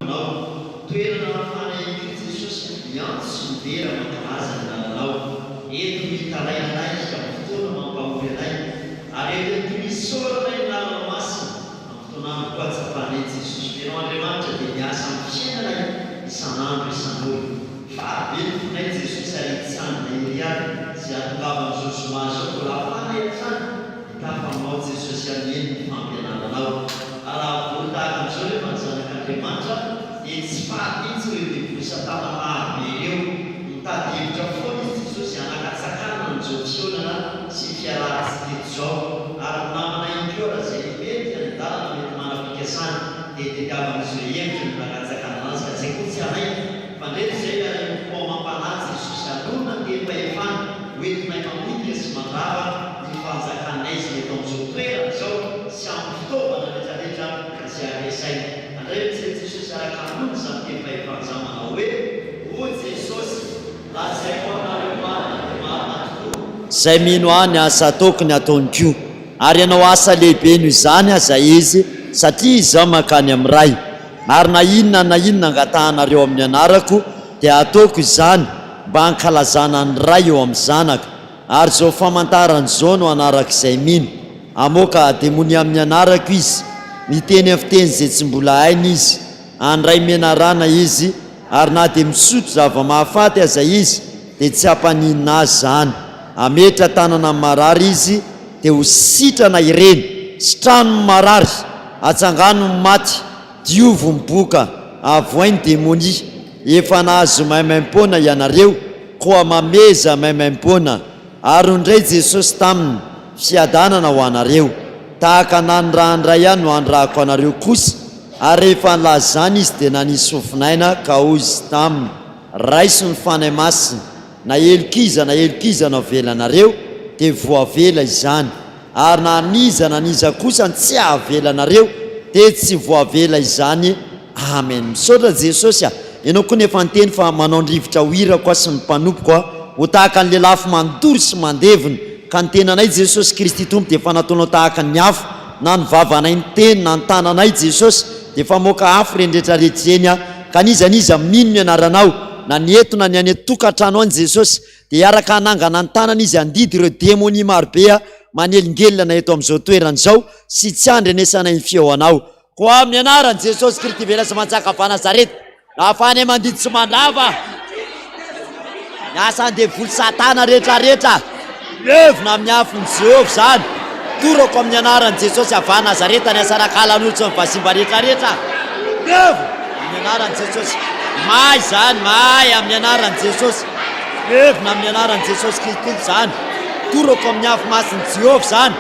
Anao. Toerana ahafahana ihany koa Jesosy miantso sy midera mankalaza ny anaranao. Eto no itarainanay amin'ny fotoana mampahory anay, ary eto ihany koa no isaoranay ny lalanao masina amin'ny fotoan'andro koa hatsapanay Jesosy fa Ianao Andriamanitra dia miasa amin'ny fiainanay isan'andro isan'ora. Faly be ny fonay Jesosy ary hitsangana ery ary izay hahatongavan'izao zoma izao mbola hahafahanay hatrany Hitafa aminao Jesosy Hameno ny fampianaranao. Ary raha vory tahaka an'izao nefa ny zanak'Andriamanitra dia tsy faty mihitsy ireo devoly satana maro be ireo. Mitady hevitra foana izy Jesosy hanakatsakanana an'izao fihaonana sy fiarahantsika eto izao. Ary ny namana ihany koa raha izay mety any an-dalana mety manam-pikasana dia tediavan'izy ireo hevitra ny hanakatsakanana azy ka izay koa tsy hanaiky fa ndreto izay miara-miombom-po amam-panahy Jesosy hanonona ny tenim-pahefana ho entinay mamotika sy mandrava ny fanjakanay izay eto amin'izao toerana izao sy amin'ny fitaovana rehetrarehetra izay ampiasaina. Andray mijery Jesosy araka hanonona izany tenim-pahefana izany manao hoe, O Jesosy, lazaiko aminareo marina dia marina tokoa. Izay mino Ahy ny asa ataoko ny ataony koa, ary hanao asa lehibe noho izany aza izy, satria Izaho mankany amin'ny Ray. Ary na inona na inona angatahanareo amin'ny anarako, dia hataoko izany, mba hankalazana ny Ray eo amin'ny Zanaka. Ary izao famantarana izao no hanaraka izay mino, Hamoaka demonia amin'ny anarako izy, hiteny amin'ny fiteny izay tsy mbola hainy izy, handray menarana izy, ary na dia misotro zava-mahafaty aza izy, dia tsy hampaninona azy izany. Hametra tanana amin'ny marary izy, dia ho sitrana ireny. Sitrano ny marary, atsangano ny maty, diovy ny boka, avohay ny demonia. Efa nahazo maimaimpoana ianareo, koa mameza maimaimpoana. Ary hoy indray Jesosy taminy, Fiadanana ho anareo. Tahaka nanirahan'ny Ray Ahy no anirahako anareo kosa. Ary rehefa nilaza izany Izy dia nanisy fofonaina ka hoy Izy taminy, Raiso ny Fanahy Masina. Na helok'iza na helok'iza no avelanareo, dia voavela izany, ary na an'iza na an'iza kosa no tsy havelanareo, dia tsy voavela izany. Amen. Misaotra Jesosy a! Ianao koa nefa niteny fa manao ny rivotra ho irako aho sy ny mpanompoko aho, ho tahaka ny lelafo mandoro sy mandevona, ka ny tenanay Jesosy Kristy Tompo dia efa nataonao tahaka ny afo, na ny vavanay niteny na ny tananay Jesosy dia efa maoka afo ireny rehetra rehetra ireny aho, ka n'iza n'iza mino ny anaranao, na ny eto na ny any an-tokantrano any Jesosy dia hiaraka hanangana ny tanany izy handidy ireo demonia marobe manelingelina eto amin'izao toerana izao sy tsy handrenesanay ny fihaonao. Koa amin'ny anaran'i Jesosy Kristy velona sy manjaka avy Nazareta, ahafahanay mandidy sy mandrava ny asan'ny devoly satana rehetra rehetra, levona amin'ny afon'i Jehovah izany. Torako amin'ny anaran'i Jesosy avy Nazareta ny asan'akalan'olo sy ny vazimba rehetra rehetra. Levona amin'ny anaran'i Jesosy. May izany, may amin'ny anaran'i Jesosy. Levona amin'ny anaran'i Jesosy Kristy Tompo izany. Torako amin'ny afo masin'i Jehovah izany.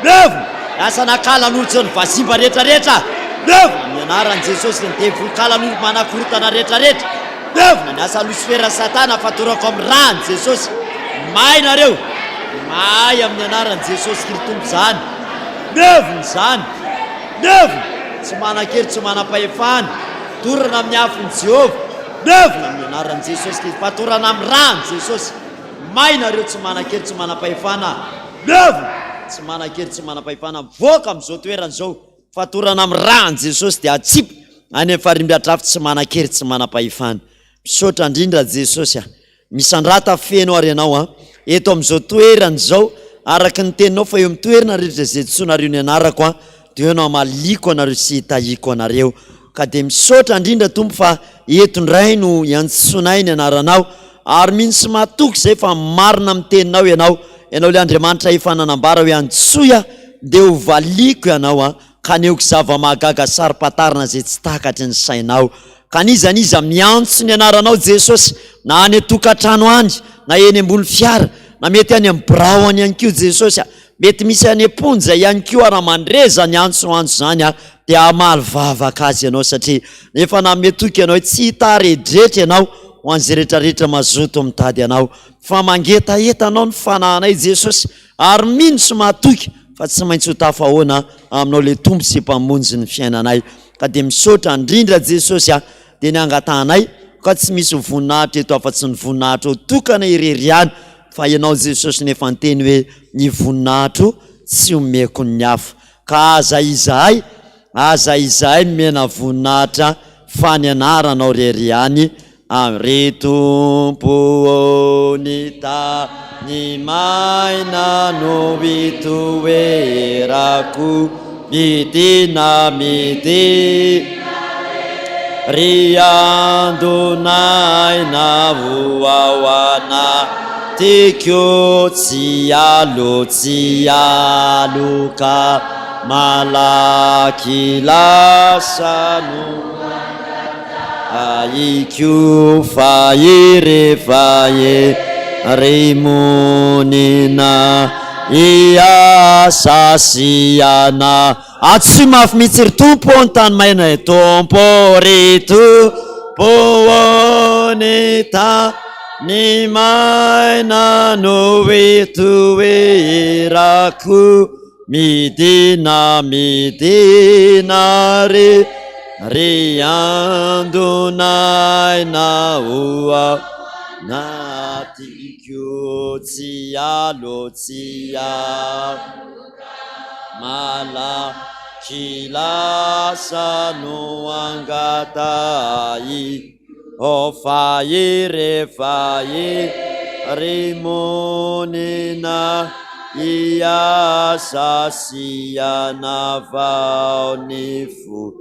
Levona! Lasa nakalan'olo tsy ny vazimba rehetra rehetra. Levona amin'ny anaran'i Jesosy ny devoly kalan'olo manakorotana rehetra rehetra. Levona ny asa losifera satana fatorako amin'ny ràn'i Jesosy. May nareo. May amin'ny anaran'i Jesosy Kri Tompo izany. Levona izany. Levona. Tsy manan-kery tsy manam-pahefana. Dorana amin'ny afon'i Jehovah. Levona amin'ny anaran'i Jesosy Kristy. Fatorana amin'ny ràn'i Jesosy. May nareo tsy manan-kery tsy manam-pahefana. Levona! Tsy manan-kery tsy manam-pahefana mivoaka amin'izao toerana izao. Fatorana amin'ny ràn'i Jesosy dia atsipy any amin'ny farimbiatrafo tsy manan-kery tsy manam-pahefana. Misaotra indrindra Jesosy a! Misandrata feno ary Ianao a! Eto amin'izao toerana izao, araka ny teninao fa eo amin'ny toerana rehetra izay antsoinareo ny anarako a, dia eo no hamaliako anareo sy hitahiako anareo. Ka dia misaotra indrindra Tompo fa eto indray no iantsoanay ny anaranao ary mino sy matoky izay fa marina amin'ny teninao ianao, ianao ilay Andriamanitra efa nanambara hoe antsoy aho dia ho valiako ianao an, ka hanehoako zava-mahagaga saro-pantarina izay tsy takatry ny sainao. Ka n'iza n'iza miantso ny anaranao Jesosy na any an-tokantrano any na eny ambony fiara na mety any amin'ny birao any ihany koa Jesosy a, Mety misy any am-ponja ihany koa raha mandre izany antso antso izany aho dia hamaly vavaka azy ianao satria efa nanome toky ianao hoe tsy hitaredretra ianao ho an'izay rehetra rehetra mazoto mitady anao fa mangetaheta anao ny fanahinay Jesosy ary mino sy mahatoky fa tsy maintsy ho tafahoana aminao ilay Tompo sy Mpamonjy ny fiainanay ka dia misaotra indrindra Jesosy a dia ny angatahanay ka tsy misy ho voninahitra eto afa-tsy ny voninahitrao tokana irery ihany fa ianao Jesosy nefa niteny hoe ny voninahitro tsy omeko ny hafa ka aza izahay aza izahay nomena voninahitra. fa ny anaranao rery ihany. Amen. Ry Tompo ô, ny tany maina no itoerako, midina, midina Ry andon'aina ho ao anatiko, tsy alo, tsy aloka, malaky lasa no ahiko, fa rehefa ry monina hiasa sy hana. Antsoy mafy mihitsy ry Tompo ô ny tany maina e Tompo ô ry Tompo ô ny tany maina no itoerako midina midina ry ry andon'aina ho ao anatiko tsy alo tsy alo Malaky lasa no angatahi O fa irefa i monina hiasa sy hanavao ny fo.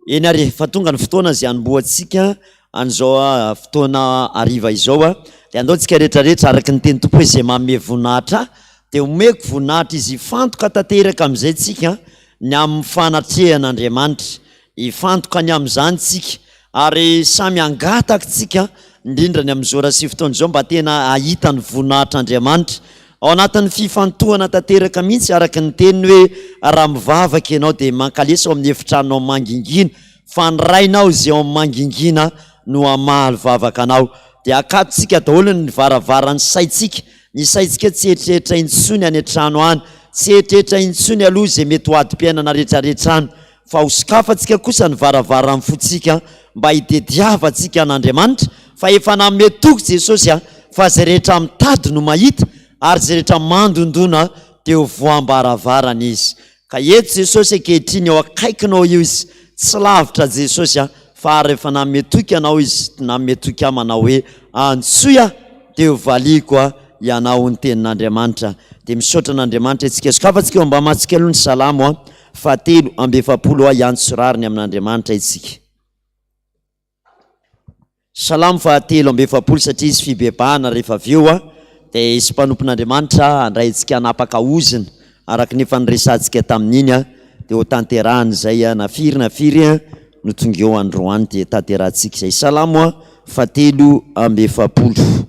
Eny ary, efa tonga ny fotoana izay hanombohantsika an'izao fotoana hariva izao, dia andao tsika rehetra rehetra araka ny tenin'ny Tompo hoe izay manome voninahitra ahy dia omeko voninahitra izy hifantoka tanteraka amin'izay tsika ny amin'ny fanatrehan'Andriamanitra, hifantoka ny amin'izany tsika ary samy hangataka tsika indrindra ny amin'izao ora sy fotoana izao mba tena hahita ny voninahitr'Andriamanitra ao anatin'ny fifantohana tanteraka mihitsy araka ny teniny hoe raha mivavaka ianao dia mankalesa ao amin'ny efitranonao mangingina Fa ny Rainao izay ao amin'ny mangingina no hamaly vavaka anao. Dia akatontsika daholo ny varavaran'ny saintsika. Ny saintsika tsy hieritreritra intsony any an-trano any, tsy hieritreritra intsony aloha izay mety ho adim-piainana rehetrarehetra any, fa hosokafantsika kosa ny varavaran'ny fontsika mba hitediavantsika an'Andriamanitra, fa efa nanome toky Jesosy fa izay rehetra mitady no mahita, ary izay rehetra mandondona dia ho voam-baravarana izy. Ka eto Jesosy ankehitriny eo akaikinao io Izy, tsy lavitra Jesosy a, fa ary efa nanome toky anao Izy, nanome toky ahy manao hoe, antsoy aho dia ho valiako a ianao hoy ny tenin'Andriamanitra. Dia misaotra an'Andriamanitra isika. Sokafantsika eo ambamatsika aloha ny Salamo a, fahatelo amby 40 a, hiantso rariny amin'Andriamanitra isika. Salamo faha 43 satria izy fibebahana rehefa avy eo dia hisy mpanompon'Andriamanitra handray antsika hanapaka ozona araka ny efa niresahantsika tamin'iny dia ho tanterahana izay na firy na firy no tonga eo androany dia tanterahantsika izay. Salamo faha 43.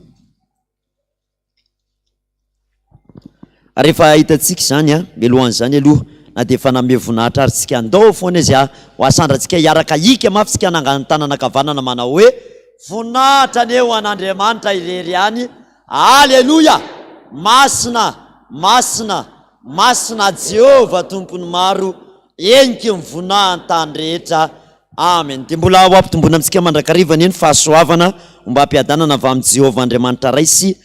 Ary rehefa hitantsika izany an, mialohan'izany aloha, na dia efa nanome voninahitra ary tsika handao foana izy an, ho asandrantsika hiaraka hika mafy tsika hanangana ny tanana ankavanana manao hoe, Voninahitra anie ho an'Andriamanitra irery ihany, Aleloia! Masina, masina, masina Jehovah Tompon'ny maro, heniky ny voninahiny tany rehetra. Amen. Dia mbola ho ampitomboina amintsika mandrakariva anie ny fahasoavana ombam-piadanana avy amin'i Jehovah Andriamanitra Ray sy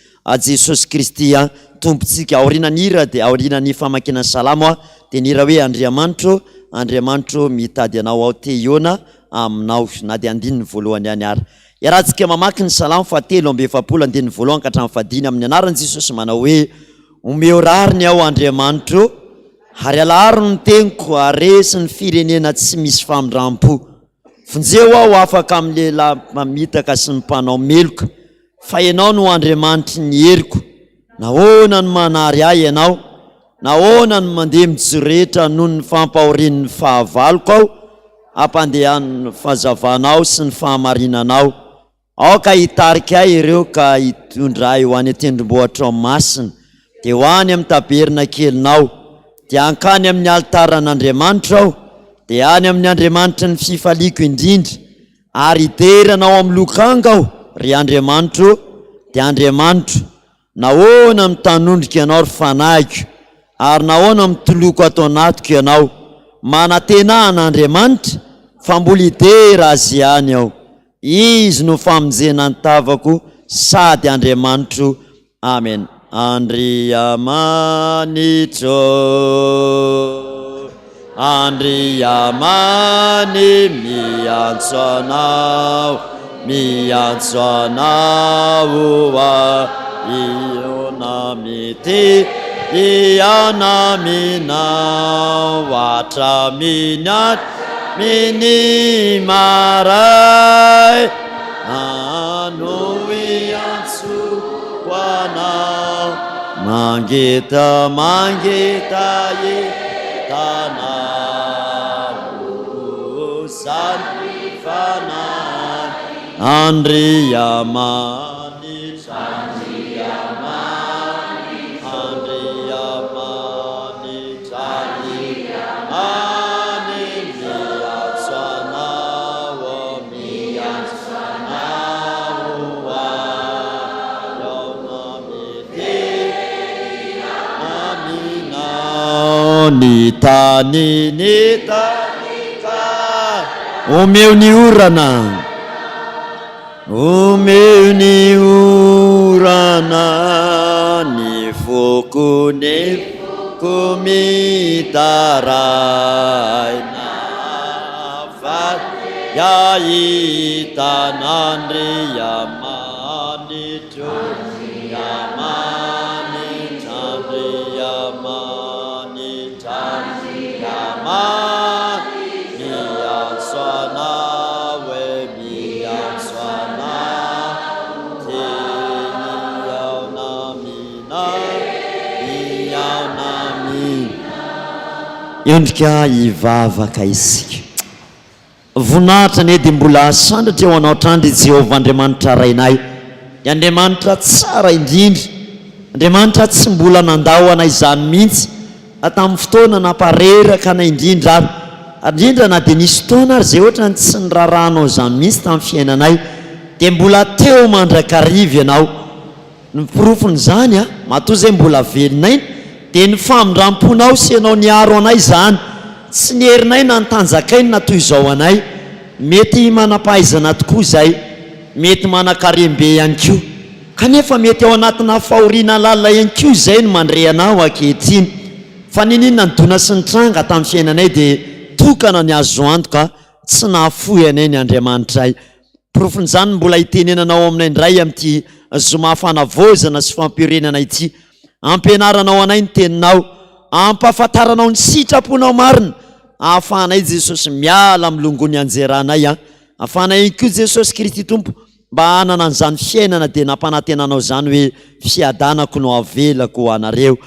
Jesosy Kristy Tompontsika. Aorianan'ny hira dia aorianan'ny famakiana ny Salamo dia ny hira hoe Andriamanitro, Andriamanitro mitady Anao aho te hihaona aminao na dia andininy voalohany ihany ary. Iarahantsika mamaky ny Salamo faha 43 andininy voalohany ka hatramin'ny fahadimy amin'ny anaran'i Jesosy manao hoe Omeo rariny aho Andriamanitro Ary alaharo ny teniko haharesy ny firenena tsy misy famindram-po. Vonjeo aho afaka amin'ny lehilahy mpamitaka sy ny mpanao meloka, fa Ianao no Andriamanitry ny heriko. Nahoana no manary ahy Ianao? Nahoana no mandeha mijoretra noho ny fampahorian'ny fahavaloko aho? Ampandehano ny fahazavanao sy ny fahamarinanao. Aoka hitarika ahy ireo ka hitondra ahy ho any an-tendrombohitrao masina, dia ho any amin'ny tabernakelinao, dia hankany amin'ny alitaran'Andriamanitro aho, dia any amin'ny Andriamanitry ny fifaliako indrindra, ary hidera Anao amin'ny lokanga aho, ry Andriamanitro, dia Andriamanitro. Nahoana mitanondrika ianao, ry fanahiko, ary nahoana mitoloko ato anatiko ianao? Manantena an'Andriamanitra, fa mbola hidera Azy ihany aho. Izy no famonjena ny tavako sady Andriamanitro. Amen. Andriamanitro. Andriamany miantso anao, miantso anao aho, hihaona mity, hihaona aminao hatramin'ny hatramin'ny maray. No iantsoako anao, mangeta mangetaheta anao, zany fanahy Andriamanitra, Andriamanitra, Andriamanitra, Andriamanitra, miantso anao, Miantso anao aho miteny aminao ny tany ny tany ka omeo ny orana omeo ny orana ny foko ny foko mitaraina. Fa dia hitan'Andriamanitro, Andriamanitra, Andriamanitra, Andriamanitra, miantso Anao e, miantso Anao, te hihaona aminao, hihaona aminao. Endrika hivavaka isika. Voninahitra anie dia mbola hasandratra eo anao hatrany ry Jehovah Andriamanitra Rainay, ny Andriamanitra tsara indrindra, Andriamanitra tsy mbola nandao anay izany mihitsy na tamin'ny fotoana nampareraka anay indrindra ary, ary indrindra na dia nisy fotoana ary izay ohatrany tsy niraharahanao izany mihitsy tamin'ny fiainanay dia mbola teo mandrakariva ianao. Ny porofon'izany, matoa izay mbola velon'aina, dia ny famindram-ponao sy ianao niaro anay izany. Tsy ny herinay na ny tanjakay no natoy izao anay. Mety manam-pahaizana tokoa izay, mety manan-karem-be ihany koa. Kanefa mety ao anatina fahoriana lalina ihany koa izay no mandre anao ankehitriny. Fa n'inon'inona nidona sy nitranga tamin'ny fiainanay dia tokana ny azo antoka, tsy nahafoy anay ny Andriamanitray. Porofon'izany ny mbola hitenenanao aminay indray amin'ity zoma fanavaozana sy fampiorenana ity. Ampianaranao anay ny teninao, ampahafantaranao ny sitraponao marina, ahafahanay Jesosy miala amin'ny longoa nianjeranay an, ahafahanay ihany koa Jesosy Kristy Tompo mba hanana an'izany fiainana dia nampanantenanao izany hoe fiadanako no avelako ho anareo.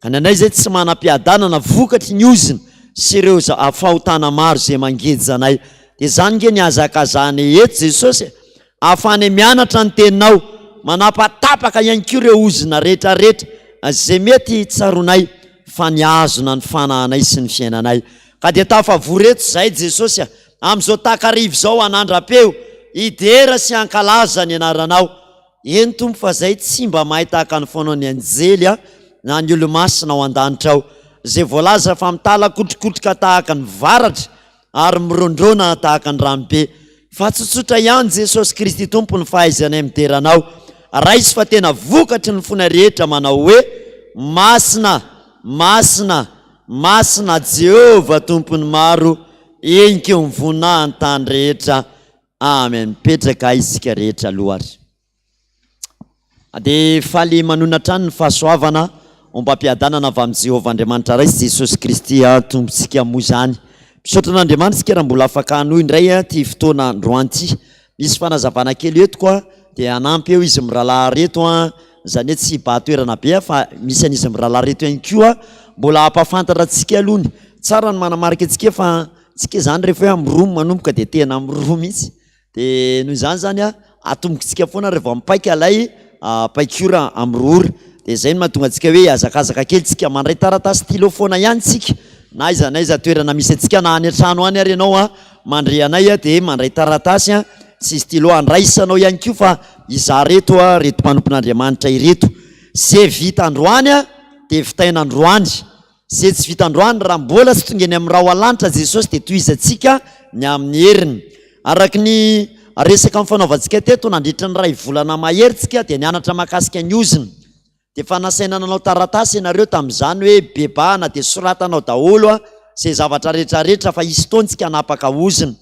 Ka ny anay izay tsy manam-piadanana vokatry ny ozona sy ireo fahotana maro izay mangeja anay. Dia izany nge ny hazakazahanay eto Jesosy e! Ahafahanay mianatra ny teninao, manapatapaka ihany koa ireo ozona rehetra rehetra izay mety tsaroanay fa nihazona ny fanahinay sy ny fiainanay. Ka dia tafavory eto izahay Jesosy a! Amin'izao takariva izao hanandra-peo, hidera sy hankalaza ny anaranao. Eny Tompo fa zay tsy mba mahay tahaka ny fanaon'ny anjely na ny olomasina ao an-danitra ao, izay voalaza fa mitalakotrokotroka tahaka ny varatra ary mirondrona tahaka ny ranobe. Fa tsotsotra ihany Jesosy Kristy Tompo ny fahaizanay midera Anao. Raiso fa tena vokatry ny fonay rehetra manao hoe, Masina, Masina, Masina Jehovah Tompon'ny maro, enkeo ny voninahiny tany rehetra. Amen. Mipetraka isika rehetra aloha ary. Dia faly manonona hatrany ny fahasoavana ombam-piadanana avy amin'i Jehovah Andriamanitra Ray sy Jesosy Kristy Tompontsika moa izany. Misaotra an'Andriamanitra isika raha mbola afaka hanohy indray ity fotoana androany ity. Misy fanazavana kely entiko dia hanampy eo izy mirahalahy ireto, izany hoe tsy hibahan-toerana be fa misy an'izy mirahalahy ireto ihany koa mbola hampahafantatra antsika aloha ny. Tsara ny manamarika antsika fa Tsika izany rehefa hoe amin'ny roa manomboka dia tena amin'ny roa mihitsy. Dia noho izany izany an, atombontsika foana rehefa mipaika ilay paikiora amin'ny roa ora. Dia izay no mahatonga antsika hoe hihazakazaka kely tsika. Mandray taratasy stylo foana ihany tsika, na aiza na aiza toerana misy antsika, na any an-trano any ary ianao an, mandre anay dia mandray taratasy sy stylo handraisanao ihany koa fa izaho ireto ireto mpanompon'Andriamanitra ireto. Izay vita androany dia vitaina androany. Izay tsy vita androany, raha mbola tsy tonga eny amin'ny rahoalanitra Jesosy dia tohizantsika ny amin'ny heriny. Araka ny resaka nifanaovantsika teto, nandritra ny iray volana mahery tsika dia nianatra mahakasika ny ozona. Dia efa nasaina nanao taratasy ianareo tamin'izany hoe bebahana dia soratanao daholo. izay zavatra rehetra rehetra fa hisy fotoana tsika hanapaka ozona.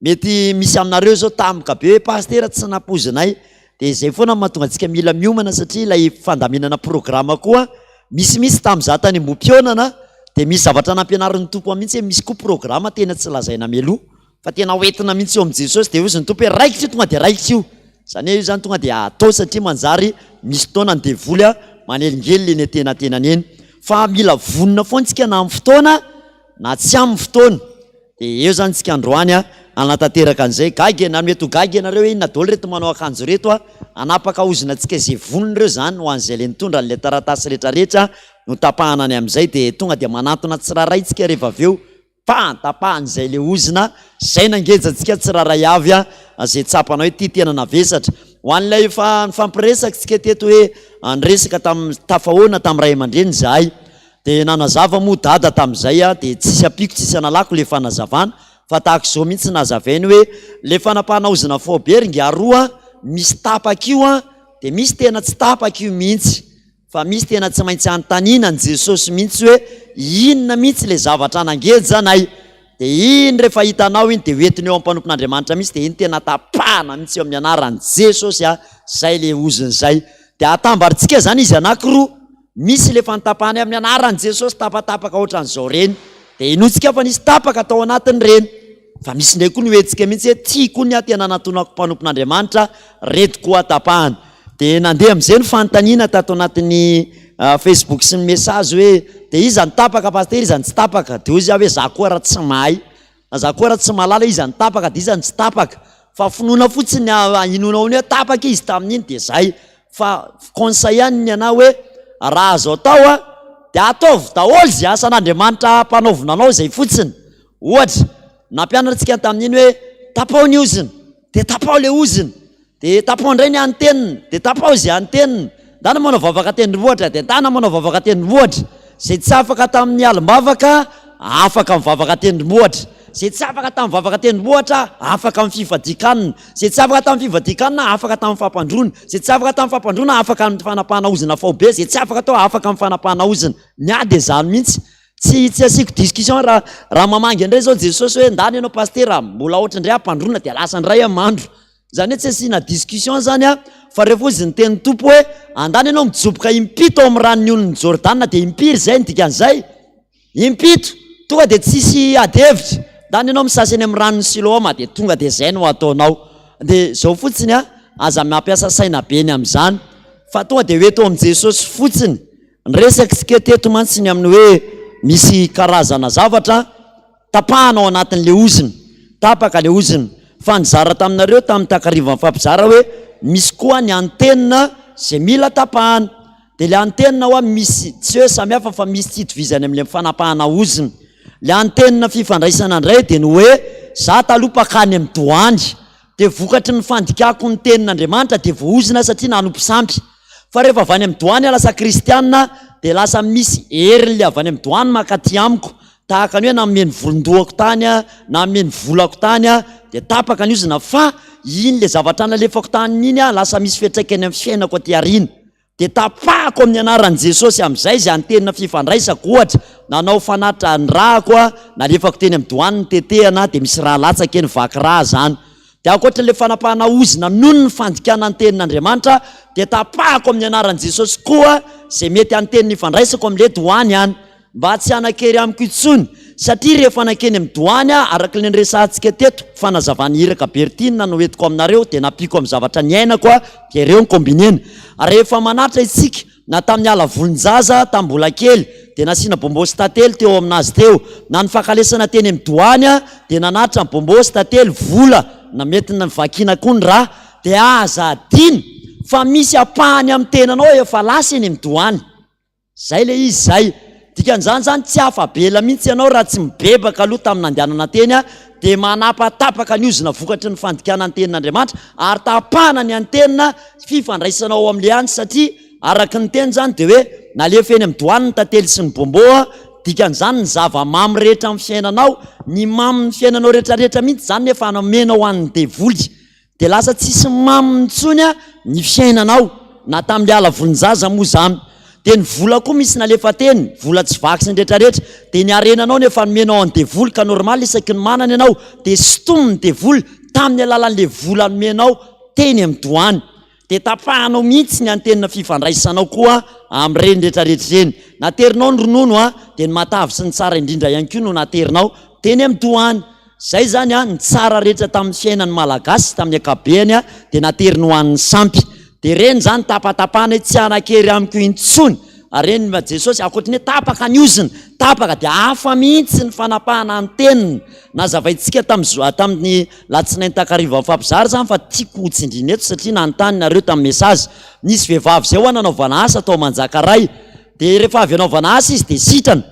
Mety misy aminareo izao tampoka be hoe pasitera tsy nampoizinay dia izay foana no mahatonga antsika mila miomana satria ilay fandaminana programa koa misy mihitsy tamin'izaho tany Ambohipihaonana dia misy zavatra nampianarin'ny Tompo ahy mihitsy hoe misy koa programa tena tsy lazaina mialoha fa tena hoentina mihitsy eo amin'i Jesosy dia hozy ny Tompo hoe raikitra io tonga dia raikitra io izany hoe io izany tonga dia atao satria manjary misy fotoana ny devoly manelingelina eny antenatenany eny fa mila vonona foana isika na amin'ny fotoana na tsy amin'ny fotoana Dia eo izany tsika androany a, hanatanteraka an'izay. Gaga e, na mety ho gaga ianareo hoe inona daholo ireto manao akanjo ireto a, hanapaka ozona antsika izay vonona ireo izany ho an'izay ilay nitondra an'ilay taratasy rehetrarehetra no tapahana any amin'izay dia tonga dia manantona tsirairay tsika rehefa avy eo, pa, tapahana izay ilay ozona, izay nangeja antsika tsirairay avy a, izay tsapanao hoe ity tena navesatra. Ho an'ilay efa nifampiresaka tsika teto hoe niresaka tamin'ny, tafahoana tamin'ny ray aman-dreny izahay, Dia nanazava moa dada tamin'izay a, dia tsisy ampiako tsisy analako le fanazavana fa tahaka izao mihitsy nazavainy hoe le fanapahana ozona faobe ry ngiahy roa a, misy tapaka io a, dia misy tena tsy tapaka io mihitsy fa misy tena tsy maintsy anontaniana an'i Jesosy mihitsy hoe inona mihitsy le zavatra nangeja anay, dia iny rehefa hitanao iny dia hoentiny eo amin'ny mpanompon'Andriamanitra mihitsy dia iny tena tapahana mihitsy eo amin'ny anaran'i Jesosy a, zay le ozona izay, dia atambarintsika izany izy anakiroa. Misy le fantapahana amin'ny anaran'i Jesosy tapatapaka ohatran'izao reny dia inoantsika fa nisy tapaka tao anatin'ireny fa misy indray koa ny hetsika mihitsy hoe ty koa ny ahy tena natonako mpanompon'Andriamanitra reto koa tapahana dia nandeha amin'izay ny fanontaniana tato anatin'ny Facebook sy ny message hoe dia iza ny tapaka pasitera iza ny tsy tapaka dia hoy izy aho hoe za koa raha tsy mahay Na za koa ara tsy mahalala iza ny tapaka de iza ny tsy tapaka fa finoana fotsiny inoanao ny hoe tapaka izy tamin'iny de zay fa conseil ihany ny anah hoe raha azo atao a de ataovy daholo ze asan'Andriamanitra ampanaovina anao zay fotsiny ohatra nampianatra antsika tamin'iny hoe tapaho ny ozona de tapaho le ozona Dia tapaho indray ny antenina, dia tapaho izay antenina. Ndana manao vavaka an-tendrombohitra, dia ndana manao vavaka an-tendrombohitra. Izay tsy afaka tamin'ny alim-bavaka, afaka mivavaka an-tendrombohitra. Izay tsy afaka tamin'ny vavaka an-tendrombohitra, afaka amin'ny fifadian-kanina. Izay tsy afaka tamin'ny fifadian-kanina, afaka tamin'ny fampandroana. Izay tsy afaka tamin'ny fampandroana, afaka amin'ny fanapahana ozona faobe. Izay tsy afaka tao, afaka amin'ny fanapahana ozona. Ny ahy dia izany mihitsy. Tsy tsy asiako discussion raha raha mamangy indray izao Jesosy hoe ndana ianao pasitera, mbola ohatra indray ampandroana dia lasa indray aho mandro. Izany hoe tsy asiana discussion izany an, fa rehefa hozy ny tenin'ny Tompo hoe andana ianao mijoboka impito ao amin'ny ranon'ny onin'i Jordana dia impiry izay ny dikan'izay? Impito! Tonga dia tsisy ady hevitra, ndana ianao misasa eny amin'ny ranon'i Siloama dia tonga dia izay no ataonao. Dia izao fotsiny an, aza mampiasa saina be ny amin'izany fa tonga dia ho eto amin'i Jesosy fotsiny. Ny resaktsika teto mantsy ny amin'ny hoe misy karazana zavatra Tapahana ao anatin'ilay ozona. Tapaka ilay ozona. Fa nizara taminareo tamin'ny takariva nifampizara hoe misy koa ny antenne izay mila tapahana. Dia ilay antenne hoa misy, tsy hoe samy hafa fa misy tsy itovizany amin'ilay fanapahana ozona. Ilay antenne fifandraisana indray dia ny hoe za taloha mpankany amin'ny doany. Dia vokatry ny fandikako ny tenin'Andriamanitra dia voaozona satria nanompo sampy. Fa rehefa avy any amin'ny doany aho lasa kristiana dia lasa misy herin'ilay avy any amin'ny doany mankaty amiko. Tahaka ny hoe nanome ny volon-dohako tany aho, nanome ny volako tany aho, dia tapaka ny ozona fa iny ilay zavatra nalefako tany iny aho lasa misy fiantraikany amin'ny fiainako aty aoriana. Dia tapahako amin'ny anaran'i Jesosy amin'izay izay antenina fifandraisako, ohatra, nanao fanatitra ny rà-ko aho, nalefako teny amin'ny doany ny tetehana, dia misy rà latsaka eny, vaky rà izany. Dia ankoatra ilay fanapahana ozona noho ny fandikana ny tenin'Andriamanitra, dia tapahako amin'ny anaran'i Jesosy koa izay mety antenina ifandraisako amin'ilay doany any. Mba tsy hanan-kery amiko intsony, satria rehefa nankeny amin'ny doany aho, araka ilay niresahantsika teto, fanazavan'i Iraka Bertine no entiko aminareo, dia nampiako amin'ny zavatra niainako aho, dia ireo no combiner-na. Rehefa manatra isika, na tamin'ny ala volon-jaza, tamin'ny mbola kely, dia nasiana bonbon sy tantely teo aminazy teo. Na ny fankalesana teny amin'ny doany aho, dia nanatitra ny bonbon sy tantely, vola, na mety novakiana koa ny rà. Dia aza adino fa misy ampahany amin'ny tenanao efa lasa eny amin'ny doany. Zay le izy zay. Dikan'izany zany tsy afa-bela mihitsy ianao raha tsy mibebaka aloha tamin'ny nandehanana teny dia manapatapaka ny ozona vokatry ny fandikana ny tenin'Andriamanitra ary tapahana ny antenina fifandraisana ao amin'ilay any satria araka ny teny zany dia hoe nalefa eny amin'ny doany ny tantely sy ny bonbon a, dikan'izany ny zava-mamy rehetra amin'ny fiainanao, ny mamin'ny fiainanao rehetrarehetra mihitsy zany nefa nomenao ho an'ny devoly. Dia lasa tsisy maminy intsony ny fiainanao, na tamin'ilay ala volon-jaza moa izany. Dia ny vola koa misy nalefa teny, vola tsy vaky sy ny retraretra, dia ny harenanao no efa nomenao an'ny devoly ka normal isaky ny manana ianao dia sintomin'ny devoly tamin'ny alalan'ilay vola nomenao teny amin'ny doany. Dia tapahanao mihitsy ny antenne fifandraisanao koa amin'ireny retraretra ireny. Naterinao ny ronono a, dia ny matavy sy ny tsara indrindra ihany koa no naterinao teny amin'ny doany. Izay izany an, ny tsara rehetra tamin'ny fiainan'ny Malagasy tamin'ny ankapobeany dia nateriny ho an'ny sampy. Dia ireny izany tapatapahana hoe tsy hanan-kery amiko intsony. Ary ireny Jesosy, ankoatry ny hoe tapaka ny ozona, tapaka dia hafa mihitsy ny fanapahana ny teniny. Nazavaintsika tamin'ny zo- tamin'ny latsinainy takariva nifampizara izany fa tiako hotsindriana eto satria nanontany nareo tamin'ny message. Nisy vehivavy izay hoa nanaovana asa tao Manjakaray. Dia rehefa avy anaovana asa izy dia sitrana.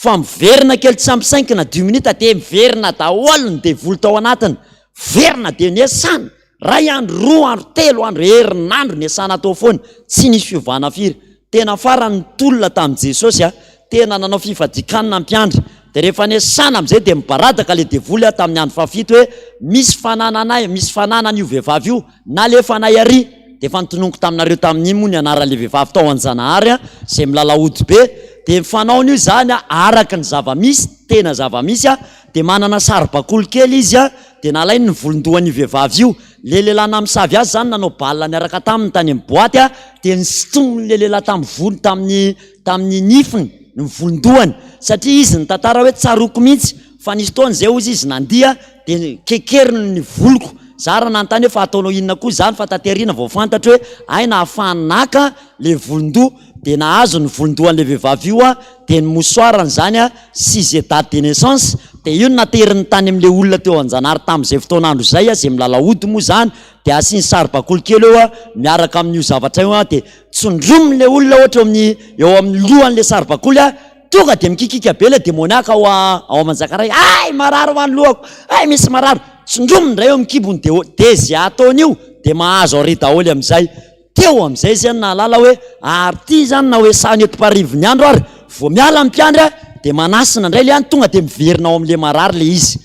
Fa miverina kely tsy ampy cinq na dix minutes dia miverina daholo ny devoly tao anatiny, miverina dia niasana, ray andro, roa andro, telo andro, herinandro niasana tao foana, tsy nisy fiovana firy, tena farany nitolona tamin'i Jesosy a, tena nanao fifadian-kanina mpiandry, dia rehefa niasana amin'izay dia mibaradaka ilay devoly a tamin'ny andro fahafito hoe misy fanananay, misy fananan'io vehivavy io, Nalefanay àry, dia efa notononiko taminareo tamin'iny moa ny anaran'ilay vehivavy tao Anjanahary izay milalao ody be, dia ny fanaony io izany araka ny zava-misy, tena zava-misy, dia manana saribakoly kely izy dia nalainy ny volon-dohan'io vehivavy io, ilay lehilahy namosavy azy izany nanao bal niaraka taminy tany amin'ny boaty dia nosintomin'ilay lehilahy tamin'ny volo tamin'ny tamin'ny nifiny ny volon-dohany satria izy nitantara hoe tsaroako mihitsy fa nisy fotoana izay hozy izy nandihy dia kekeriny ny voloko, za ary nanontany hoe fa ataonao inona koa izany fa taty aoriana vao fantatro hoe hay nahafahany naka le volon-doha dia nahazo ny volon-dohan'le vehivavy io aho dia ny mouchoir-ny izany an sy ze date de naissance dia io no nateriny tany amin'le olona teo Anjanahary tamin'izay fotoan'andro izay an, ze milalao ody moa izany dia asiany saribakoly kely eo an miaraka amin'io zavatra io an dia tsindrominy le olona ohatra eo amin'ny eo amin'ny lohan'le saribakoly an Tonga dia mikikika be ilay demoniaka ao ao Manjakaray, hay marary hoa ny lohako, hay misy marary, tsindrominy indray eo amin'ny kibony dia dia izay ataony io dia mahazo ary daholo amin'izay. Teo amin'izay izy no nahalala hoe ary ity izany na hoe sahy eto Paris ny andro ary vao miala ny mpiandry dia manasina indray ilay any tonga dia miverina ao amin'ilay marary ilay izy.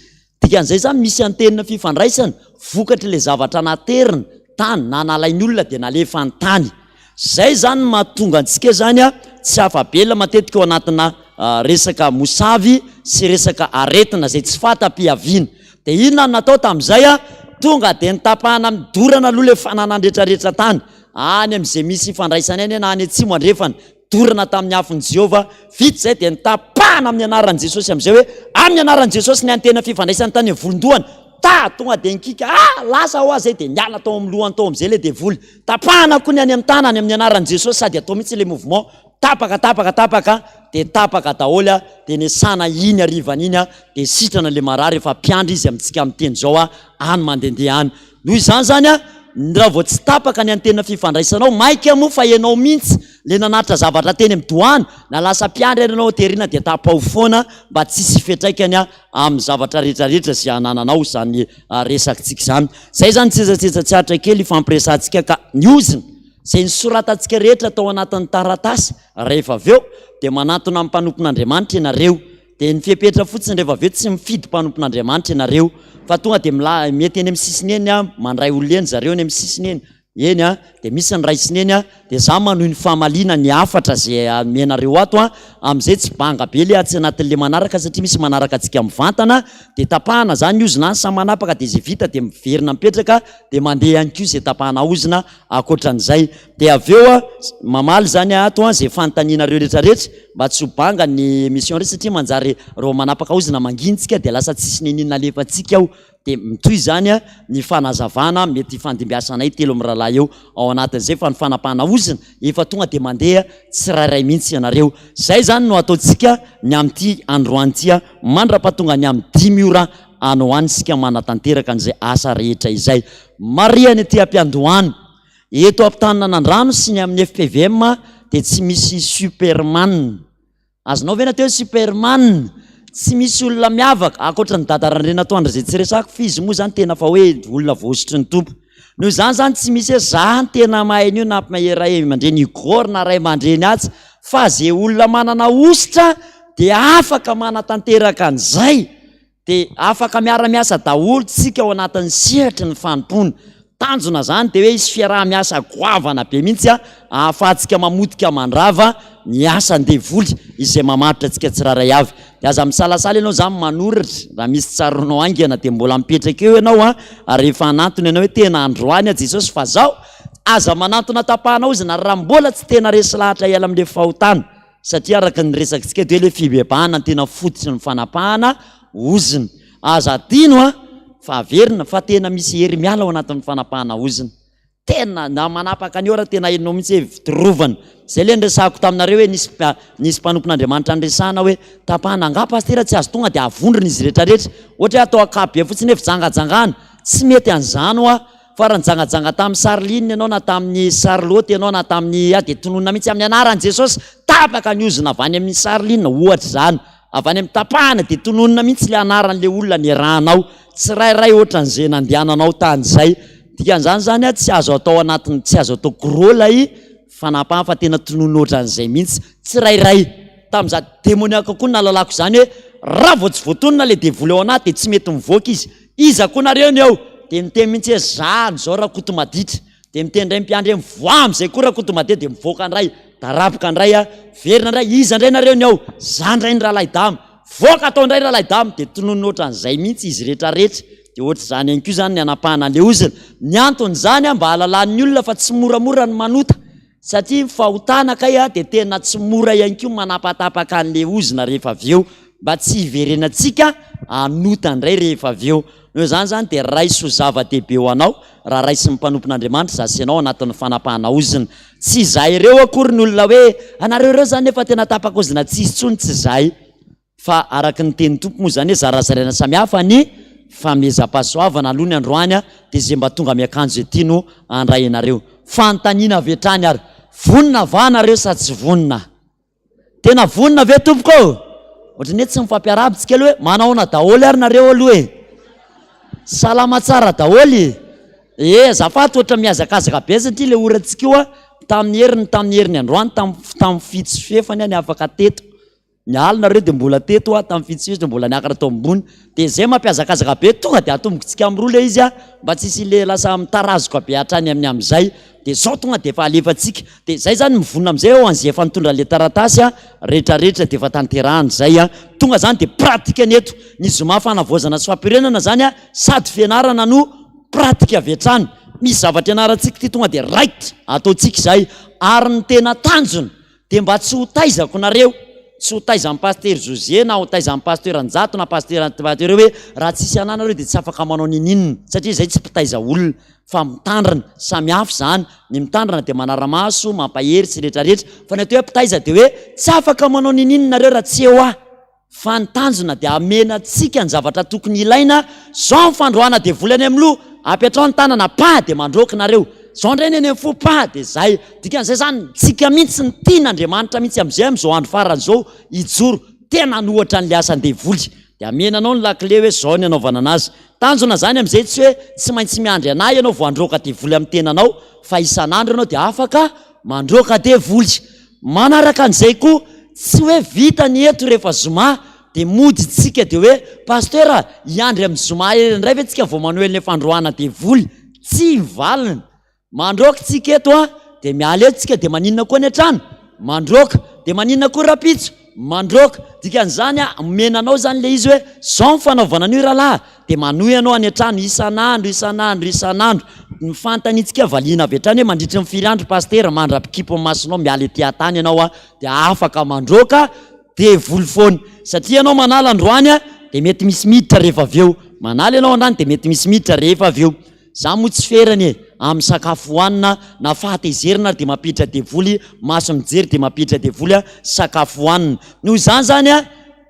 Dikan'izay izany misy antenne fifandraisana vokatr'ilay zavatra naterina tany na nalain'ny olona dia nalefany tany. Izay izany no mahatonga antsika izany tsy afa-bela matetika ao anatina resaka mosavy sy resaka aretina izay tsy fanta-piaviana. Dia inona no natao tamin'izay? Tonga dia notapahana nodorana aloha ilay fananana rehetrarehetra tany, any amin'izay misy ifandraisana any na any atsimo andrefana. Dorana tamin'ny afon'i Jehovah. Vita izay dia notapahana amin'ny anaran'i Jesosy amin'izay hoe, Amin'ny anaran'i Jesosy ny antena fifandraisany tany amin'ny volon-dohany. Ta! Tonga dia nikika, Ah! Lasa ho azy izay dia niala tao amin'ny lohany tao amin'izay ilay devoly. Tapahana koa ny any amin'ny tanany amin'ny anaran'i Jesosy sady atao mihitsy ilay mouvement. Tapaka, tapaka, tapaka, dia tapaka daholo ah, dia nesana iny harivana iny ah, dia sitrana ilay marary efa mpiandry izy amintsika miteny izao ah, any mandehandeha any. Noho izany izany an, raha vao tsy tapaka ny antenne fifandraisanao, maika moa fa ianao mihitsy le nanatitra zavatra teny amin'ny doany, na lasa mpiandry ary ianao aty aoriana dia tapaho foana mba tsy hisy fiantraikany amin'ny zavatra rehetra rehetra izay anananao izany resakitsika izany. Izay izany tsetsatsetsa tsy aritra kely ifampiresahantsika ka ny ozona izay nosoratantsika rehetra tao anatin'ny taratasy rehefa avy eo dia manantona amin'ny mpanompon'Andriamanitra ianareo Dia ny fepetra fotsiny rehefa avy eo tsy mifidy mpanompon'Andriamanitra ianareo fa tonga dia mila mety eny amin'ny sisiny eny an, mandray olona eny zareo eny amin'ny sisiny eny, eny an, dia misy ny raisiny eny an, dia za manohy ny famaliana ny hafatra izay omenareo ato an, amin'izay tsy banga be le atsy anatin'le manaraka satria misy manaraka antsika mivantana, dia tapahana zany ny ozona any, samy manapaka dia izay vita dia miverina mipetraka dia mandeha ihany koa izay tapahana ozona ankoatran'izay. Dia avy eo a, mamaly izany aho ato an, izay fanontanianareo rehetra rehetra, mba tsy ho banga ny émission rehetra satria manjary raha manapaka ozona mangina tsika dia lasa tsisy n'inon'inona alefantsika ao, dia mitohy izany an ny fanazavana mety hifandimbiasanay telo mirahalahy eo ao anatin'izay fa ny fanapahana ozona efa tonga dia mandeha tsirairay mihitsy ianareo. Izay izany no ataontsika ny amin'ity androany ity an, mandra-pahatonga ny amin'ny dimy ora any ho any isika manatanteraka an'izay asa rehetra izay. Marihana ety am-piandohana. Eto Ampitananandrano sy ny amin'ny fpvm dia tsy misy superman. Azonao ve ny atao hoe superman? Tsy misy olona miavaka, ankoatra ny Dada Randrianatoandro izay tsy resahako fa izy moa izany tena fa hoe olona voahosotry ny Tompo. Noho izany izany tsy misy hoe za no tena mahay an'io na ray aman-dreny Igor na ray aman-dreny atsy fa izay olona manana hosotra dia afaka manatanteraka an'izay. Dia afaka miara-miasa daholo tsika ao anatin'ny sehatry ny fanompoana. Tanjona izany dia hoe hisy fiaraha-miasa goavana be mihitsy ahafahantsika mamotika mandrava ny asan-devoly izay mamatotra antsika tsirairay avy. Dia aza misalasala ianao izany manoratra, raha misy tsaroanao haingana dia mbola mipetraka eo ianao an, ary rehefa hanantona ianao hoe tena androany aho Jesosy fa zao, aza manantona tapahana ozona raha mbola tsy tena resy lahatra hiala amin'ilay fahotana, satria araka ny resakitsika dia hoe ilay fibebahana no tena fototry ny fanapahana ozona. Aza adino an, fa averina fa tena misy hery miala ao anatin'ny fanapahana ozona. Tena na manapaka an'io ara tena henonao mihitsy hoe fitorovana. Zay le niresahako taminareo hoe nisy nisy mpanompon'Andriamanitra niresahana hoe tapahana angaha pasitera tsy azo tonga dia avondrona izy rehetra rehetra. Ohatra hoe atao ankapobe fotsiny hoe fijangajangana. Tsy mety an'izany hoa. Fa raha nijangajanga tamin'ny Sarline ianao na tamin'ny Charlotte ianao na tamin'ny ah dia tononina mihitsy amin'ny anaran'i Jesosy tapaka ny ozona avy any amin'ny Sarline ohatra izany. Avy any amin'ny tapahana dia tononina mihitsy ilay anaran'ilay olona niarahanao. Tsirairay ohatran'izay nandehananao tany izay. Dikan'izany izany tsy azo atao anatin'ny, tsy azo atao gros ilay fanapahana fa tena tononina ohatran'izay mihitsy. Tsirairay. Tamin'izaho demoniaka koa no nahalalako izany hoe raha vao tsy voatonona ilay devoly ao anaty dia tsy mety mivoaka izy. Iza koa nareo ny eo? Dia niteny mihitsy hoe za an'izao Rakotomaditra. Dia miteny indray ny mpiandry hoe mivoaha amin'izay koa Rakotomaditra dia mivoaka indray, daraboka indray a, verina indray, iza indray nareo ny ao? Za indray ny rahalahy Dama. Voaka tao indray rahalahy Dama. Dia tononina ohatran'izay mihitsy izy rehetra rehetra. Dia ohatr'izany ihany koa izany ny hanapahana an'ilay ozona. Ny anton'izany mba hahalalan'ny olona fa tsy moramora ny manota. Satria ny fahotana kay dia tena tsy mora ihany koa manapatapaka an'ilay ozona rehefa avy eo mba tsy hiverenantsika hanota indray rehefa avy eo. Noho izany izany dia raiso ho zava-dehibe ho anao raha raisin'ny mpanompon'Andriamanitra izaho sy ianao anatin'ny fanapahana ozona. Tsy izahay ireo akory ny olona hoe anareo ireo izany efa tena tapaka ozona tsy hisy intsony, tsy izahay. Fa araka ny tenin'ny Tompo moa izany hoe zarazaraina samihafa ny famehezam-pahasoavana aloha ny androany dia izay mba tonga miakanjo ety no handray anareo. Fanontaniana avy hatrany ary, vonona va nareo sa tsy vonona? Tena vonona ve tompoko ô? Ohatran'ny hoe tsy mifampiarahaba tsika aloha hoe manahoana daholo ary nareo aloha e? Salama tsara daholo e? E, azafady ohatra mihazakazaka be satria ilay orantsika io a, tamin'ny heriny tamin'ny heriny androany tamin'ny tamin'ny 7:30 aho ny afaka teto. Ny alina reo dia mbola teto aho tamin'ny 7:30 mbola niakatra tao ambony dia izay mampihazakazaka be tonga dia atombokitsika amin'ny roa ilay izy a mba tsy hisy le lasa mitarazoka be hatrany amin'ny amin'izay dia izao tonga dia efa alefantsika dia izay izany mivonona amin'izay eo an'izay efa nitondra an'ilay taratasy a rehetrarehetra dia efa tanterahana izay a tonga izany dia pratique ny eto ny zoma fanavaozana sy fampirenana izany a sady fianarana no pratique avy hatrany misy zavatra ianarantsika ity tonga dia raikitra ataontsika izay ary ny tena tanjona Dia mba tsy ho taizako nareo, tsy ho taizan'i Pasitera José na ho taizan'i Pasteur Njato na Pasteur Pasteur hoe raha tsisy anah nareo dia tsy afaka manao ninininona satria izay tsy mpitaiza olona fa mitandrina, samy hafa izany, ny mitandrina dia manara-maso, mampahery sy rehetra rehetra fa ny atao hoe mpitaiza dia hoe tsy afaka manao ninininona nareo raha tsy eo aho. Fa ny tanjona dia hamena antsika ny zavatra tokony ilaina, zao ny fandroahana devoly any amin'ny loha, apetraho ny tanana, pa dia mandroaka nareo, zao indray ny any amin'ny fo, pa dia zay, dikan'izay zany tsika mihitsy ny tian'Andriamanitra mihitsy amin'izay amin'izao andro farany izao hijoro, tena hanohatra an'ilay asan-devoly, dia hamena anao ny lakile hoe zao ny anaovana anazy, tanjona zany amin'izay tsy hoe tsy maintsy miandry anah ianao vao handroaka devoly amin'ny tenanao fa isan'andro ianao dia afaka mandroaka devoly. Manaraka an'izay koa, tsy hoe vita ny eto rehefa zoma dia mody tsika dia hoe Pasteur a, hiandry amin'ny zoma irery indray ve tsika vao manohy an'ilay fandroahana devoly? Tsia ny valiny. Mandroaka tsika eto a, dia miala eto tsika dia maninona koa any an-trano? Mandroaka. Dia maninona koa rahampitso? Mandroaka. Dikan'izany a, omena anao izany ilay izy hoe zao ny fanaovana an'io rahalahy a, Dia manohy ianao any an-trano isan'andro, isan'andro, isan'andro. Ny fanontaniantsika valiana avy hatrany hoe mandritry ny firy andro Pasitera mandra-pikipy ny masonao miala ety an-tany ianao a, dia afaka mandroaka devoly foana. Satria ianao manala androany a, dia mety misy miditra rehefa avy eo. Manala ianao androany dia mety misy miditra rehefa avy eo. Za moa tsy ferana e, amin'ny sakafo hohanina na fahatezerana ary dia mampiditra devoly, maso mijery dia mampiditra devoly a, sakafo hohanina. Noho izany izany a,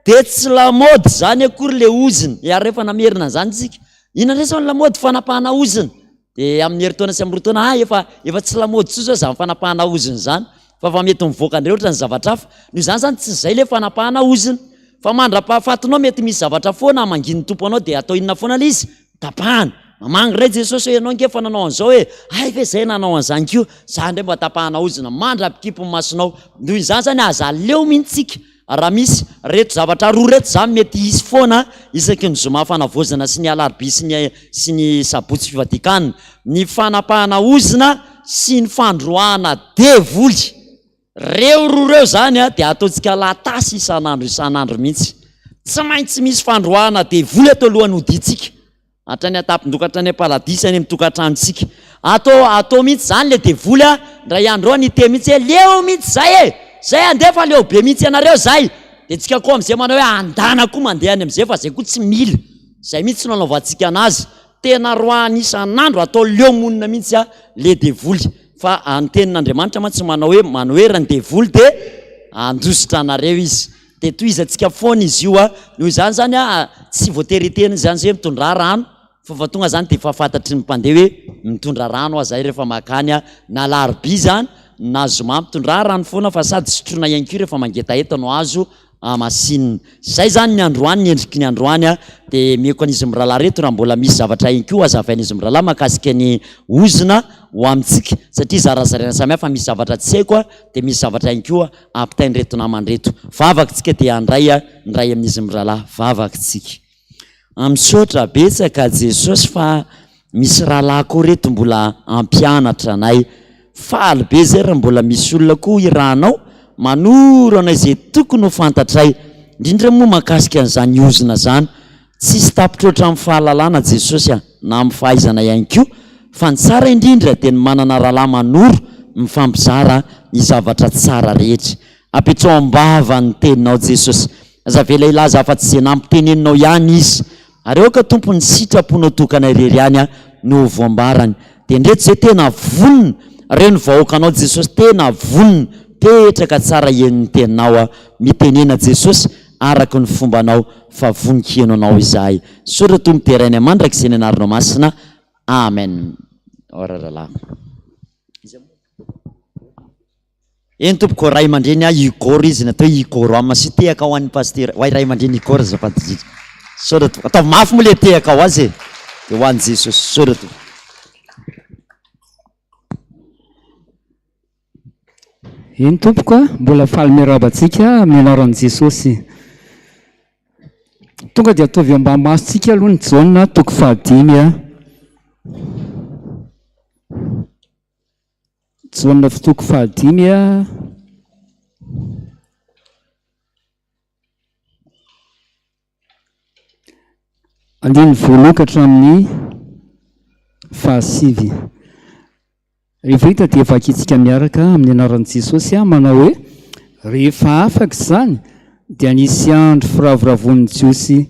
Dia tsy lamaody izany akory ilay ozona. E, ary rehefa namerina an'izany isika, inona indray izao ny lamaody? Fanapahana ozona. Dia amin'ny herintaona sy amin'ny 2 taona, ah, efa, efa tsy lamaody intsony izao izany fanapahana ozona izany, fa efa mety mivoaka indray ohatran'ny zavatra hafa. Noho izany izany, tsy izay ilay fanapahana ozona. Fa mandra-pahafatinao mety misy zavatra foana hamangian'ny Tompo anao, dia atao inona foana ilay izy? Tapahana. Mamangy indray Jesosy hoe ianao ange efa nanao an'izao e, hay ve izay nanao an'izany koa, za indray mba tapahana ozona mandra-pikipy ny masonao. Noho izany izany aza aleo mihitsy isika. Raha misy reto zavatra roa reto zany mety hisy foana isaky ny zoma fanavaozana sy ny alarobia sy ny sy ny sabotsy fivadian-kanina, ny fanapahana ozona sy ny fandroahana devoly. Reo roa reo zany a dia ataontsika latasy isan'andro isan'andro mihitsy. Tsy maintsy misy fandroahana devoly ato alohan'ny hodiantsika. Hatrany an-tampon-doha ka hatrany am-paradisa any amin'ny tokantranontsika. Ato atao mihitsy izany le devoly a, indray andro any hiteny mihitsy hoe leo mihitsy zay e! Zay andeha fa leo be mihitsy ianareo zay! Dia tsika koa amin'izay manao hoe andana koa mandeha any amin'izay fa zay koa tsy mila. Zay mihitsy no anaovantsika anazy. Tena roahana isan'andro atao leo monina mihitsy a le devoly. Fa ny tenin'Andriamanitra mantsy manao hoe manohera ny devoly dia handositra anareo izy. Dia tohizantsika foana izy io a. Noho izany izany a, tsy voatery hiteny izany izay hoe mitondrà rano, fa vao tonga izany dia efa fantatry ny mpandeha hoe mitondra rano aho izay rehefa mankany a. Na alarobia izany na zoma, mitondrà rano foana fa sady sotroina ihany koa rehefa mangetaheta no azo hamasinina. Izay izany ny androany, ny endriky ny androany a. Dia omeko an'izy mirahalahy ireto raha mbola misy zavatra ihany koa hazavain'izy mirahalahy mahakasika ny ozona ho amintsika, satria zarazaraina samihafa, misy zavatra tsy haiko a, dia misy zavatra ihany koa ampitain'ireto namana ireto. Vavaka tsika dia handray ny ray amin'izy mirahalahy. Vavaka tsika. Misaotra betsaka Jesosy fa misy rahalahy koa reto mbola hampianatra anay. Faly be zay raha mbola misy olona koa irahanao manoro anay izay tokony ho fantatray, indrindra moa mahakasika an'izany ozona zany. Tsisy tapitra ohatran'ny fahalalana Jesosy a, na amin'ny fahaizana ihany koa, fa ny tsara indrindra dia ny manana rahalahy manoro, mifampizara ny zavatra tsara rehetra. Apetraho am-bava ny teninao Jesosy, aza avela hilaza afa-tsy izay nampiteneninao ihany izy, ary aoka Tompo ny sitraponao tokana irery ihany no ho voambarany. Dia ndreto izay tena vonona, reo ny vahoakanao Jesosy tena vonona, petraka tsara hihaino ny teninao aho, mitenena Jesosy, araka ny fombanao fa vonon-kiheno anao izahay. Misaotra Tompo derainay mandrakizay ny anaranao masina. Amen. Ora rahalahy. Eny tompoko, ray aman-dreny ahy Igor izy natao hoe Igor Amasio tehaka ho an'ny pasitera. Ho ahy ray aman-dreny Igor azafady indrindra. Misaotra tompoko. Ataovy mafy moa le tehaka ho azy e. Dia ho an'i Jesosy. Misaotra tompoko. Eny tompoko a, mbola faly miarahaba antsika amin'ny anaran'i Jesosy. Tonga dia ataovy eo ambany masontsika aloha ny Jaona toko fahadimy a. Jaona toko fahadimy a. Andininy voalohany ka hatramin'ny fahasivy. Rehefa hita dia vakintsika miaraka amin'ny anaran'i Jesosy aho manao hoe, Rehefa afaka izany dia nisy andro firavoravoan'ny Jiosy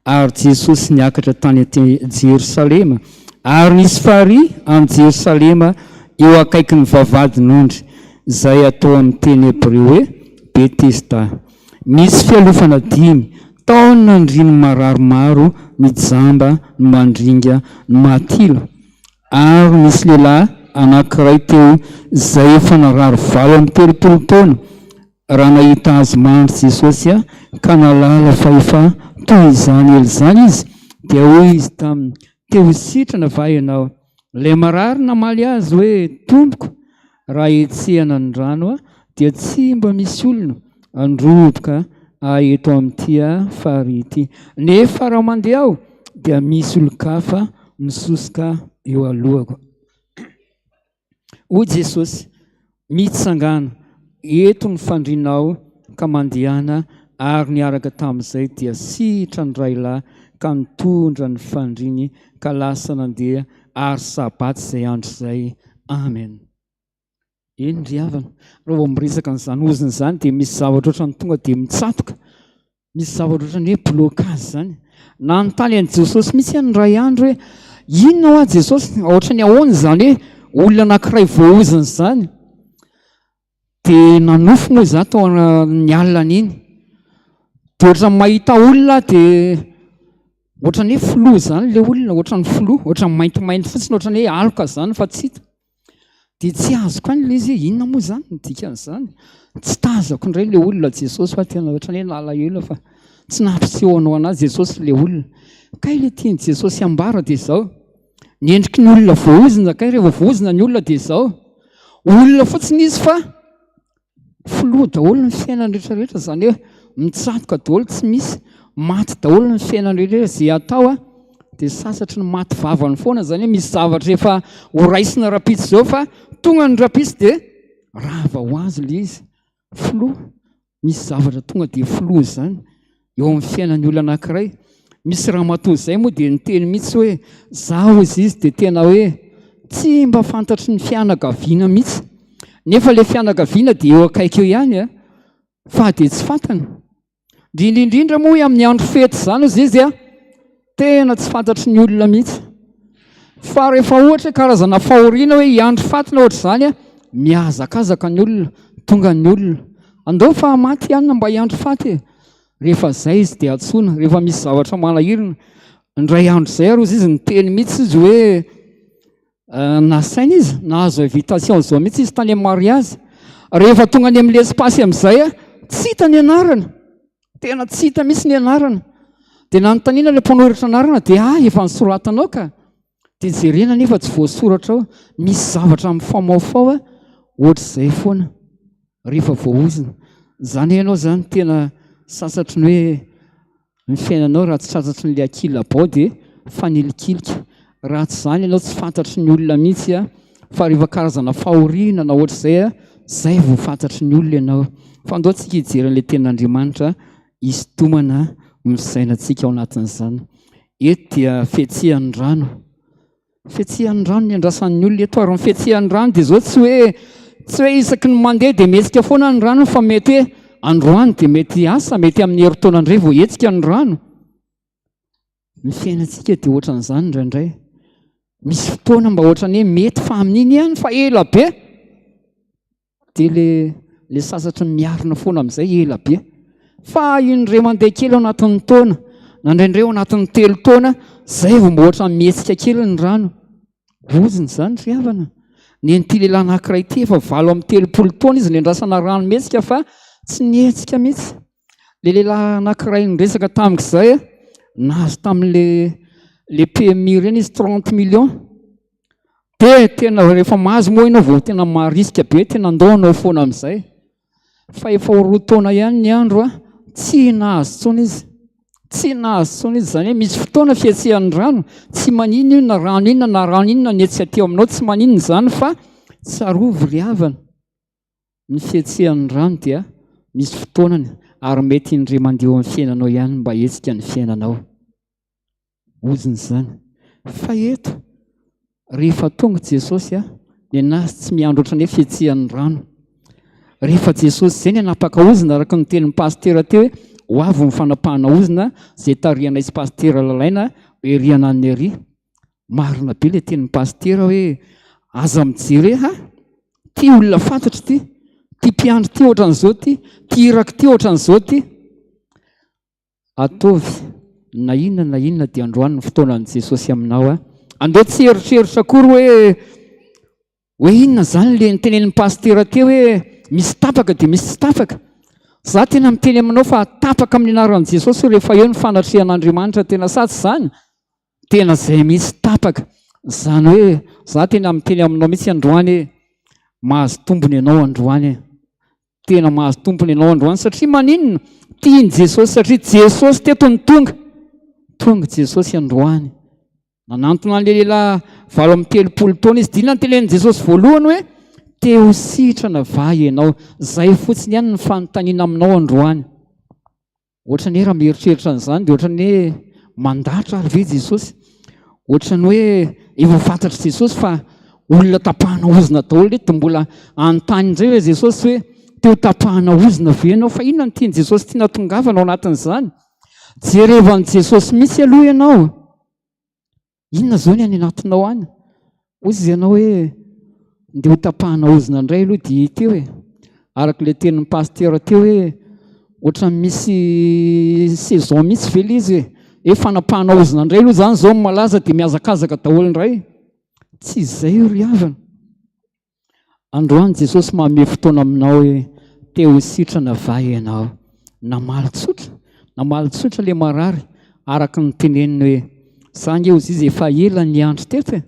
ary Jesosy niakatra tany Jerosalema ary nisy farihy any Jerosalema eo akaikin'ny vavahadin'ondry izay atao amin'ny teny hebreo hoe Betesda. Misy fialofana dimy taona andrian'ny marary maro, ny jamba, ny mandringa, ny mahatilo. Ary nisy lehilahy anankiray teo izay efa narary 38 taona, raha nahita azy mandry Jesosy ka nahalala fa efa toy izany ela izany izy, dia hoy izy taminy, Te ho sitrana va ianao? Ilay marary namaly azy hoe, Tompoko, raha hetsehana ny rano dia tsy mba misy olona handroboka ahy eto amin'ity farihy ity. Nefa raha mandeha aho dia misy olon-kafa misosoka eo alohako. Hoy Jesosy, Mitsangàna, eto ny fandrianao ka mandehana ary niaraka tamin'izay dia sitrany rahilahy ka nitondra ny fandriany ka lasa nandeha ary sabata izay andro izay. Amen. Eny ry havana, raha vao miresaka an'izany ozona izany dia misy zavatra ohatran'ny tonga dia mitsatoka. Misy zavatra ohatran'ny hoe blocage izany. Nanontany an'i Jesosy mihitsy aho indray andro hoe inona hoa Jesosy, ohatran'ny ahoana izany hoe olona anankiray voaozona izany. Dia nanofy moa izaho tao ny alina an'iny. Dia ohatran'ny mahita olona aho dia ohatran'ny hoe filoha izany ilay olona, ohatran'ny filoha, ohatran'ny maintimainty fotsiny, ohatran'ny hoe aloka izany fa tsy hita. Dia tsy azoko any ilay izy hoe inona moa izany ny dikan'izany. Tsy tazako indray ilay olona Jesosy fa tena ohatran'ny hoe nalahelo fa tsy nampiseho anao an'azy Jesosy ilay olona. Kay ilay tian'i Jesosy ambara dia izao, ny endriky ny olona voaozona kay rehefa voaozona ny olona dia izao, olona fotsiny izy fa filoha daholo ny fiainany rehetra rehetra, izany hoe Mitsatoka daholo tsy misy, maty daholo ny fiainana rehetra izay atao a, dia sasatry ny maty vavany foana izany hoe misy zavatra efa ho raisina rahampitso izao fa tonga ny rahampitso dia rava ho azy ilay izy. Filoha, misy zavatra tonga dia filoha izany eo amin'ny fiainan'ny olona anankiray. Misy ramatoa izay moa dia niteny mihitsy hoe zaho izy izy dia tena hoe tsy mba fantatry ny fianakaviana mihitsy. Nefa ilay fianakaviana dia eo akaiky eo ihany a, fa dia tsy fantany. Indrindra indrindra moa hoe amin'ny andro fety izany hozy izy a, tena tsy fantatry ny olona mihitsy. Fa rehefa ohatra hoe karazana fahoriana hoe hiandry faty na ohatr'izany a, mihazakazaka ny olona, tonga ny olona. Andao fa maty ihany mba hiandry faty e. Rehefa izay izy dia antsoina, rehefa misy zavatra manahirana. Indray andro izay ary hozy izy niteny mihitsy izy hoe Nasaina izy, nahazo invitation izao mihitsy izy tany amin'ny mariazy. Rehefa tonga any amin'ilay espace amin'izay, tsy hita ny anarana. Tena tsy hita mihitsy ny anarana. Dia nanontaniana ilay mpanoratra anarana dia ah efa nosoratanao ka. Dia jerena nefa tsy voasoratra ao. Misy zavatra mifamaofao ohatr'izay foana rehefa voaozona. Izany hoe ianao izany tena sasatry ny hoe Ny fiainanao raha tsy tratratry ny le ankilabao dia fanilikilika. Raha tsy izany ianao tsy fantatry ny olona mihitsy a, fa rehefa karazana fahoriana na ohatr'izay a, zay vao fantatry ny olona ianao. Fa andao tsika hijery an'ilay tenin'Andriamanitra hisintomana ny fisainantsika ao anatin'izany. Eto dia fihetsehan'ny rano. Fihetsehan'ny rano ny andrasan'ny olona eto ary ny fihetsehan'ny rano dia izao tsy hoe tsy hoe isaky ny mandeha dia mihetsika foana ny rano fa mety hoe androany dia mety asa mety amin'ny herintaona indray vao hetsika ny rano. Ny fiainantsika dia ohatran'izany indraindray. Misy fotoana mba ohatran'ny hoe mety fa amin'iny ihany fa ela be. Dia le le sasatry ny miarina foana amin'izay ela be. Fa indray mandeha kely ao anatin'ny taona, na indraindray ao anatin'ny telo taona, zay vao mba ohatran'ny mihetsika kely ny rano. Ozona izany ry havana. Nen'ity lehilahy anankiray ity efa 38 taona izy niandrasana rano mihetsika fa tsy nihetsika mihitsy. Le lehilahy anankiray niresaka tamiko izay, nahazo tamin'le le PMI ireny izy 30 millions. Dia tena rehefa mahazo moa ianao vao tena marisika be, tena andao hanao foana amin'izay. Fa efa ho roa taona ihany ny andro a, tsy nahazo intsony izy. Tsy nahazo intsony izy, izany hoe misy fotoana fihetsehan'ny rano, tsy maninona io na rano inona na rano inona ny etsy aty aminao, tsy maninona izany fa tsarovy ry havana, ny fihetsehan'ny rano dia misy fotoanany ary mety indray mandeha eo amin'ny fiainanao ihany mba hetsika ny fiainanao. Ozona izany. Fa eto, rehefa tonga Jesosy, nenazy tsy miandry ohatran'ny hoe fihetsehan'ny rano. Rehefa Jesosy izay ny hanapaka ozona, araka ny tenin'ny pasitera teo hoe ho avy ny fanapahana ozona izay tarihanay sy pasitera Lalaina ery ananona ery. Marina be ilay tenin'ny pasitera hoe aza mijery hoe ha, ty olona fantatro ity, ty mpiandry ity ohatran'izao ity, ty iraka ity ohatran'izao ity. Ataovy na inona na inona dia androany ny fotoanan'i Jesosy aminao a. Andao tsy hieritreritra akory hoe hoe inona izany le nitenenin'ny pasitera teo hoe misy tapaka dia misy tsy tapaka. Za tena miteny aminao fa tapaka amin'ny anaran'i Jesosy rehefa eo ny fanatrehan'Andriamanitra tena sa tsy izany? Tena izay mihitsy tapaka. Izany hoe za tena miteny aminao mihitsy androany hoe mahazo tombony ianao androany e. Tena mahazo tompony ianao androany satria maninona? Tian'i Jesosy satria Jesosy teto no tonga. Tonga Jesosy androany. Nanantona an'ilay lehilahy 38 taona izy. Dia inona no tenenin'i Jesosy voalohany hoe te ho sitrana va ianao? Izay fotsiny ihany ny fanontaniana aminao androany. Ohatran'ny hoe raha mieritreritra an'izany dia ohatran'ny hoe mandatra ary ve Jesosy? Ohatran'ny hoe efa fantatr'i Jesosy fa olona tapahana ozona daholo ireto dia mbola hanontany indray ve Jesosy hoe te ho tapahana ozona ve ianao? Fa inona no tian'i Jesosy tiana tongavana ao anatin'izany? Jerevo an'i Jesosy mihitsy aloha ianao. Inona izao ny any anatinao any? Hoy izy ianao hoe ndeha ho tapahana ozona indray aloha dia hita eo e. Araka ilay tenin'ny pasitera teo hoe ohatran'ny misy saison mihitsy ve ilay izy e? Hoe fanapahana ozona indray aloha izany izao no malaza dia mihazakazaka daholo indray. Tsy izay io ry havana. Androany Jesosy manome fotoana aminao hoe te ho sitrana va ianao? Namaly tsotra, namaly tsotra ilay marary araka ny teneniny hoe za nge hozy izy efa ela niandry teto e!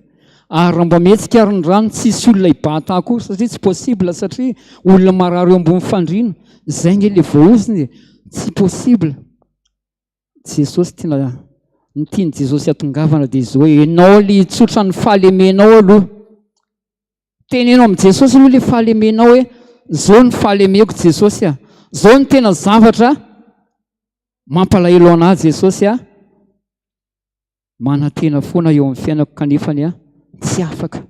Ary raha mba mihetsika ary ny rano tsisy olona hibata akory satria tsy possible satria olona marary eo ambony fandriana, zay nge le voaozona e! Tsy possible. Jesosy tiana, ny tian'i Jesosy hatongavana dia izao hoe enao le hitsotra ny fahalemenao aloha. Teneno amin'i Jesosy aloha le fahalemenao hoe zao ny fahalemeko Jesosy a. Zao ny tena zavatra mampalahelo anah Jesosy a. Manantena foana eo amin'ny fiainako kanefa ny tsy afaka.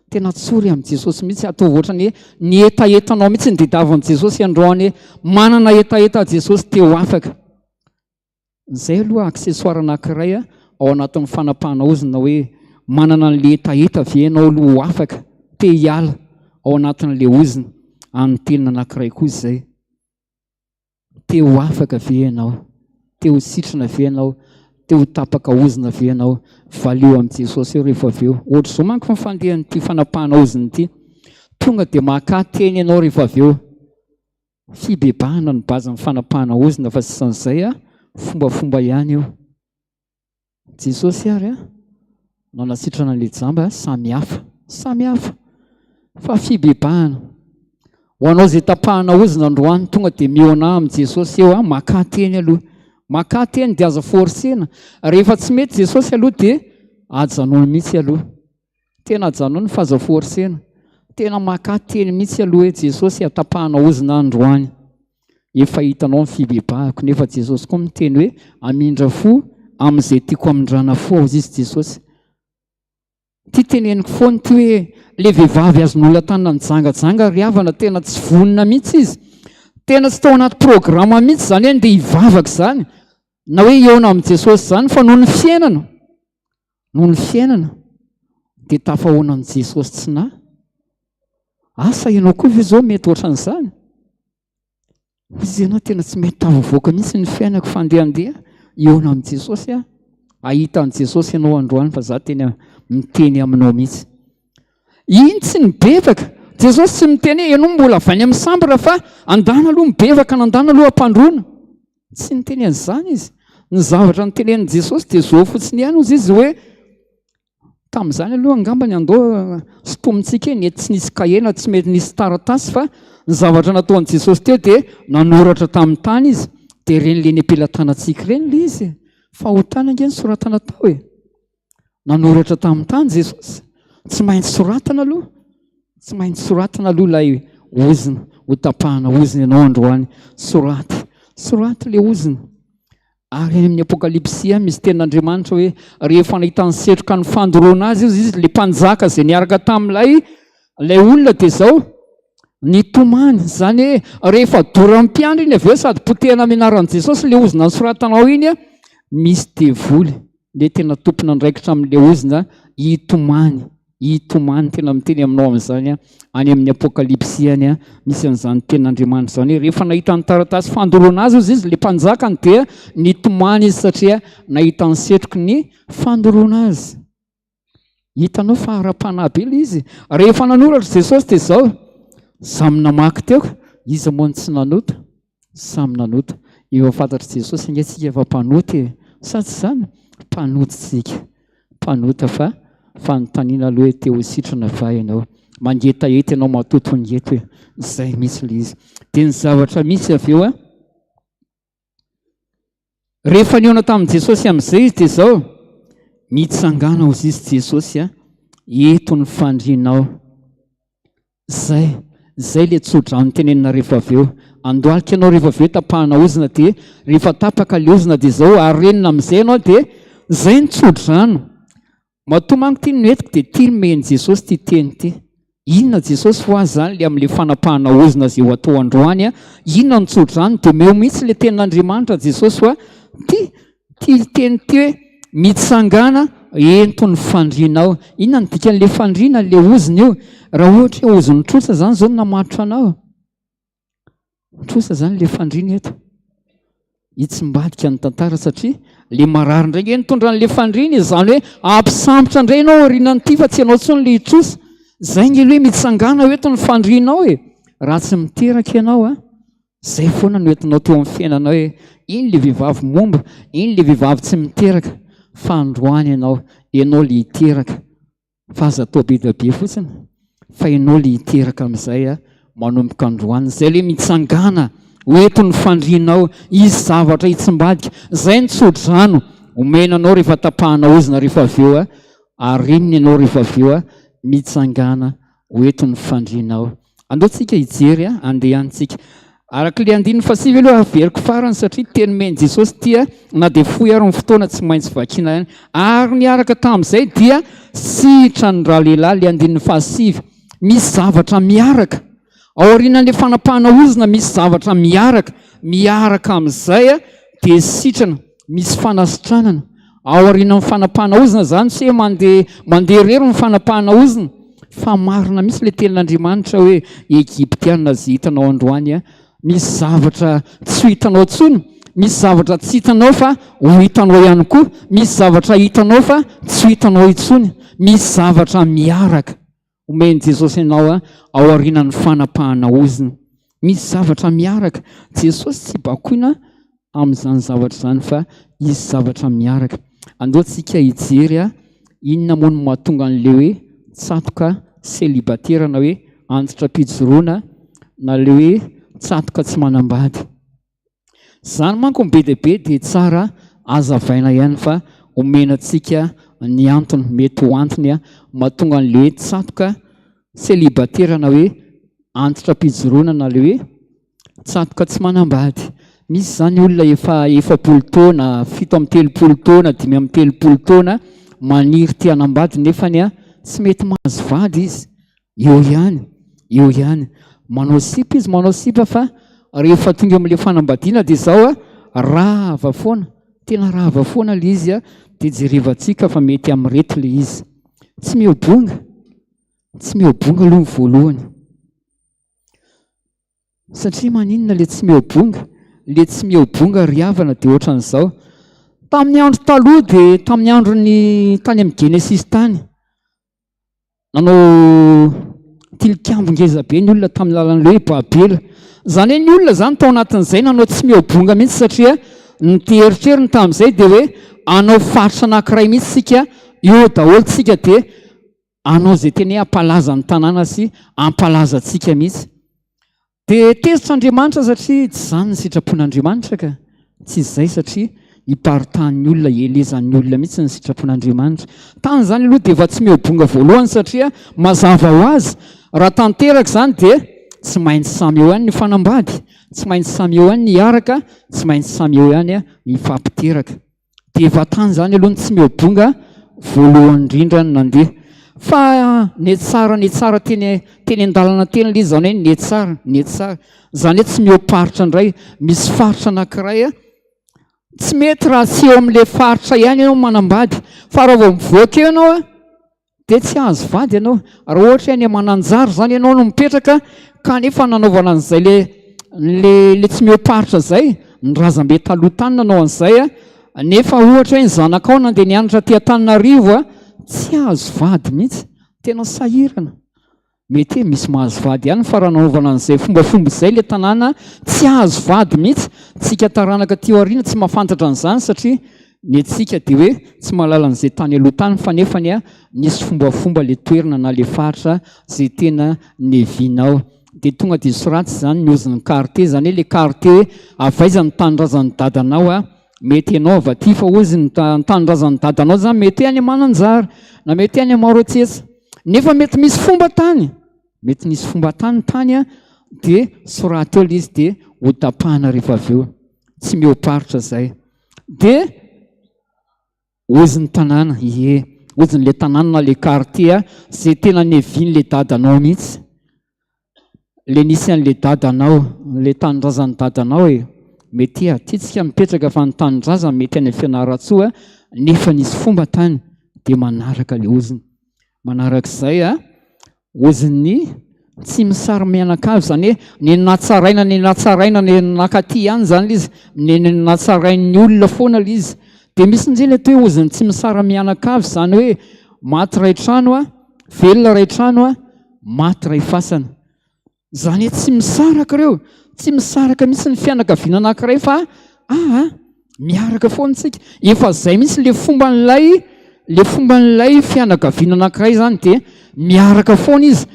Tena tsory amin'i Jesosy mihitsy, ataovy ohatran'ny hoe ny hetahetanao mihitsy ny didavin'i Jesosy androany hoe manana hetaheta Jesosy te ho afaka. Izay aloha accessoire anankiray ao anatin'ny fanapahana ozona hoe manana an'ilay hetaheta ve ianao aloha ho afaka, te hiala ao anatin'ilay ozona. An'ny anankiray koa izay. Te ho afaka ve ianao? Te ho sitrana ve ianao? Te ho tapaka ozona ve ianao? Valio amin'i Jesosy eo rehefa avy eo. Ohatr'izao manko ny fandehan'ity fanapahana ozona ity. Tonga dia maka teny ianao rehefa avy eo. Fibebahana no base-n'ny fanapahana ozona fa sisan'izay fombafomba ihany io. Jesosy ary a, nanasitrana an'ilay jamba samy hafa, samy hafa fa fibebahana. Ho anao izay tapahana ozona androany tonga dia mihaona amin'i Jesosy eo a, makà teny aloha. Makà teny dia aza forcena. Rehefa tsy mety Jesosy aloha dia ajanony mihitsy aloha. Tena ajanony fa aza forcena. Tena makà teny mihitsy aloha hoe Jesosy atapahana ozona androany. Efa hitanao ny fibebahako nefa Jesosy koa miteny hoe amindra fo amin'izay tiako amindrana fo ao izy Jesosy. Ty teneniko foana ty hoe le vehivavy azon'olona tanana nijangajanga ry havana tena tsy vonona mihitsy izy. Tena tsy tao anaty programa mihitsy izany hoe ndeha hivavaka izany na hoe hihaona amin'i Jesosy izany fa noho ny fiainana. Noho ny fiainana dia tafahoana amin'i Jesosy tsy nahy. Asa ianao koa ve izao mety ohatran'izany? Hoy izy ianao tena tsy mety tafavoaka mihitsy ny fiainako fa andeha andeha hihaona amin'i Jesosy aho. Hahita an'i Jesosy ianao androany fa za tena miteny aminao mihitsy. Iny tsy nibebaka. Jesosy tsy miteny hoe ianao mbola avy any amin'ny sambra fa andana aloha mibebaka na andana aloha ampandroana. Tsy niteny an'izany izy. Ny zavatra nitenenin'i Jesosy dia zao fotsiny ihany hozy izy hoe tamin'izany aloha angamba ny andao sintomintsika eny, tsy nisy kahie na tsy mety nisy taratasy fa ny zavatra nataon'i Jesosy teo dia nanoratra tamin'ny tany izy dia ireny le nepelatanantsika ireny le izy. Fahotana ange ny soratana tao e. Nanoratra tamin'ny tany Jesosy. Tsy maintsy soratana aloha. Tsy maintsy soratana aloha ilay ozona. Ho tapahana ozona ianao androany. Soraty. Soraty ilay ozona. Ary any amin'ny Apokalypsy any misy tenin'Andriamanitra hoe rehefa nahita ny setroka ny fandoroana azy izy, ilay mpanjaka izay niaraka tamin'ilay ilay olona dia izao nitomany. Izany hoe rehefa doran'ny mpiandry iny avy eo sady potehina amin'ny anaran'i Jesosy ilay ozona nosoratanao iny, misy devoly. Le tena tompon'andraikitra amin'le ozona hitomany, hitomany, tena miteny aminao amin'izany aho, any amin'ny Apokalypsy any aho, misy an'izany tenin'Andriamanitra izany hoe rehefa nahita ny taratasy fandoroana azy ozy izy, le mpanjakany dia nitomany izy satria nahita ny setroky ny fandoroana azy. Hitanao fa ara-panahy be le izy. Rehefa nanoratra Jesosy dia izao, samy namaky teo, iza moa no tsy nanota? Samy nanota. Efa fantatr'i Jesosy ange tsika fa mpanota e. Sa tsy izany? Mpanota tsika. Mpanota fa fanontaniana aloha hoe te ho sitrana va ianao? Mangetaheta ianao matoa tonga eto e. Izay mihitsy le izy. Dia ny zavatra misy avy eo a, Rehefa nihaona tamin'i Jesosy amin'izay izy dia izao, mitsangàna hozy izy Jesosy a, eto ny fandrianao. Zay, zay le tso-drano tenenina rehefa avy eo. Andohalika ianao rehefa avy eo tapahana ozona dia rehefa tapaka le ozona dia izao arenina amin'izay ianao dia zay ny tso-drano. Matoa manko ity no entiko dia ity nomen'i Jesosy ity teny ity. Inona Jesosy ho azy zany le amin'le fanapahana ozona izay ho atao androany a? Inona no tso-drano? Dia omeo mihitsy le tenin'Andriamanitra Jesosy hoa ity ity teny ity hoe mitsangàna ento ny fandrianao. Inona no dikan'le fandriana le ozona io? Raha ohatra hoe ozon'ny trosa zany zao no namatotra anao. Trosa zany le fandriana eto. Hitsimbadika ny tantara satria le marary indray nge nitondra an'le fandriana izany hoe ampisambotra indray ianao aorianan'ity fa tsy ianao intsony le hitrosa. Zay nge le hoe mitsangàna eto ny fandrianao e. Raha tsy miteraka ianao a, zay foana no entinao teo amin'ny fiainanao hoe iny le vehivavy momba, iny le vehivavy tsy miteraka fa androany ianao, ianao le hiteraka. Fa aza atao be dia be fotsiny fa ianao le hiteraka amin'izay a, manomboka androany. Izay le mitsangàna, Ho eto ny fandrianao, hisy zavatra hitsimbadika. Izay ny tso-drano omena anao rehefa tapahana ozona rehefa avy eo, arenina ianao rehefa avy eo, mitsangàna, ho eto ny fandrianao. Andao tsika hijery a, andehantsika. Araka ilay andininy fahasivy aloha averiko farany satria teny nomen'i Jesosy ity a, na dia fohy ary ny fotoana tsy maintsy vakiana ihany. Ary niaraka tamin'izay dia sitrany ralehilahy ilay andininy fahasivy. Misy zavatra miaraka. Ao aorianan'ilay fanapahana ozona misy zavatra miaraka. Miaraka amin'izay dia sitrana, misy fanasitranana. Ao aorianan'ny fanapahana ozona izany tsy hoe mandeha mandeha irery ny fanapahana ozona fa marina mihitsy ilay tenin'Andriamanitra hoe Egyptiana izay hitanao androany misy zavatra tsy ho hitanao intsony, misy zavatra tsy hitanao fa ho hitanao ihany koa, misy zavatra hitanao fa tsy ho hitanao intsony, misy zavatra miaraka. Omen'i Jesosy anao ao aorianan'ny fanapahana ozona. Misy zavatra miaraka. Jesosy tsy bakoina amin'izany zavatra izany fa hisy zavatra miaraka. Andao tsika hijery inona moa no mahatonga an'ilay hoe tsatoka selibatera na hoe antitra am-pijoroana na ilay hoe tsatoka tsy manambady. Izany manko ny be dia be dia tsara hazavaina ihany fa omena antsika ny antony, mety ho antony mahatonga an'ilay hoe tsatoka selibatera na hoe antitra am-pijoroana na ilay hoe tsatoka tsy manambady. Misy izany olona efa 40 taona, 37 taona, 35 taona maniry te hanambady nefany tsy mety mahazo vady izy. Eo ihany, eo ihany. Manao sipa izy, manao sipa fa rehefa tonga amin'ilay fanambadiana dia izao a, rava foana, tena rava foana ilay izy a, dia jerevantsika fa mety amin'ireto ilay izy. Tsy miha-bonga, tsy miha-bonga aloha ny voalohany. Satria maninona le tsy miha-bonga? Le tsy miha-bonga ry havana dia ohatran'izao. Tamin'ny andro taloha dia tamin'ny andron'ny tany amin'ny Genesisy tany, Nanao tilikambo ngeza be ny olona tamin'ny alalan'ilay hoe Babela. Izany hoe ny olona izany tao anatin'izay nanao tsy miha-bonga mihitsy satria ny eritreriny tamin'izay dia hoe hanao faritra anankiray mihitsy isika, eo daholo tsika dia hanao izay tena hoe hampalaza ny tanàna sy hampalaza antsika mihitsy. Dia tezitra Andriamanitra satria tsy izany ny sitrapon'Andriamanitra ka. Tsy izay satria hiparitahan'ny olona, hielezan'ny olona mihitsy ny sitrapon'Andriamanitra. Tany izany aloha dia efa tsy miha-bonga voalohany satria mazava ho azy raha tanteraka izany dia tsy maintsy samy eo ihany ny fanambady, tsy maintsy samy eo ihany ny hiaraka, tsy maintsy samy eo ihany ny hifampiteraka. Dia efa tany izany aloha ny tsy miha-bonga voalohany indrindra no nandeha. Fa netsara netsara teny teny an-dalana teny ilay izy izany hoe netsara netsara. Izany hoe tsy mihoa-paritra indray. Misy faritra anankiray tsy mety raha tsy eo amin'ilay faritra ihany ianao manambady. Fa raha vao mivoaka eo ianao Dia tsy hahazo vady ianao. Raha ohatra hoe any Mananjary izany ianao no mipetraka kanefa nanaovana an'izay le le le tsy mihoa-paritra izay, ny razambe taloha tany nanao an'izay, nefa ohatra hoe ny zanakao nandeha nianatra aty Antananarivo, tsy hahazo vady mihitsy. Tena sahirana. Mety hoe misy mahazo vady ihany fa raha nanaovana an'izay fombafomba izay ilay tanàna tsy hahazo vady mihitsy. Tsika taranaka aty aoriana tsy mahafantatra an'izany satria ny antsika dia hoe tsy mahalala an'izay tany aloha tany fa nefany nisy fombafomba ilay toerana na ilay faritra izay tena nevianao. Dia tonga dia soraty izany ny ozin'ny quartier, izany hoe ilay quartier hoe avy aiza ny tanindrazan'ny dadanao Mety ianao avy aty fa hozy ny tanindrazan'ny dadanao zany mety any Mananjary na mety any Maroantsetra. Nefa mety misy fomba tany, mety nisy fomba tany tany a, dia soraty eo ilay izy dia ho tapahana rehefa avy eo. Tsy mihoa-paritra zay. Dia hozy ny tanàna, ie, hozy ny le tanàna na le quartier zay tena nevian'le dadanao mihitsy. Le nisy an'le dadanao, le tanindrazan'ny dadanao e! Mety aty tsika mipetraka fa ny tanindrazana mety any Fianarantsoa nefa nisy fomba tany dia manaraka le ozona. Manarak'izay a, ozon'ny tsy misary mianakavy izany hoe ny natsaraina ny natsaraina ny nakaty ihany izany le izy, ny natsarain'ny olona foana le izy. Dia misy indray le atao hoe ozon'ny tsy misary mianakavy izany hoe maty iray trano a, velona iray trano a, Maty iray fasana. Izany hoe tsy misaraka ireo, tsy misaraka mihitsy ny fianakaviana anankiray fa aa miaraka foana isika. Efa izay mihitsy le fomban'ilay le fomban'ilay fianakaviana anankiray izany dia miaraka foana izy.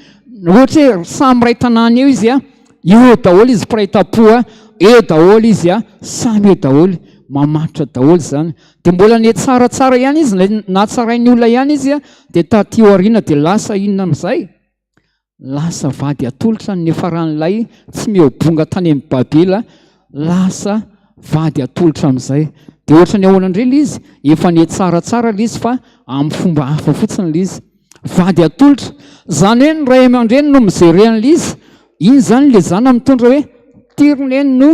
Ohatra hoe samy iray tanàna eo izy a, eo daholo izy mpiray tampo a, Eo daholo izy a, samy eo daholo, mamatotra daholo izany. Dia mbola nihatsaratsara ihany izy, nahatsarain'ny olona ihany izy a, dia taty aoriana dia lasa inona amin'izay? Lasa vady atolotra ny niafaran'ilay tsy mihoa-bonga tany amin'i Babela, lasa vady atolotra amin'izay. Dia ohatran'ny ahoana indray ilay izy? Efa nihatsaratsara ilay izy fa amin'ny fomba hafa fotsiny ilay izy. Vady atolotra. Izany hoe ny ray aman-dreny no mi-gérer an'ilay izy. Iny izany ilay zanany mitondra hoe ity ry neny no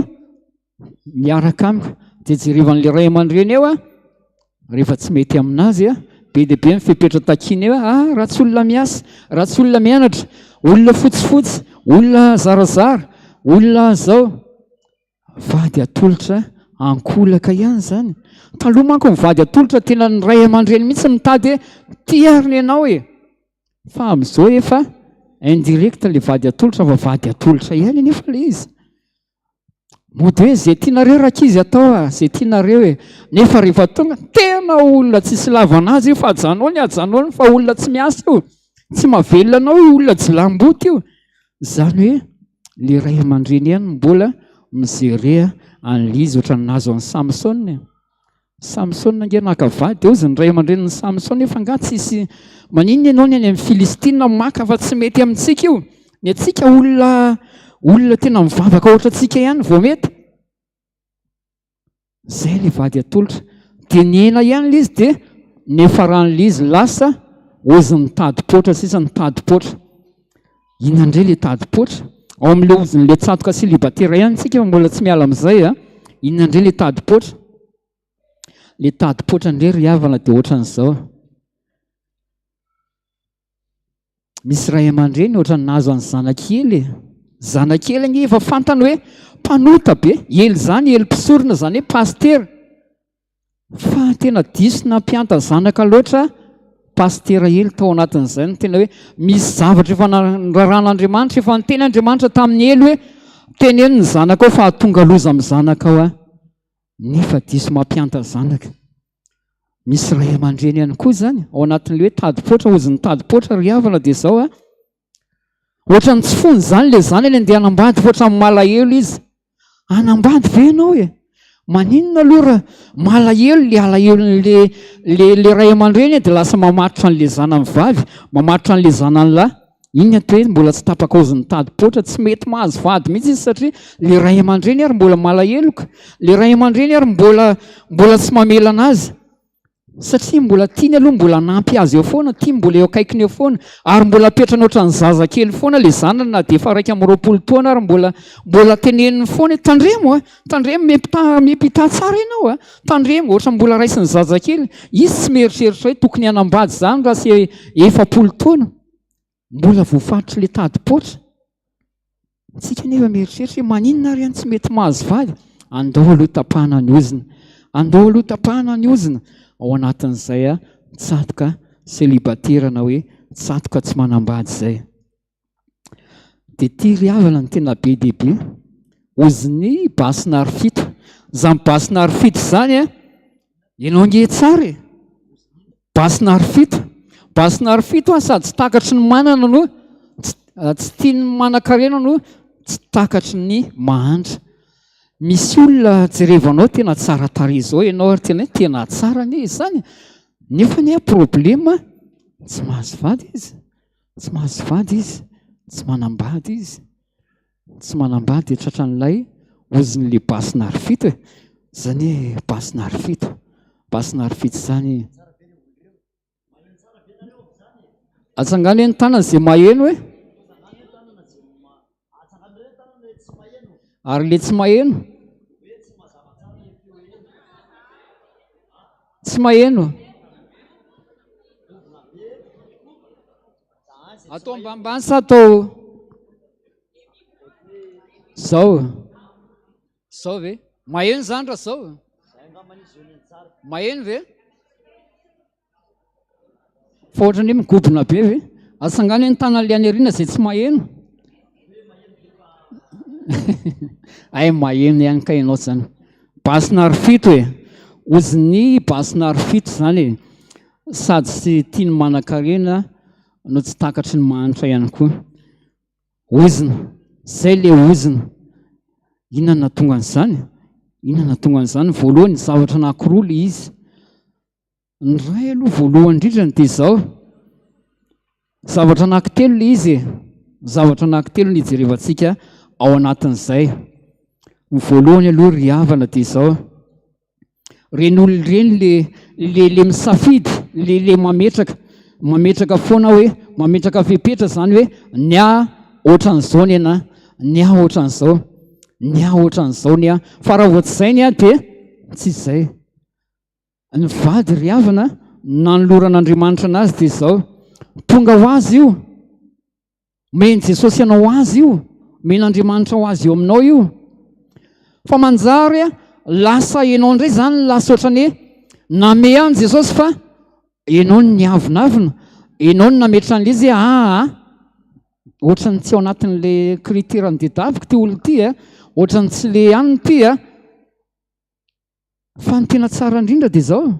miaraka amiko. Dia jerevan'ilay ray aman-dreny eo rehefa tsy mety aminazy, be dia be ny fepetra takiany eo, ah raha tsy olona miasa, raha tsy olona mianatra, olona fotsifotsy, olona zarazara, olona zao. Vady atolotra ankolaka ihany izany. Taloha manko ny vady atolotra tena ny ray aman-dreny mihitsy mitady hoe ty ary ny anao e. Fa amin'izao efa indirect ilay vady atolotra fa vady atolotra ihany anefa ilay izy. Mody hoe izay tianareo rankizy atao a, izay tianareo e. Nefa rehefa tonga, tena olona tsisy ilavana azy io fa ajanony, ajanony fa olona tsy miasa io. Tsy mahavelona anao io olona jilamboto io. Izany hoe le ray aman-dreny ihany no mbola mi-gerer an'ilay izy ohatran'ny nahazo an'i Samsona e. Samsona ange naka vady eo izy ny ray aman-drenin'i Samsona efa angaha tsisy maninona ianao ny any amin'ny Filistina maka fa tsy mety amintsika io. Ny antsika olona olona tena mivavaka ohatrantsika ihany vao mety. Zay le vady atolotra. Dia nihena ihany le izy dia niafaran'le izy lasa ozin'ny tadi-poatra sisa ny tadi-poatra. Inona indray le tadi-poatra? Ao amin'ilay ozin'ilay tsatoka célibataire ihany tsika fa mbola tsy miala amin'izay a. Inona indray le tadi-poatra? Le tadi-poatra indray ry havana dia ohatran'izao. Misy ray aman-dreny ohatran'ny nahazo an'ny zanak'i Ely e. Zanak'i Ely ange efa fantany hoe mpanota be. Ely izany, Ely mpisorona izany hoe pasitera. Fa tena diso nampihanta zanaka loatra pasitera Ely tao anatin'izay no tena hoe misy zavatra efa nararan'Andriamanitra, efa niteny Andriamanitra tamin'i Ely hoe teneno ny zanakao fa hahatonga loza amin'ny zanakao aho. Nefa diso mampihanta zanaka. Misy ray aman-dreny ihany koa izany ao anatin'ilay hoe tadi-poatra, hozy ny tadi-poatra ry havana dia izao a. Ohatran'ny tsy fony izany ilay zanany andeha hanambady fa ohatran'ny malahelo izy. Hanambady ve ianao e? Maninona aloha raha malahelo ilay alahelon'ilay le le ray aman-dreny dia lasa mamatotra an'ilay zanany vavy, mamatotra an'ilay zanany lahy. Iny atao hoe mbola tsy tapakaozin'ny tadi-poatra, tsy mety mahazo vady mihitsy izy satria le ray aman-dreny ary mbola malaheloka, le ray aman-dreny ary mbola mbola tsy mamela anazy satria mbola tiany aloha mbola hanampy azy eo foana, tiany mbola eo akaikiny eo foana ary mbola apetrany ohatran'ny zazakely foana le zanany na dia efa 21 taona ary mbola mbola teneniny foana hoe tandremo a, tandremo miampità miampità tsara ianao a, tandremo, ohatran'ny mbola raisin'ny zazakely, izy tsy mieritreritra hoe tokony hanambady izany raha tsy 40 taona. Mbola voafaritry ilay tadi-poatra. Tsika nefa mieritreritra hoe maninona ary any tsy mety mahazo vady? Andao aloha tapahana ny ozona. Andao aloha tapahana ny ozona. Ao anatin'izay a, tsatoka célibataire na hoe tsatoka tsy manambady izay. Dia ity ry havana no tena be dia be. Ozin'ny basin'arifito. Izany basin'arifito izany a, ianao ange tsara e. Basin'arifito. Basin'arifito an, sady tsy takatry ny manana no tsy tian'ny manan-karena no tsy takatry ny mahantra. Misy olona jerevanao tena tsara tarehy izao ianao ary tena hoe tena tsara anie izany. Nefa anie problema tsy mahazo vady izy. Tsy mahazo vady izy, tsy manambady izy. Tsy manambady dia tratran'ilay ozin'ilay basin'arifito e. Zany hoe basin'arifito. Basin'arifito izany. Atsangano hoe ny tanana izay maheno e. Ary ilay tsy maheno? Tsy maheno. Atao ambanimbany sa atao zao? Zao ve? Maheno izany raha zao? Maheno ve? Fa ohatran'ny hoe migobona be ve? Atsangano ny tanan'ilay any aoriana izay tsy maheno. Ay maheno ihany kay ianao izany. Basin'arifito e. Ozin'ny basin'arifito izany e. Sady tsy tian'ny manankarena no tsy takatry ny mahantra ihany koa. Ozona, zay le ozona. Inona no nahatonga an'izany? Inona no nahatonga an'izany? Voalohany, zavatra anankiroa ilay izy. Ny iray aloha voalohany indrindra dia izao, zavatra anankitelo ilay izy e, zavatra anankitelo no hijerevantsika ao anatin'izay. Ny voalohany aloha ry havana dia izao, ireny olona ireny le le le misafidy, le le mametraka, mametraka foana hoe, mametraka fepetra izany hoe ny ahy ohatran'izao ny anà, ny ahy ohatran'izao, ny ahy ohatran'izao ny ahy, fa raha vao tsy izay ny ahy dia tsy izay. Ny vady ry havana nanoloran'Andriamanitra anazy dia izao, tonga ho azy io, omen'i Jesosy anao ho azy io, omen'Andriamanitra ho azy eo aminao io. Fa manjary lasa ianao indray izany lasa ohatran'ny hoe name an'i Jesosy fa ianao no niavonavona, ianao no nametra an'ilay izy hoe aa, ohatran'ny tsy ao anatin'ilay critère ny diadaviko ity olona ity a, ohatran'ny tsy le anona ity a. Fa ny tena tsara indrindra dia izao.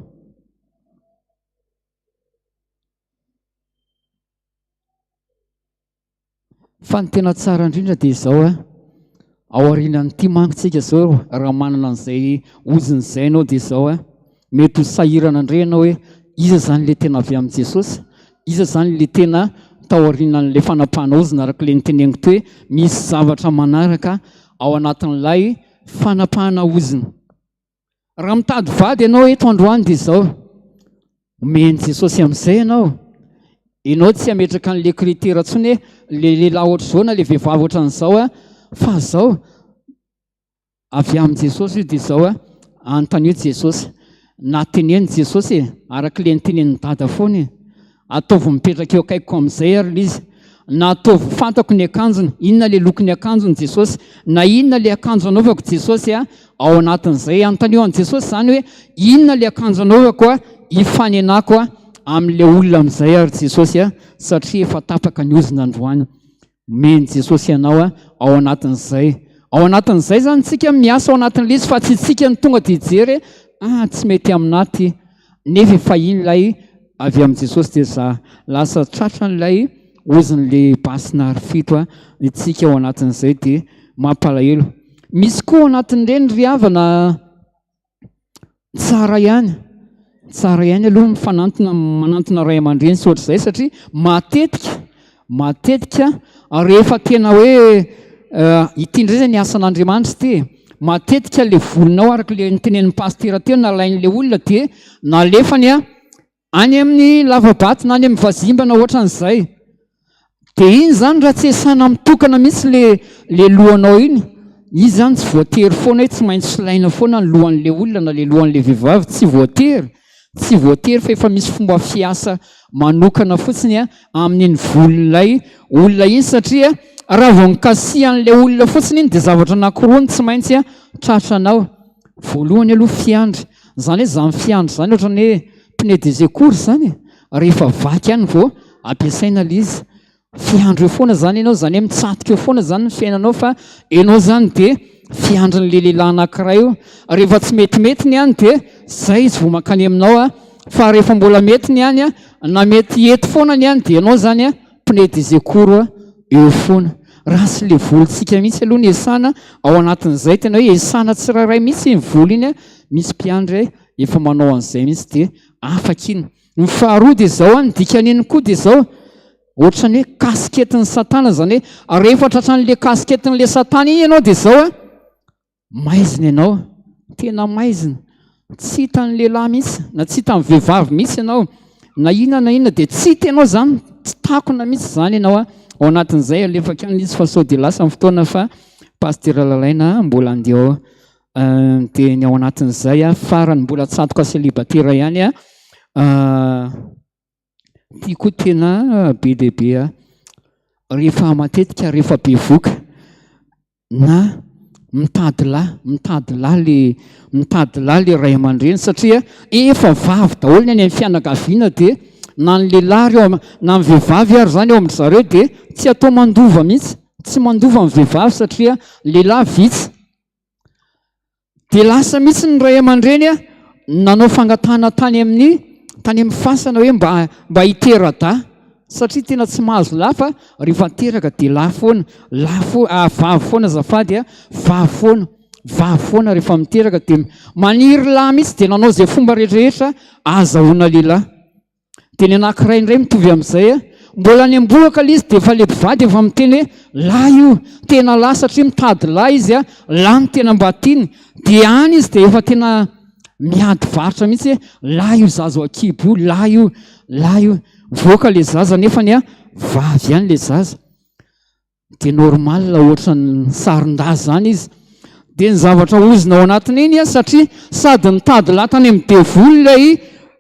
Fa ny tena tsara indrindra dia izao a. Ao aorianan'ity manko tsika izao raha manana an'izay ozona izay ianao dia izao a. Mety ho sahirana indray ianao hoe iza izany ilay tena avy amin'i Jesosy? Iza izany ilay tena tao aorianan'ilay fanapahana ozona araka ilay noteneniko teo hoe misy zavatra manaraka ao anatin'ilay Fanapahana ozona. Raha mitady vady ianao eto androany dia izao, omen'i Jesosy amin'izay ianao. Ianao tsy hametraka an'ilay critère intsony hoe ilay lehilahy ohatr'izao na ilay vehivavy ohatran'izao a, fa izao, avy amin'i Jesosy io dia izao a, anontanio Jesosy. Na teneno Jesosy e, araka ilay notenenin'i Dada foana e. Ataovy mipetraka eo akaikiko amin'izay ary ilay izy. Na ataovy fantako ny akanjony, inona ilay lokon'ny akanjony Jesosy, na inona ilay akanjo anaovako Jesosy a, ao anatin'izay. Anontanio an'i Jesosy izany hoe inona ilay akanjo anaovako a, hifanenako a, amin'ilay olona amin'izay ary Jesosy a, satria efa tapaka ny ozona androany. Omen'i Jesosy anao ao anatin'izay. Ao anatin'izay izany tsika miasa ao anatin'ilay izy fa tsy tsika no tonga dia hijery hoe ah tsy mety aminà ty. Nefa efa iny ilay avy amin'i Jesosy dia za lasa tratran'ilay ozin'ilay basy nary fito itsika ao anatin'izay dia mampalahelo. Misy koa ao anatin'ireny ry havana Tsara ihany, tsara ihany aloha mifanantona manantona ray aman-dreny sy ohatr'izay satria matetika, matetika rehefa tena hoe ity indray zany asan'Andriamanitra ity e, matetika le volonao araka le notenenin'ny pasitera teo nalain'le olona dia nalefany a Any amin'ny lava-bato na any amin'ny vazimba na ohatran'izay. Dia iny izany raha tsy esana mitokana mihitsy le le lohanao iny, izy izany tsy voatery foana hoe tsy maintsy solaina foana ny lohan'le olona na le lohan'le vehivavy, tsy voatery, tsy voatery fa efa misy fomba fiasa manokana fotsiny amin'iny volon'ilay olona iny satria raha vao nikasihan'ilay olona fotsiny iny dia zavatra anankiroa no tsy maintsy tratranao. Voalohany aloha fiandry, Izany hoe izany fiandry izany ohatran'ny hoe pneu de secours izany e, rehefa vaky ihany vao ampiasaina ilay izy. Fiandry eo foana izany ianao, izany hoe mitsatoka eo foana izany ny fiainanao fa ianao izany dia fiandrin'ilay lehilahy anankiray io. Rehefa tsy metimety ny any dia izay izy vao mankany aminao a, fa rehefa mbola mety ny any a, na mety hety foana ny any dia ianao izany a pneu de secours eo foana. Raha tsy le volontsika mihitsy aloha ny esana ao anatin'izay, tena hoe esana tsirairay mihitsy iny volo iny, misy mpiandry efa manao an'izay mihitsy dia afaka iny. Ny faharoa dia izao, ny dikan'iny koa dia izao, ohatran'ny hoe kasiketin'ny satana izany hoe rehefa tratran'le kasiketin'le satana iny ianao dia izao, Maizina ianao, tena maizina, tsy hitan'ny lehilahy mihitsy na tsy hitan'ny vehivavy mihitsy ianao, na inona na inona dia tsy hita ianao izany, tsy takona mihitsy izany ianao a. Ao anatin'izay alefako ihany izy fa sao dia lasa ny fotoana fa Pasitera Lalaina mbola andeha ao. Dia ny ao anatin'izay a, farany mbola tsatoka célibataire ihany a. Ity koa tena be dia be a. Rehefa matetika rehefa bevoka na mitady lahy, mitady lahy le mitady lahy le ray aman-dreny satria efa vavy daholo ny any amin'ny fianakaviana dia na ny lehilahy ary eo na ny vehivavy ary izany eo amin-dry zareo dia tsy atao mandova mihitsy, tsy mandova ny vehivavy satria lehilahy vitsy. Dia lasa mihitsy ny ray aman-dreny nanao fangatahana tany amin'ny tany amin'ny fasana hoe mba mba hitera-dahy. Satria tena tsy mahazo lahy fa rehefa teraka dia lahy foana, lahy foana, ah, vavy foana azafady a, vavy foana, vavy foana rehefa miteraka dia maniry lahy mihitsy dia nanao izay fomba rehetrarehetra ahazahoana lehilahy. Dia ny anankiray indray mitovy amin'izay a, mbola any am-bohoka ilay izy dia efa ilay mpivady efa miteny hoe lahy io, tena lahy satria mitady lahy izy a, lahy no tena mba tiany, dia any izy dia efa tena miady varotra mihitsy hoe lahy io zaza ao an-kibo io, lahy io, lahy io. Mivoaka ilay zaza nefany a, vavy ihany ilay zaza. Dia normal ohatran'ny sarin-dahy izany izy. Dia ny zavatra ozona ao anatin'iny a, satria sady nitady lahy tany amin'ny devoly ilay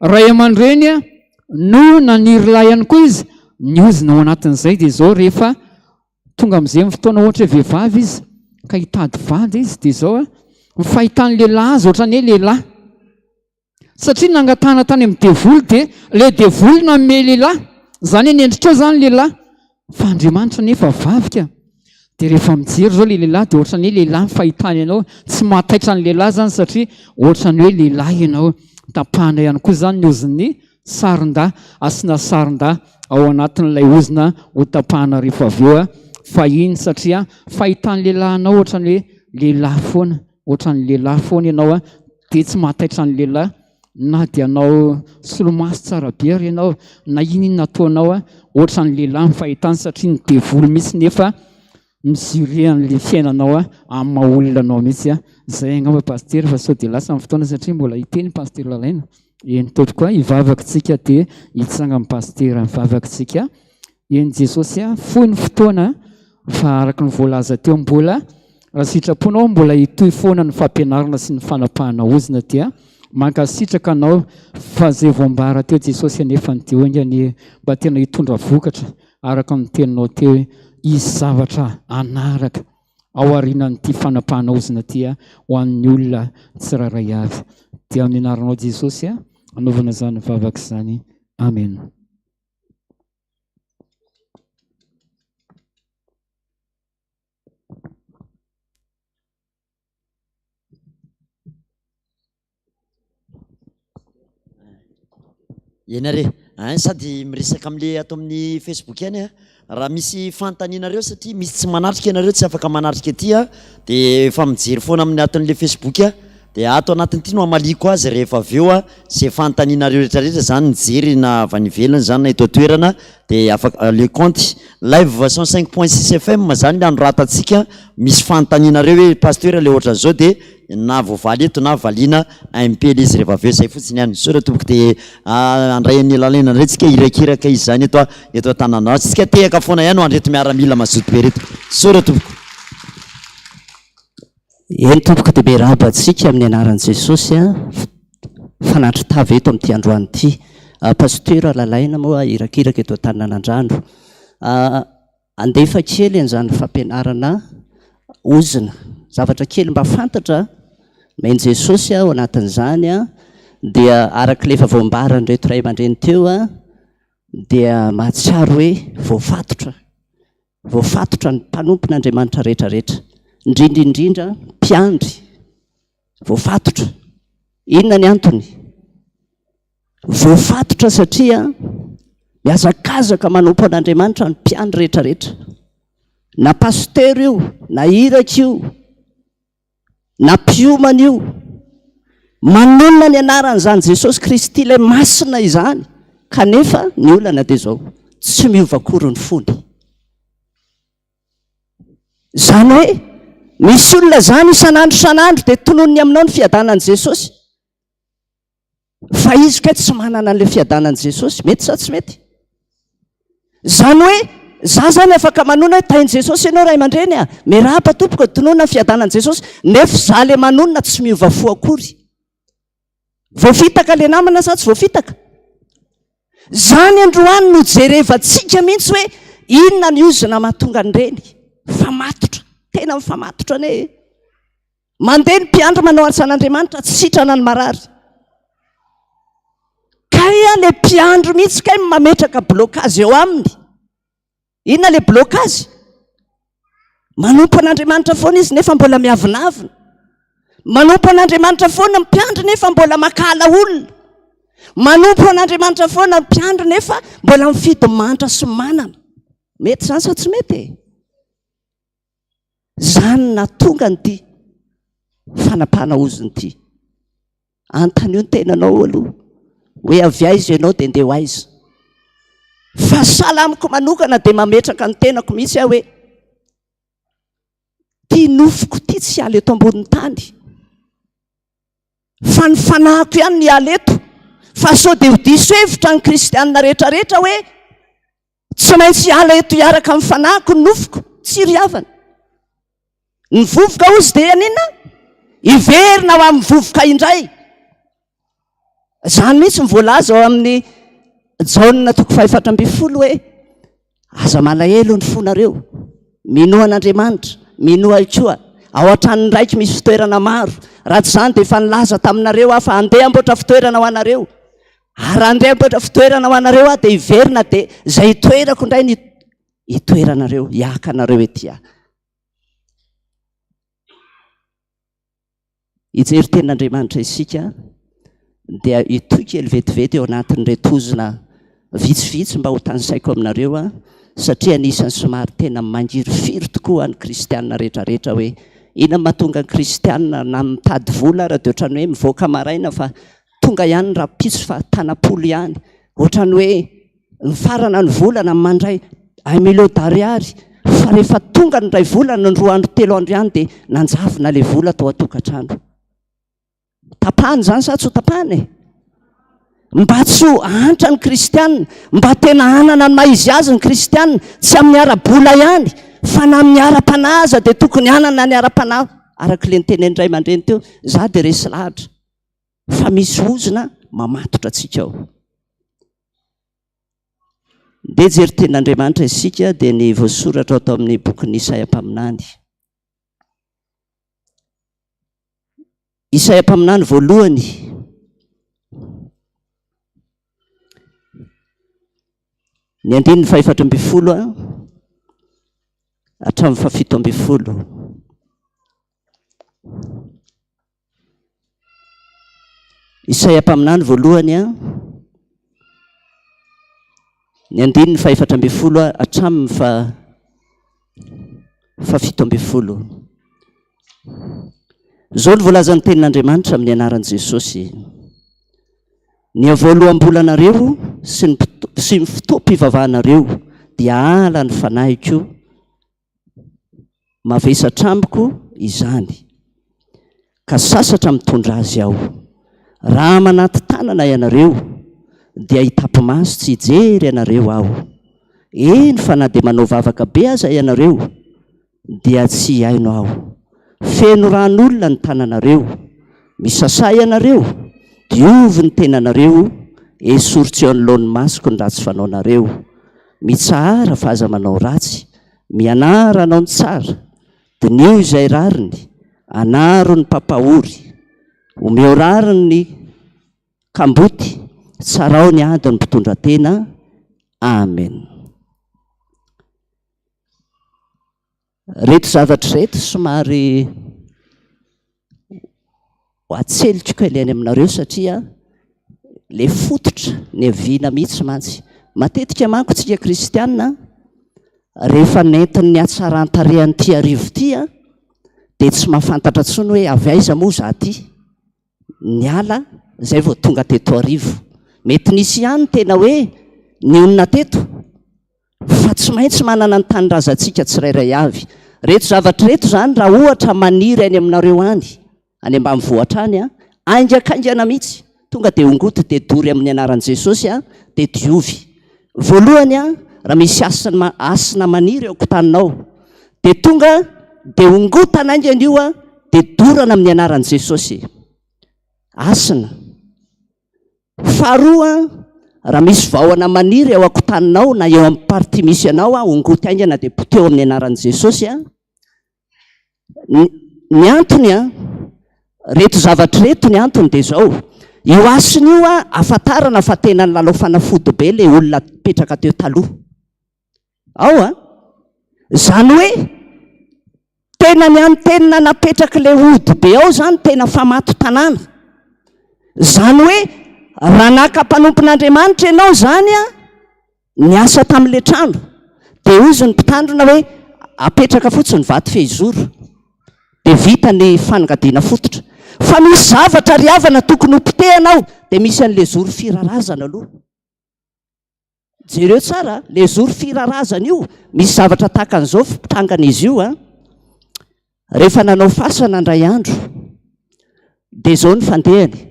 ray aman-dreny a, no naniry lahy ihany koa izy. Ny ozona ao anatin'izay dia izao rehefa tonga amin'izay ny fotoana ohatra hoe vehivavy izy ka hitady vady izy dia izao a, ny fahitan'ny lehilahy azy ohatran'ny hoe lehilahy. Satria nangatahana tany amin'ny devoly dia ilay devoly nanome lehilahy. Izany hoe ny endrikao izany lehilahy. Fa Andriamanitra nefa vavy ka. Dia rehefa mijery izao ilay lehilahy dia ohatran'ny hoe lehilahy ny fahitany anao. Tsy mahataitra ny lehilahy izany satria ohatran'ny hoe lehilahy ianao. Tapahana ihany koa izany ny ozin'ny sarin-dahy. Asiana sarin-dahy ao anatin'ilay ozona ho tapahana rehefa avy eo fahiny satria fahitan'ny lehilahy anao ohatran'ny hoe lehilahy foana. Ohatran'ny lehilahy foana ianao dia tsy mahataitra ny lehilahy na dia hanao solomaso tsara be ary ianao na inona inona ataonao ohatran'ny lehilahy ny fahitany satria ny devoly mihitsy nefa mi-jurer an'ilay fiainanao amin'ny maha olona anao mihitsy. Izay angamba Pasitera fa sao dia lasa ny fotoana satria mbola hiteny Pasitera Lalaina. Eny tompoko, hivavaka isika dia hitsangana Pasitera mivavaka isika. Eny Jesosy a, fohy ny fotoana fa araka ny voalaza teo mbola raha sitraponao mbola hitohy foana ny fampianarana sy ny fanapahana ozona dia mankasitraka anao fa zay voambara teo Jesosy anefa ny teo enga anie mba tena hitondra vokatra araka ny teninao teo hoe hisy zavatra hanaraka ao aorianan'ity fanapahana ozona ity ho an'ny olona tsirairay avy dia amin'ny anaranao Jesosy a anaovana izany vavaka izany amen. Eny ary e, ein sady miresaka amle ato amin'ny facebook ihany a, raha misy fanontanianareo satria misy tsy manatrika ianareo tsy afaka manatrika aty a, de efa mijery foana amin'ny aton'le facebook a, de ato anatin'ity no hamaliako azy rehefa avy eo a, ze fanontanianareo rehetra rehetra zany mijery na avy any ivelany zany na eto an-toerana de afaka le compte live 105.6 FM zany le anoratantsika misy fanontanianareo hoe pasteur le ohatran'izao de na voavaly eto na valiana MP le izy rehefa avy eo zay fotsiny ihany misaotra tompoko de handray an'i Lalaina indray tsika hirakiraka izy zany eto eto an-tanàna tsika tehaka foana ihany ho an'ireto miaramila mazoto be reto misaotra tompoko. Eny tompoko dia miarahaba antsika amin'ny anaran'i Jesosy a, fanatri-tava eto amin'ity androany ity. Pasteur Lalaina moa irakiraka eto Antaninanandrano. Andefa kely an'izany fampianarana ozona, zavatra kely mba fantatra nomen'i Jesosy ao anatin'izany dia araka ilay efa voambaran'ireto ray aman-dreny teo dia mahatsiaro hoe voafatotra Voafatotra ny mpanompon'Andriamanitra rehetra rehetra, indrindra indrindra mpiandry. Voafatotra. Inona ny antony? Voafatotra satria mihazakazaka manompo an'Andriamanitra ny mpiandry rehetra rehetra. Na pasitera io, na iraka io, na mpiomana io. Manonona ny anaran'izany Jesosy Kristy ilay masina izany, kanefa ny olana dia izao, tsy miova akory ny fony. Izany hoe, misy olona izany isan'andro isan'andro dia tononiny aminao ny fiadanan'i Jesosy. Fa izy kay tsy manana an'ilay fiadanan'i Jesosy. Mety sa tsy mety? Izany hoe, za zany afaka manona hoe tahin'i Jesosy ianao ray aman-dreny a! Miarahaba tompoko, tononina ny fiadanan'i Jesosy, nefa za le manonona tsy miova fo akory. Voafitaka le namana sa tsy voafitaka? Zany androany no jerevantsika mihitsy hoe inona ny ozona mahatonga an'ireny. Mifamatotra, tena mifamatotra anie e! Mandeha ny mpiandry manao asan'Andriamanitra tsy sitrana ny marary. Kay a le mpiandry mihitsy kay mametraka blocage eo aminy. Inona le blocage? Manompo an'Andriamanitra foana izy nefa mbola miavonavona. Manompo an'Andriamanitra foana ny mpiandry nefa mbola mankahala olona. Manompo an'Andriamanitra foana ny mpiandry nefa mbola mifidy mantra sy manana. Mety izany sa tsy mety e? Izany no nahatonga an'ity fanapahana ozona ity. Anontanio ny tenanao aloha hoe avy aiza ianao dia ndeha ho aiza. Fa sahala amiko manokana dia mametraka ny tenako mihitsy aho hoe ity nofoko ity tsy hiala eto ambonin'ny tany fa ny fanahiko ihany no hiala eto fa sao dia ho diso hevitra ny kristianina rehetrarehetra hoe Tsy maintsy hiala eto hiaraka amin'ny fanahiko ny nofoko, tsy ry havana. Ny vovoka hozy dia haninona? Hiverina ho amin'ny vovoka indray. Izany mihitsy ny voalaza ao amin'ny Jaona toko fahefatra ambin'ny folo hoe aza malahelo ny fonareo, minoa an'Andriamanitra, minoa ahy koa. Ao an-tranon'ny Raiko misy fitoerana maro. Raha tsy izany dia efa nilaza taminareo aho fa handeha hamboatra fitoerana ho anareo. Ary raha handeha hamboatra fitoerana ho anareo aho dia hiverina dia izay hitoerako indray ny hitoeranareo, hiaka anareo ety aho. Hijery tenin'Andriamanitra isika dia hitohy kely vetivety eo anatin'ireto ozona vitsivitsy mba ho tanisaiko aminareo aho satria anisan'ny somary tena mangirifiry tokoa ny kristianina rehetrarehetra hoe inona mahatonga ny kristianina na mitady vola ara dia ohatran'ny hoe mivoaka maraina fa Tonga ihany ny rahampitso fa tanam-polo ihany. Ohatran'ny hoe mifarana ny volana mandray un million d'ariary fa rehefa tonga ny iray volana ny roa andro telo andro ihany dia nanjavona ilay vola tao an-tokantrano. Tapahana izany sa tsy ho tapahana e? Mba tsy ho antra ny kristianina, mba tena hanana ny maha izy azy ny kristianina, tsy amin'ny ara-bola ihany fa na amin'ny ara-panahy aza dia tokony hanana ny ara-panahy araka ilay nitenenin'ny ray aman-dreny teo. Izaho dia resy lahatra. fa misy ozona mamatotra antsika ao. Ndeha hijery tenin'Andriamanitra isika dia ny voasoratra ao amin'ny bokin'ny Isaia mpaminany. Isaia mpaminany voalohany ny andininy fahefatra ambin'ny folo hatramin'ny fahafito ambin'ny folo. Isaia mpaminany voalohany a, ny andininy fahefatra ambin'ny folo hatramin'ny fa fahafito ambin'ny folo. Izao no voalazan'ny tenin'Andriamanitra amin'ny anaran'i Jesosy. Ny voaloham-bolanareo sy ny sy ny fotoam-pivavahanareo dia hahala ny fanahiko Mavesatra amiko izany, ka sasatra mitondra azy aho. Raha manatin-tanana ianareo, dia hitapi-maso tsy hijery anareo aho. Eny fa na dia manao vavaka be aza ianareo, dia tsy hihaino aho. Feno ran'olona ny tananareo. Misasà ianareo, diovy ny tenanareo, esory tsy eo anoloan'ny masoko ny ratsy fanaonareo. Mitsahara fa aza manao ratsy, Mianara hanao ny tsara, diniho izay rariny, anaro ny mpampahory, omeo rariny ny kamboty, tsarao ny adin'ny mpitondra tena. Amen. Reto zavatra ireto somary Ho atseliko kely any aminareo satria le fototra niaviana mihitsy mantsy. Matetika manko tsika kristiana rehefa nentin'ny hatsaran-tarehan'ity arivo ity dia tsy mahafantatra intsony hoe avy aiza moa za ty. Niala zay vao tonga teto arivo. Mety nisy ihany tena hoe nionona teto fa tsy maintsy manana ny tanindrazantsika tsirairay avy. Reto zavatra ireto izany raha ohatra maniry any aminareo any, any ambanivohitra any, haingakaingana mihitsy, tonga dia ongoty dia dory amin'ny anaran'i Jesosy dia diovy. Voalohany, raha misy hasina, hasina maniry eo an-kotaninao, dia tonga dia ongotana haingana io dia dorana amin'ny anaran'i Jesosy. Hasina. Faharoa, raha misy vahona maniry eo an-kotaninao na eo amin'ny partie misy anao, ongoty haingana dia poteho amin'ny anaran'i Jesosy. Ny antony, reto zavatra ireto ny antony dia izao, io hasina io ahafantarana fa tena nilalao fanafody be ilay olona nipetraka teo taloha. Ao a! Izany hoe tena ny antenne napetrak'ilay ody be ao izany tena famato-tanàna. Izany hoe Raha naka mpanompon'Andriamanitra ianao izany an, niasa tamin'ilay trano, dia hozy ny mpitandrina hoe apetraka fotsiny vato fehizoro, dia vita ny fanongadiana fototra. Fa misy zavatra ry havana tokony ho potehana ao, dia misy an'ilay zoro firarazana aloha. Jereo tsara, le zoro firarazana io, misy zavatra tahaka an'izao fitrangan'izy io an. Rehefa nanao fasana indray andro, dia izao ny fandehany.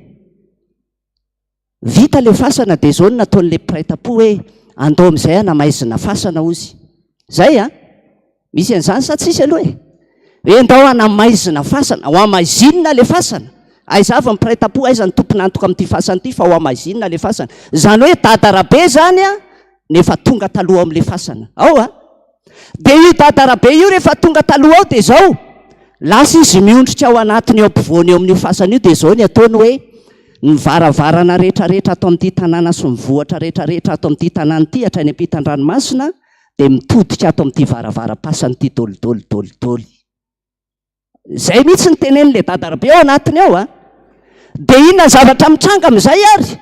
Vita le fasana dia izao no nataon'ilay mpiray tampo hoe andao amin'izay hanamaizina fasana hozy. Izay an! Misy an'izany sa tsisy aloha e? Hoe andao hanamaizina fasana, ho hamaizinina le fasana. Aiza avy ny mpiray tampo, aiza ny tompon'antoka amin'ity fasana ity fa ho hamaizinina le fasana. Izany hoe Dada Rabe izany an, no efa tonga taloha ao amin'ilay fasana. Ao an! Dia io Dada Rabe io rehefa tonga taloha ao dia izao, lasa izy miondrika ao anatiny eo ampovoany eo amin'io fasana io dia izao ny ataony hoe, ny varavarana rehetrarehetra ato amin'ity tanàna sy ny vohitra rehetrarehetra ato amin'ity tanàna ity hatrany ampitan-dranomasina dia mitodika ato amin'ity varavaram-pasana ity dôly dôly dôly dôly. Izay mihitsy ny tenenin'ilay Dada Rabe ao anatiny ao a. Dia inona ny zavatra mitranga amin'izay ary?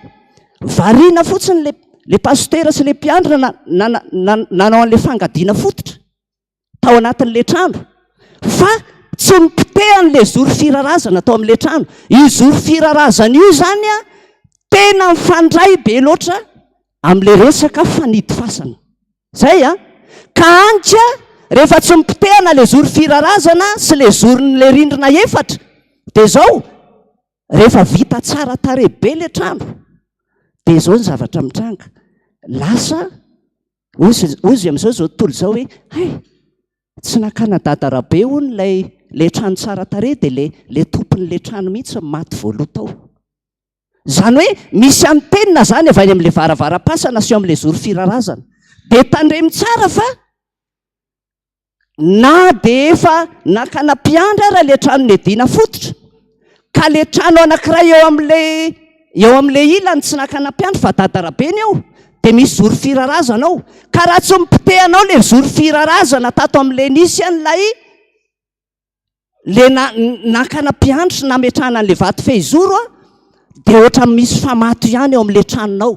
Variana fotsiny le le pasitera sy le mpiandrina na, na, na, nanao an'ilay fangadiana fototra tao anatin'ilay trano. Fa tsy nipotehany le zoro firarazana tao amin'ilay trano. Io zoro firarazana io izany a, tena mifandray be loatra amin'ilay resaka fanidy fasana. Zay a! Ka any ka rehefa tsy mipotehana le zoro firarazana sy le zoron'le rindrina efatra de zao rehefa vita tsara tarehy be le trano de zao ny zavatra mitranga lasa ozy ozy am'izao zao tontolo izao hoe hay tsy nakana dada rabe hono ilay le trano tsara tarehy de le le tompon'le trano mihitsy maty voaloha tao. Izany hoe misy antenne izany avy any amin'ilay varavaram-pasana sy eo amin'ilay zoro firarazana. Dia tandremo tsara fa na dia efa nakana mpiandry ara ilay trano niadiana fototra, ka ilay trano anankiray eo amin'ilay eo amin'ilay ilany tsy nakana mpiandry fa dadarabe ny eo, dia misy zoro firarazana ao. Ka raha tsy nopotehanao ilay zoro firarazana tato amin'ilay nisy an'ilay Le na, nakana mpiandry sy nametrahana an'le vato fehizoro a, dia ohatran'ny misy famato ihany eo amin'le tranonao.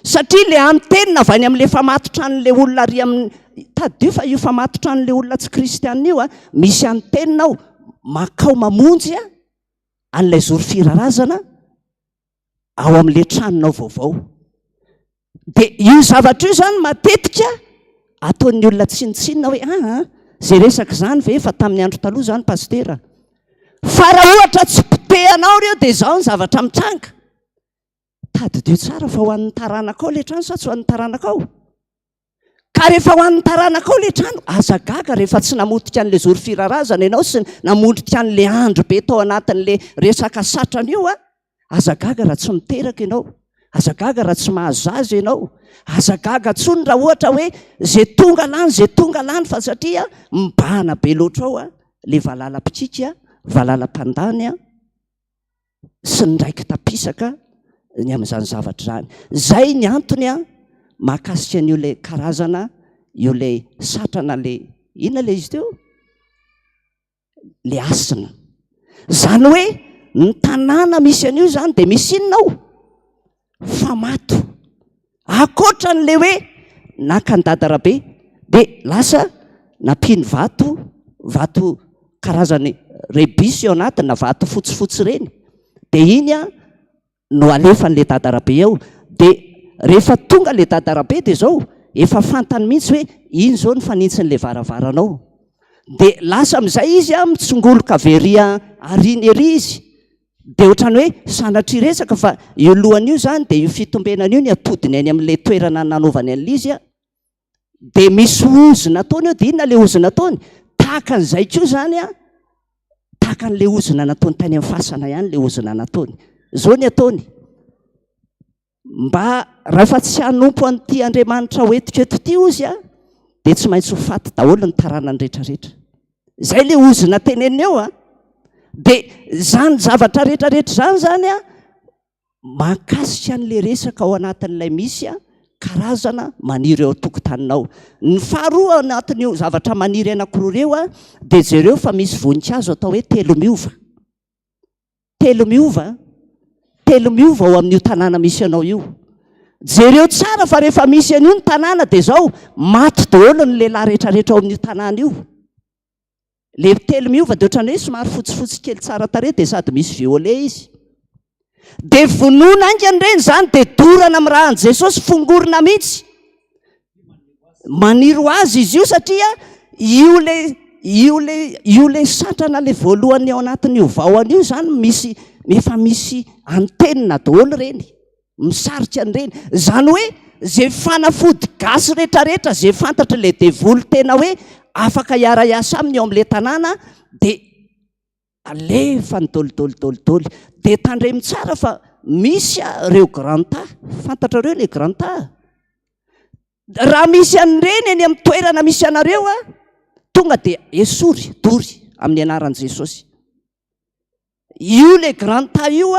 Satria le antenne avy any amin'le famato tranon'le olona ary amin'ny, tadidio fa io famato tranon'le olona tsy kristiana io a, misy antenne ao, makao mamonjy a, an'ilay zoro firarazana ao amin'le tranonao vaovao. Dia io zavatra io izany matetika ataon'ny olona tsinontsinona hoe aa izay resaka izany ve efa tamin'ny andro taloha izany pasitera. Fa raha ohatra tsy potehanao ireo dia izao ny zavatra mitranga. Tadidio tsara fa ho an'ny taranakao ilay trano sa tsy ho an'ny taranakao? Ka rehefa ho an'ny taranakao ilay trano, aza gaga rehefa tsy namotika an'ilay zoro firarazana ianao sy namondrika an'ilay andry be tao anatin'ilay resaka satrana io an! Aza gaga raha tsy miteraka ianao, aza gaga raha tsy mahazo zaza ianao, aza gaga intsony raha ohatra hoe izay tonga lany, izay tonga lany fa satria mibahana be loatra ao ilay valala mpikiky, valala mpandany an! sy ny raiki-tapisaka ny amin'izany zavatra izany. Izay ny antony a mahakasika an'io ilay karazana io ilay satrana ilay inona ilay izy teo? Ilay hasina. Izany hoe ny tanàna misy an'io izany dia misy inona ao? Famato. Ankoatra an'ilay hoe naka an'i Dada Rabe dia lasa nampiany vato, vato karazany rebus eo anatiny na vato fotsifotsy ireny. Dia iny no alefan'ilay Dada Rabe eo. Dia rehefa tonga ilay Dada Rabe dia izao, efa fantany mihitsy hoe iny izao ny fanintsin'ilay varavaranao. Dia lasa amin'izay izy mitsongoloka avy ery aoriana ery izy. Dia ohatran'ny hoe sanatria resaka fa io lohany io izany dia io fitombenana io ny atodiny any amin'ilay toerana nanaovany an'ilay izy an, dia misy ozona ataony eo, dia inona ilay ozona ataony? Tahaka an'izay koa izany an, tahaka an'ilay ozona nataony tany amin'ny fasana ihany ilay ozona nataony. Izao ny ataony, Mba rahefa tsy hanompo an'ity Andriamanitra hoentiko eto ity ozy a, dia tsy maintsy ho faty daholo ny taranany rehetrarehetra. Izay ilay ozona teneniny eo a. Dia izany zavatra rehetrarehetra izany izany a, mahakasika an'ilay resaka ao anatin'ilay misy a, karazana maniry eo an-tokotaninao. Ny faharoa ao anatin'io zavatra maniry anankiroa ireo a, dia jereo fa misy voninkazo atao hoe telomiova. Telomiova. Telomiova ao amin'io tanàna misy anao io. Jereo tsara fa rehefa misy an'io ny tanàna dia izao, maty daholo ny lehilahy rehetrarehetra ao amin'io tanàna io. Le telomiova dia ohatran'ny hoe somary fotsifotsy kely tsara tarehy dia sady misy violet izy. Dia vonoina haingana ireny izany dia dorana amin'ny ràn'i Jesosy, fongorina mihitsy. Maniry ho azy izy io satria io le io le io le satrana le voalohany ao anatin'io vahona io izany misy efa misy antenne daholo ireny, misarika an'ireny. Izany hoe izay fanafody gasy rehetrarehetra izay fantatr'ilay devoly tena hoe afaka hiara-hiasa aminy ao amin'ilay tanàna dia Alefa ny dôly dôly dôly dôly. Dia tandremo tsara fa misy ireo grand A. Fantatrareo ilay grand A? Raha misy an'ireny eny amin'ny toerana misy anareo, tonga dia esory, dory amin'ny anaran'i Jesosy. Io ilay grand A io,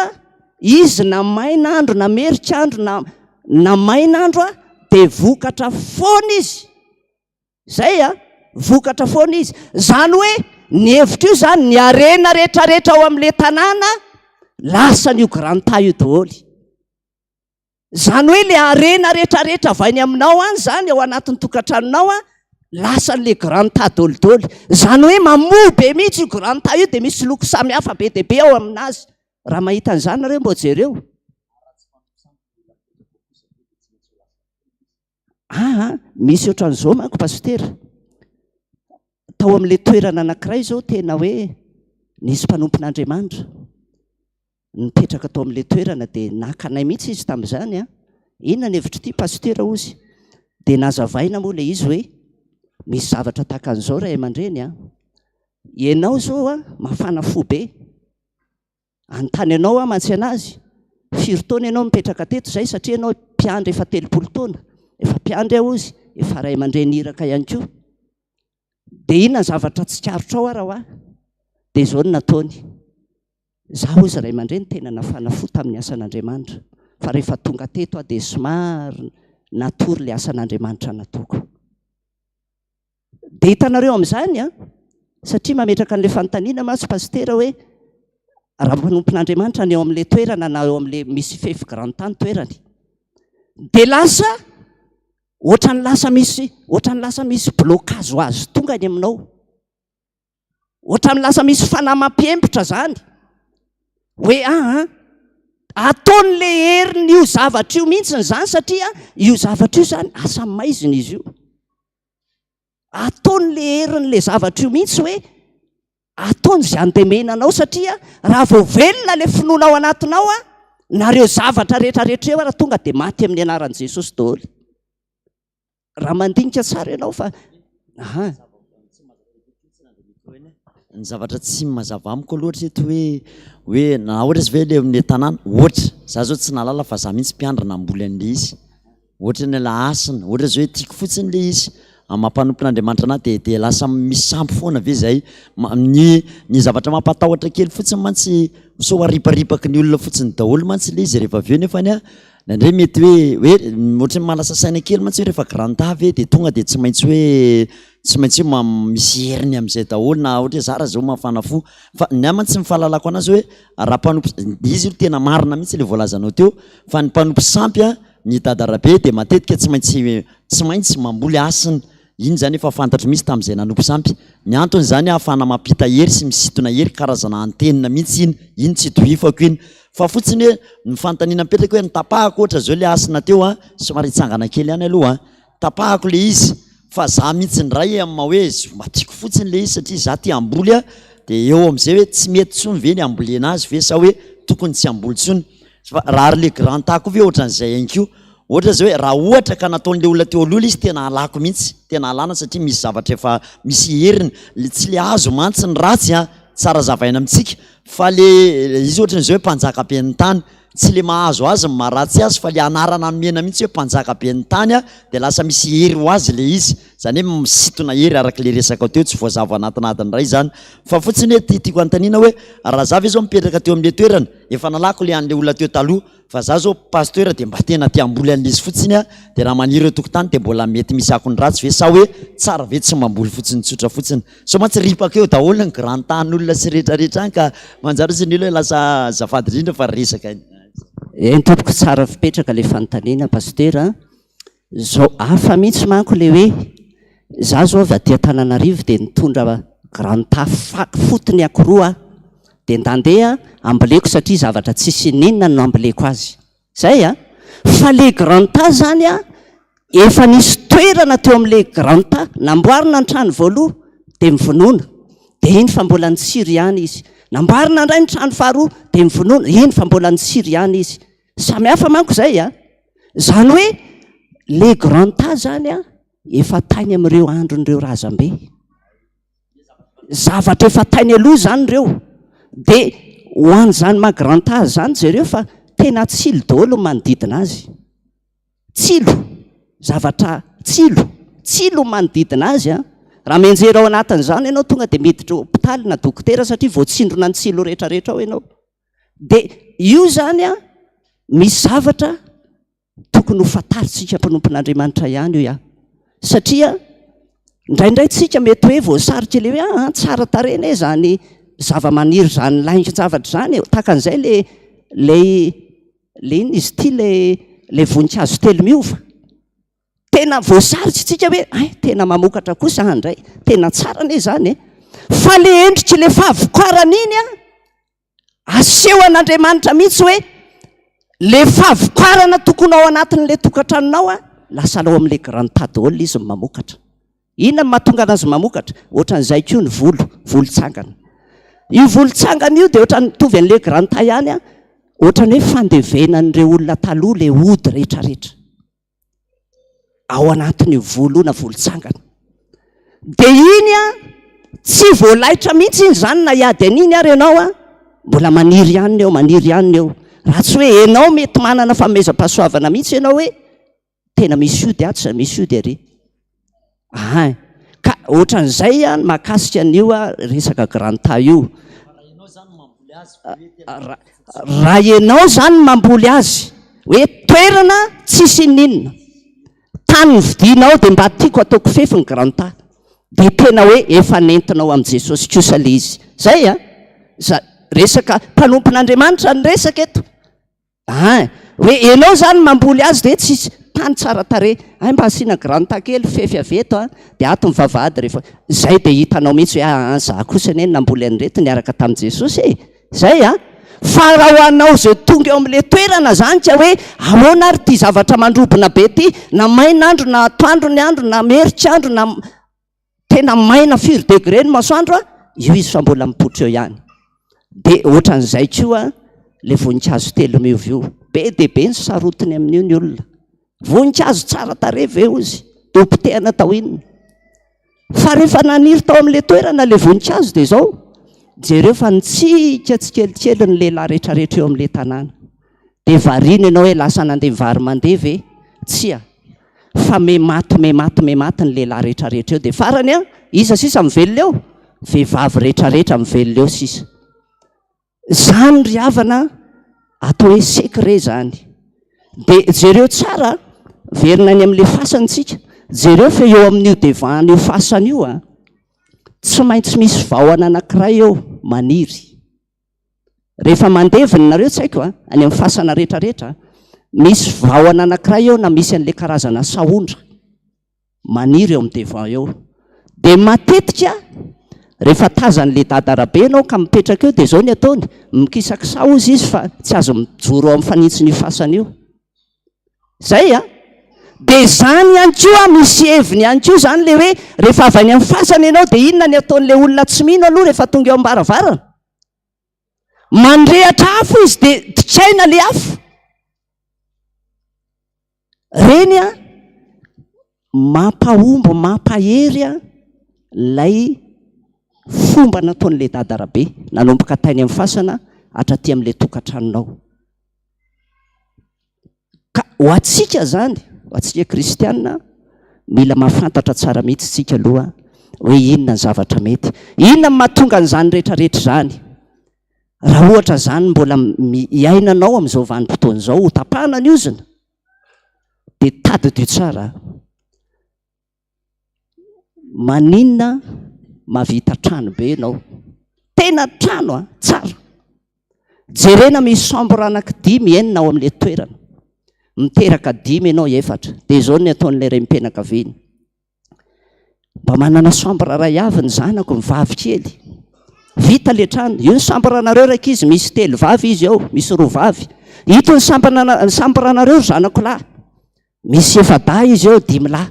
izy na maina andro na merika andro na na maina andro dia vokatra foana izy. Zay a! Vokatra foana izy. Zany hoe ny hevitra io zany, ny harena rehetrarehetra ao amin'ilay tanàna, lasan'io grand A io daholo. Zany hoe ilay harena rehetrarehetra avy any aminao any zany, ao anatin'ny tokantranonao an, lasan'ilay grand A daholo. Zany hoe mamoa be mihitsy io grand A io dia misy loko samihafa be dia be ao aminazy. Raha mahita an'izany nareo mbô jereo. Aa, misy ohatran'izao manko pasitera, tao amin'ilay toerana anankiray izao tena hoe nisy mpanompon'Andriamanitra nipetraka tao amin'ilay toerana dia naka anay mihitsy izy tamin'izany an, inona ny hevitr'ity pasitera hozy? Dia nazavaina moa ilay izy hoe misy zavatra tahaka an'izao ray aman-dreny an, ianao izao an mafana fo be, Anontany anao aho mantsy anazy, firy taona ianao nipetraka teto izay satria ianao mpiandry efa 30 taona, efa mpiandry aho hozy, efa ray aman-dreny iraka ihany koa. Dia inona ny zavatra tsikaritrao ara hoa? Dia izao no nataony, izaho hozy ray aman-dreny tena nafana fo tamin'ny asan'Andriamanitra, fa rehefa tonga teto aho dia somary natory ilay asan'Andriamanitra nataoko. Dia hitanareo amin'izany an, satria mametraka an'ilay fanontaniana mantsy pasitera hoe raha mpanompon'Andriamanitra ny eo amin'ilay toerana na eo amin'ilay misy fefy grand tany toerany, dia lasa ohatran'ny lasa misy ohatran'ny lasa misy blocage ho azy tonga any aminao. Ohatran'ny lasa misy fanahy mampiempotra zany hoe aa ataon'le herin'io zavatra io mihitsiny zany satria io zavatra io zany asa maizina izy io. Ataon'le herin'le zavatra io mihitsy hoe ataony izay handemena anao satria raha vao velona le finoana ao anatinao a, nareo zavatra rehetrarehetra eo ara tonga dia maty amin'ny anaran'i Jesosy daholo. Raha mandinika tsara ianao fa aha. Ny zavatra tsy mazava amiko aloha hatreto hoe hoe na ohatra izy ve le amin'ny tanàna, ohatra, za zao tsy nahalala fa za mihitsy mpiandry namboly an'le izy, ohatra ny la hasina, ohatra zao hoe tiako fotsiny le izy, amin'ny maha mpanompon'Andriamanitra anahy de de lasa misy sampy foana ve zay? Ny ny zavatra mampatahotra kely fotsiny mantsy sao ariparipaky ny olona fotsiny daholo mantsy le izy rehefa avy eo nefany an, Indraindray mety hoe hoe ohatran'ny mahalasa saina kely mantsy hoe rehefa grand A ve dia tonga dia tsy maintsy hoe tsy maintsy hoe misy heriny amin'izay daholo na ohatra hoe za raha zao mafana fo fa ny ahy mantsy ny fahalalako anazy hoe raha mpanompo izy io tena marina mihitsy ilay voalazanao teo fa ny mpanompo sampy a ny dada rabe dia matetika tsy maintsy tsy maintsy mamboly hasina Iny izany efa fantatro mihitsy tamin'izay nanompo sampy. Ny antony izany ahafahana mampita hery sy misintona hery karazana antenne mihitsy iny. Iny tsy tohifako iny. Fa fotsiny hoe ny fanontaniana mipetraka hoe notapahako ohatra izao ilay hasina teo an, somary hitsangana kely ihany aloha an. Tapahako ilay izy fa za mihitsy indray amin'ny maha hoe mba tiako fotsiny ilay izy satria za te hamboly an, dia eo amin'izay hoe tsy mety intsony ve ny hambolena azy ve sa hoe tokony tsy hamboly intsony. Fa raha ary le grand A koa ve ohatran'izay ihany koa? Ohatra zao hoe raha ohatra ka nataon'le olona teo aloha le izy tena halako mihitsy, tena halana satria misy zavatra efa misy heriny, le tsy le hazo mantsy ny ratsy an, tsara hazavaina amintsika fa le izy ohatran'izao hoe mpanjaka ben'ny tany, tsy le mahazo azy ny maharatsy azy fa le anarana nomena mihitsy hoe mpanjaka ben'ny tany an, de lasa misy hery ho azy le izy, zany hoe misintona hery araka le resaka teo, tsy voazava anatina adiny iray zany fa fotsiny hoe ty tiako anontaniana hoe raha za ve zao mipetraka teo amle toerana, efa nalako le an'le olona teo taloha, Fa za zao pasteur de mba tena te hamboly an'izy fotsiny a, de raha maniry eo tokotany de mbola mety misy akony ratsy ve sa hoe tsara ve tsy mamboly fotsiny tsotra fotsiny? Sao mantsy ripaka eo daholo ny grand tan'olona sy rehetra rehetra any ka manjary ozy ny olona hoe lasa azafady indrindra fa resaka. Eny tompoko, tsara fipetraka ilay fanontaniana Pasitera a. Zao hafa mihitsy manko ilay hoe za zao avy aty Antananarivo dia nitondra grand taf fotony ankiroa aho dia ndandeha amboleko satria zavatra tsisy ininona no namboleko azy. Zay a! Fa le grand tas zany a, efa nisy toerana teo amin'le grand tas, namboarina ny trano voaloha dia mivonoana, dia iny fa mbola nitsiry ihany izy. Namboarina indray ny trano faharoa dia mivonoana, iny fa mbola nitsiry ihany izy. Samy hafa manko zay a! Zany hoe le grand tas zany a, efa tany amin'ireo andron'ireo razambe. Zavatra efa tainy aloha izany ireo. Dia ho an'izany maha grand azy izany jereo fa tena tsilo daholo ny manodidina azy. Tsilo, zavatra tsilo, tsilo ny manodidina azy an. Raha mianjera ao anatin'izany ianao tonga dia miditra hopitaly na dokotera satria voatsindrona ny tsilo rehetrarehetra ao ianao. Dia io izany an, misy zavatra Tokony ho fantarintsika mpanompon'Andriamanitra ihany io ya. Satria indraindray tsika mety hoe voasarika ilay hoe ah, tsara tarehy anie izany zava-maniry izany laingon-javatra izany e. Tahaka an'izay le le le inona izy ity le le voninkazo telo miova. Tena voasarika tsika hoe ay tena mamokatra kosa aho indray, tena tsara anie izany e. Fa le endrik'ilay fahavokarana iny an, Aseho an'Andriamanitra mihitsy hoe le fahavokarana tokony ao anatin'le tokantranonao a, lasa ao amin'le grand tas daholo izy no mamokatra. Inona no mahatonga anazy mamokatra? Ohatran'izay koa ny volo, volotsangana. Io volotsangana io dia ohatran'ny mitovy an'le grand tas ihany a, ohatran'ny hoe fandevenan'ireo olona taloha le ody rehetrarehetra. ao anatin'io volo io na volotsangana. Dia iny an, tsy voalaitra mihitsy iny izany na hiady an'iny ary ianao an, mbola maniry ihany eo, maniry ihany eo. Raha tsy hoe ianao mety manana fanomezam-pahasoavana mihitsy ianao hoe tena misy ody atsy, misy ody ary. Ahay. Ka ohatran'izay an, mahakasika an'io resaka grand tas io. Raha ianao izany mamboly azy, hoe toerana tsisy ininona, tany novidianao dia mba tiako ataoko fefy ny grand tas, dia tena hoe efa nentinao amin'i Jesosy kosa ilay izy. Zay an! Za, resaka mpanompon'Andriamanitra ny resaka eto. Ein! Hoe enao zany mamboly azy de tsisy tany tsara tarehy, hay mba asiana granta kely fefy avy eto an, de ato ny vavahady rehefa, zay de hitanao mihitsy hoe aa za kosa anie no namboly an'ireto niaraka tamin'i Jesosy e! Zay an! Fa raha ho anao zay tonga eo amin'le toerana zany ka hoe ahoana ary ity zavatra mandrobona be ity, na maina andro na atoandro ny andro na merika andro na Tena maina firy degré ny masoandro a, io izy fa mbola mipoitra eo ihany. Dia ohatran'izay koa ilay voninkazo telomiova io. Be dia be ny sarotiny amin'io ny olona. Voninkazo tsara tarehy ve hozy, dia ho potehana atao inona? Fa rehefa naniry tao amin'ilay toerana ilay voninkazo dia izao, jereo fa nitsika tsikelikely ny lehilahy rehetrarehetra eo amin'ilay tanàna. Dia variana ianao hoe lasa nandeha vary-mandeha ve? Tsia. Fa me maty me maty me maty ny lehilahy rehetra rehetra eo dia farany an, iza sisa mivelona eo? Vehivavy rehetra rehetra mivelona eo sisa. Zany ry havana atao hoe secret zany. Dia jereo tsara, verina any amin'ilay fasana tsika, jereo fa eo amin'io devant io fasana io an, tsy maintsy misy vahona anankiray eo maniry. Rehefa mandevina nareo tsy haiko a, any amin'ny fasana rehetra rehetra, misy vahona anankiray eo na misy an'ilay karazana sahondra maniry eo amin'ny devant eo. Dia matetika rehefa tazan'ilay dada Rabe ianao ka mipetraka eo dia izao ny ataony, mikisakisa hozy izy fa tsy azo mijoro ao amin'ny fanintsin'io fasana io. Zay a! Dia izany ihany koa misy heviny ihany koa izany ilay hoe rehefa avy any amin'ny fasana ianao dia inona ny ataon'ilay olona tsy mino aloha rehefa tonga eo am-baravarana? Mandrehatra afo izy dia dikaina ilay afo. Reny a, mampahomby, mampahery a, ilay fomba nataon'ilay dada Rabe nanomboka tany amin'ny fasana hatraty amin'ilay tokantranonao. Ka ho antsika izany, ho antsika kristiana, mila mahafantatra tsara mihitsy isika aloha hoe inona ny zavatra mety. Inona no mahatonga an'izany rehetrarehetra izany? Raha ohatra izany mbola iainanao amin'izao vanim-potoana izao, ho tapahana ny ozona, dia tadidio tsara Maninona mahavita trano be ianao? Tena trano a, tsara. Jerena misy chambre anaky dimy enina ao amin'ilay toerana. Miteraka dimy ianao efatra. Dia izao ny ataon'ilay renim-pianakaviana. Mba manana chambre iray avy ny zanako, ny vavy kely. Vita ilay trano. Io ny chambre anareo rankizy, misy telo vavy izy ao, misy roa vavy. Ito ny chambre ny chambre anareo ry zanako lahy. Misy efa-dahy izy eo, dimy lahy.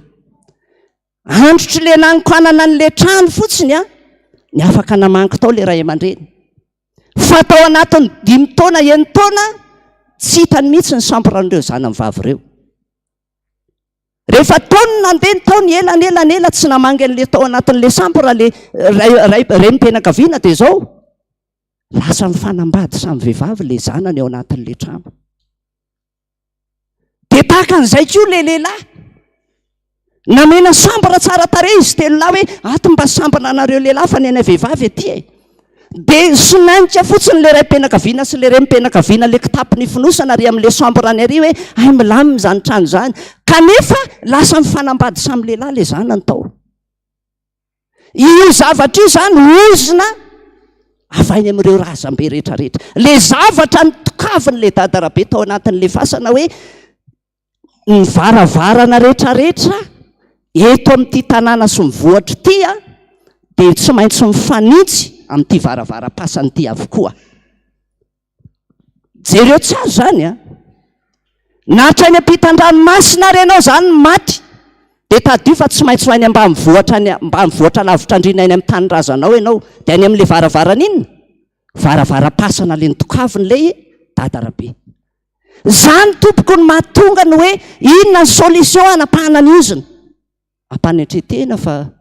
Androtry le nanokanana an'ilay trano fotsiny a, ny afaka namangy tao le ray aman-dreny. Fa tao anatin'ny dimy taona, enin-taona, tsy hitany mihitsy ny chambre an'ireo zanany vavy ireo. Rehefa tao ny nandeha ny tao ny ela ny ela ny ela tsy namangy an'ilay tao anatin'ilay chambre le ray ray renim-pianakaviana dia izao lasa mifanambady samy vehivavy le zanany ao anatin'ilay trano. Dia tahaka an'izay koa ilay lehilahy. Namena chambre tsara tarehy izy telo lahy hoe ato mba chambre anareo lehilahy fa ny anay vehivavy aty e. Dia sonainika fotsiny ilay raim-pianakaviana sy ilay renim-pianakaviana ilay kitapo nifonosana ary amin'ilay chambre any ary hoe hay milamina izany trano izany. Kanefa lasa mifanambady samy lehilahy ilay zanany tao. Io zavatra io izany ozona avy any amin'ireo razambe rehetrarehetra. Ilay zavatra nitokavin'ilay dada Rabe tao anatin'ilay fasana hoe ny varavarana rehetrarehetra eto amin'ity tanàna sy mivoatra ity a, dia tsy maintsy mifanintsy amin'ity varavaram-pasana ity avokoa. Jereo tsara izany a! Na hatrany ampitan-dranomasina ary ianao izany no maty, dia tadidio fa tsy maintsy ho any ambanivohitra any ambanivohitra lavitra andriana any amin'ny tanindrazanao ianao, dia any amin'ilay varavarana inona? Varavaram-pasana ilay notokaviny ilay Dada Rabe. Izany tompoko no mahatonga ny hoe inona ny solution hanapahana ny ozona? Ampanetren-tena fa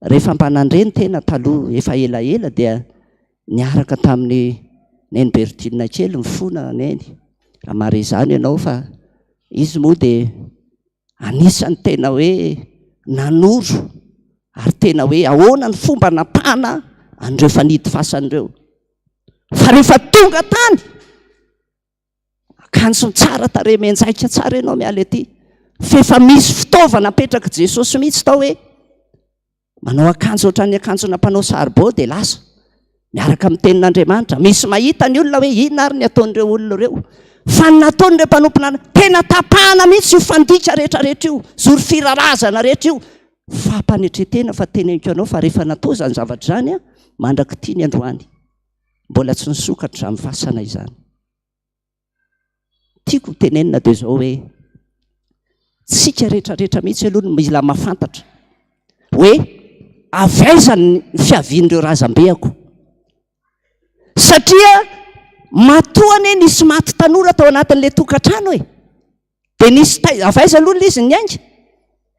rehefa mba nandre ny tena taloha efa elaela dia niaraka tamin'i Neny Berthine kely nifona Neny raha mahare izany ianao fa izy moa dia anisan'ny tena hoe nanoro ary tena hoe ahoana ny fomba nampahana an'ireo fanidy fasana ireo fa rehefa tonga tany Akanjo tsara tarehy mianjaika tsara ianao miala ety. F'efa misy fitaovana apetrak'i Jesosy mihitsy tao hoe manao akanjo ohatran'ny akanjona mpanao saribao dia lasa miaraka amin'ny tenin'Andriamanitra. Misy mahita ny olona hoe inona ary ny ataon'ireo olona ireo. Fa ny nataon'ireo mpanompon'Andriamanitra, tena tapahana mihitsy io fandika rehetrarehetra io, zoro firarazana rehetra io. Fampanetren-tena fa teneniko anao fa rehefa natao izany zavatra izany, mandrak'ity ny androany. Mbola tsy nisokatra izany fasana izany. Tiako tenenina dia izao hoe tsika rehetrarehetra mihitsy aloha no mila mahafantatra hoe avy aiza ny fiavian'ireo razambeako. Satria matoa anie nisy maty tanora tao anatin'ilay tokantrano e. Dia nisy tay, avy aiza aloha ilay izy niainga?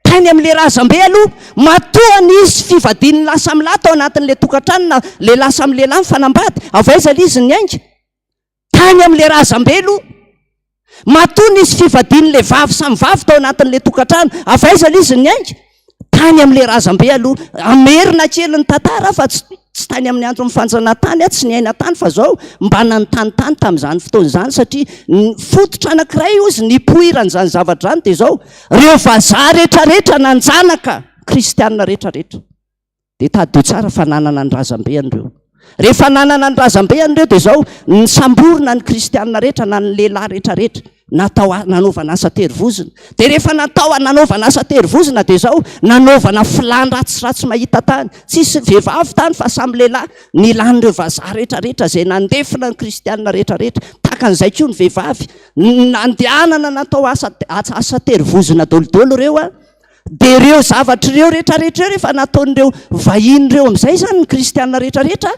Tany amin'ilay razambe aloha. Matoa nisy fivadian'ny lahy samy lahy tao anatin'ilay tokantrano na lehilahy samy lehilahy nifanambady, avy aiza ilay izy niainga? Tany amin'ilay razambe aloha. Matoa nisy fivadian'ilay vavy samy vavy tao anatin'ilay tokantrano, avy aiza ilay izy niainga? Tany amin'ilay razambe aloha. Hamerina kely ny tantara fa tsy tsy tany amin'ny andron'ny fanjanahantany aho, tsy niaina tany fa zao mba nanontanintany tamin'izany fotoana izany satria ny fototra anankiray hozy nipoiran'izany zavatra izany dia izao, ireo vazaha rehetrarehetra nanjanaka kristianina rehetrarehetra dia tadidio tsara fa nanana ny razambeany ireo. Rehefa nanana ny razambeany ireo dia izao, nisamborina ny kristianina rehetra na ny lehilahy rehetrarehetra natao nanaovana asa terivozona. Dia rehefa natao nanaovana asa terivozona dia izao, nanaovana filàn ratsiratsy mahita tany. Tsisy vehivavy tany fa samy lehilahy. Nilan'ireo vazaha rehetrarehetra izay nandefona ny kristianina rehetrarehetra. Tahaka an'izay koa ny vehivavy. Nandehanana natao asa asa terivozona daholo ireo an. Dia ireo zavatra ireo rehetrarehetra ireo rehefa nataon'ireo vahiny ireo amin'izay izany ny kristianina rehetrarehetra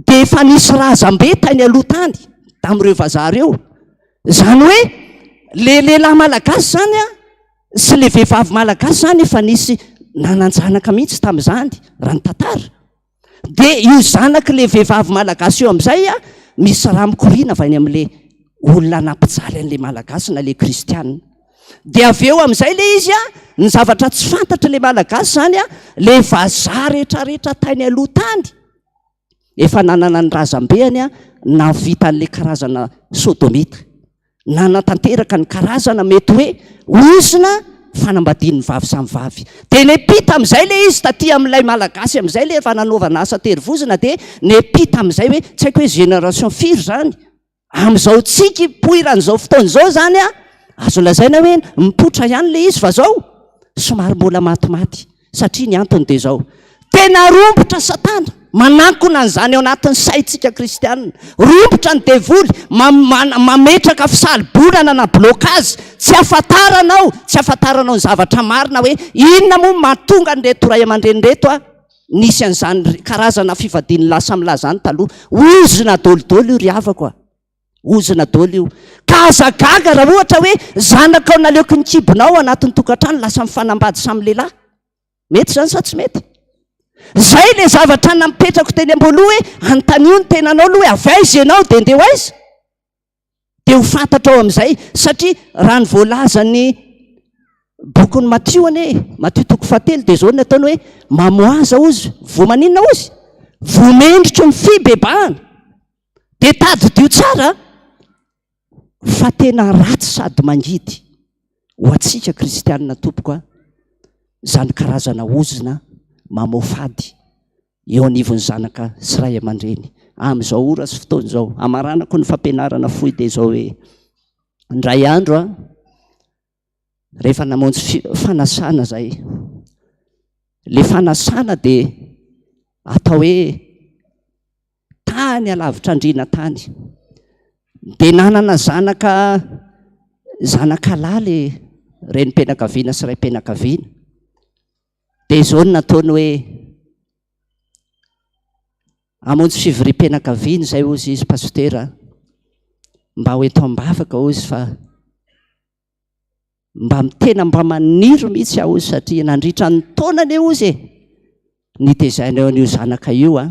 dia efa nisy razambe tany aloha tany tamin'ireo vazaha ireo. Izany hoe le lehilahy malagasy izany an sy le vehivavy malagasy izany efa nisy nanan-janaka mihitsy tamin'izany raha ny tantara. Dia io zanak'ilay vehivavy malagasy io amin'izay an, misy rà mikoriana avy any amin'ilay olona nampijaly an'ilay malagasy na ilay kristiana. Dia avy eo amin'izay ilay izy an, ny zavatra tsy fantatr'ilay malagasy izany an, ilay vazaha rehetrarehetra tany aloha tany, efa nanana ny razambeany an, nahavita an'ilay karazana sodomita. Nanatanteraka ny karazana mety hoe ozona. Fanambadian'ny vavy samy vavy. Dia niampita amin'izay ilay izy taty amin'ilay Malagasy amin'izay ilay efa nanaovana asa an-terivozona dia niampita amin'izay hoe tsy haiko hoe génération firy izany. Amin'izao tsiky ipoiran'izao fotoana izao izany an, azo lazaina hoe mipoitra ihany ilay izy fa izao somary mbola matimaty satria ny antony dia izao, tena rombotra satana manankona an'izany ao anatin'ny saintsika kristianina, rombotra ny devoly mametraka fisalobolana na blocage tsy ahafantaranao, tsy ahafantaranao ny zavatra marina hoe inona moa no mahatonga an'ireto ray aman-dreny ireto an. Nisy an'izany karazana fivadian'ny lahy samy lahy izany taloha. Ozona dolidoly io ry havako a! Ozona daholo io. Ka aza gaga raha ohatra hoe zanakao naleoky ny kibonao ao anatin'ny tokantrano lasa mifanambady samy lehilahy. Mety izany sa tsy mety? Izay ilay zavatra nampetrako teny am-boaloha hoe anontanio ny tenanao aloha hoe avy aiza ianao dia ndeha ho aiza? Dia ho fantatrao amin'izay satria raha ny voalazan'ny bokin'i Matio anie, Matio toko fahatelo dia izao ny ataony hoe mamoaza ozy, voa maninona ozy? Voa mendrika ny fibebahana. Dia tadidio tsara fa tena ratsy sady mangidy ho antsika kristianina tompoko a, izany karazana ozona mamoafady eo anivon'ny zanaka sy ray aman-dreny amin'izao ora sy fotoana izao. Hamaranako ny fampianarana fohy dia izao hoe, indray andro a, rehefa namonjy fanasana zay, le fanasana dia atao hoe Tany alavitr'andriana tany. Dia nanana zanaka zanaka lahy le renim-pianakaviana sy raim-pianakaviana. Dia izao no nataony hoe hamonjy fivoriam-pianakaviana izay hozy izy pasitera mba ho eto am-bavaka hozy fa Mba tena mba maniry mihitsy aho ozy satria nandritra ny taona anie ozy e nitezainay an'io zanaka io a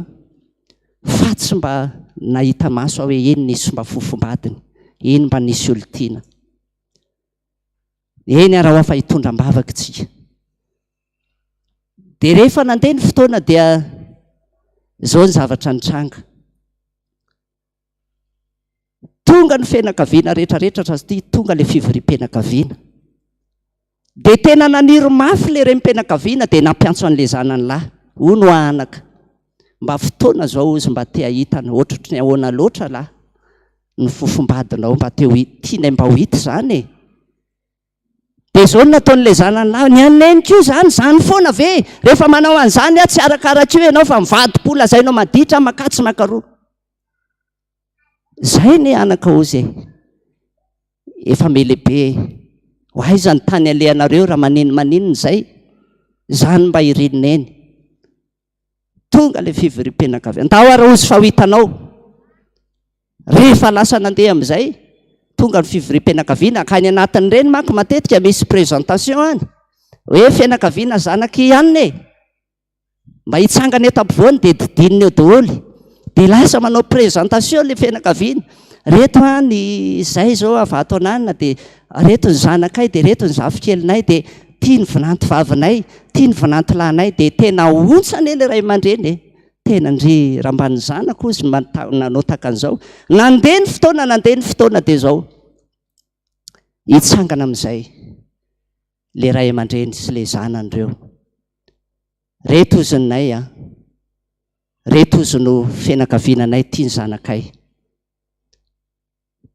fa tsy mba nahita maso aho hoe eny nisy mba fofombadiny, eny mba nisy olon-tiana. Eny ara hoa fa hitondra am-bavaka isika. Dia rehefa nandeha ny fotoana dia izao ny zavatra nitranga. Tonga ny fianakaviana rehetrarehetra satria tonga ilay fivoriam-pianakaviana. Dia tena naniry mafy ilay renim-pianakaviana dia nampiantso an'ilay zanany lahy. Hono hoa anaka, mba fotoana izao hozy mba te hahita ny ohatrotry ny ahoana loatra lahy ny fofombadinao mba te ho tianay mba ho hita izany e. Dia izao no nataon'ilay zanany lahy, ny an'i neny koa izany, izany foana ve? Rehefa manao an'izany aho tsy arakarak'io ianao fa mivadi-po lazainao maditra makatsy makaroa. Izay ny anaka ozy e. Efa melehibe e. Ho aiza ny tany alehanareo raha manino maninona izay? Izany mba irin'i neny. Tonga ilay fivoriam-pianakaviana. Ndao ary ozy fa ho hitanao. Rehefa lasa nandeha amin'izay, tonga ny fivoriam-pianakaviana, ka any anatin'ireny manko matetika misy présentation any. Hoe fianakaviana zanak'i Anne e. Mba hitsangana eto ampovoany dia didinina eo daholo. Dia lasa manao présentation ilay fianakaviana. Reto an ny izay izao avy ato ananona dia reto ny zanakay dia reto ny zafikelinay dia tia ny vinanto vavinay, tia ny vinanto lahinay dia tena ontsa anie ilay ray aman-dreny e. Tena ndry raha mba ny zanako ozy mba nanao tahaka an'izao. Nandeha ny fotoana, nandeha ny fotoana dia izao. Hitsangana amin'izay le ray aman-dreny sy le zanany ireo. Reto ozinay a, reto ozy no fianakaviananay tia ny zanakay.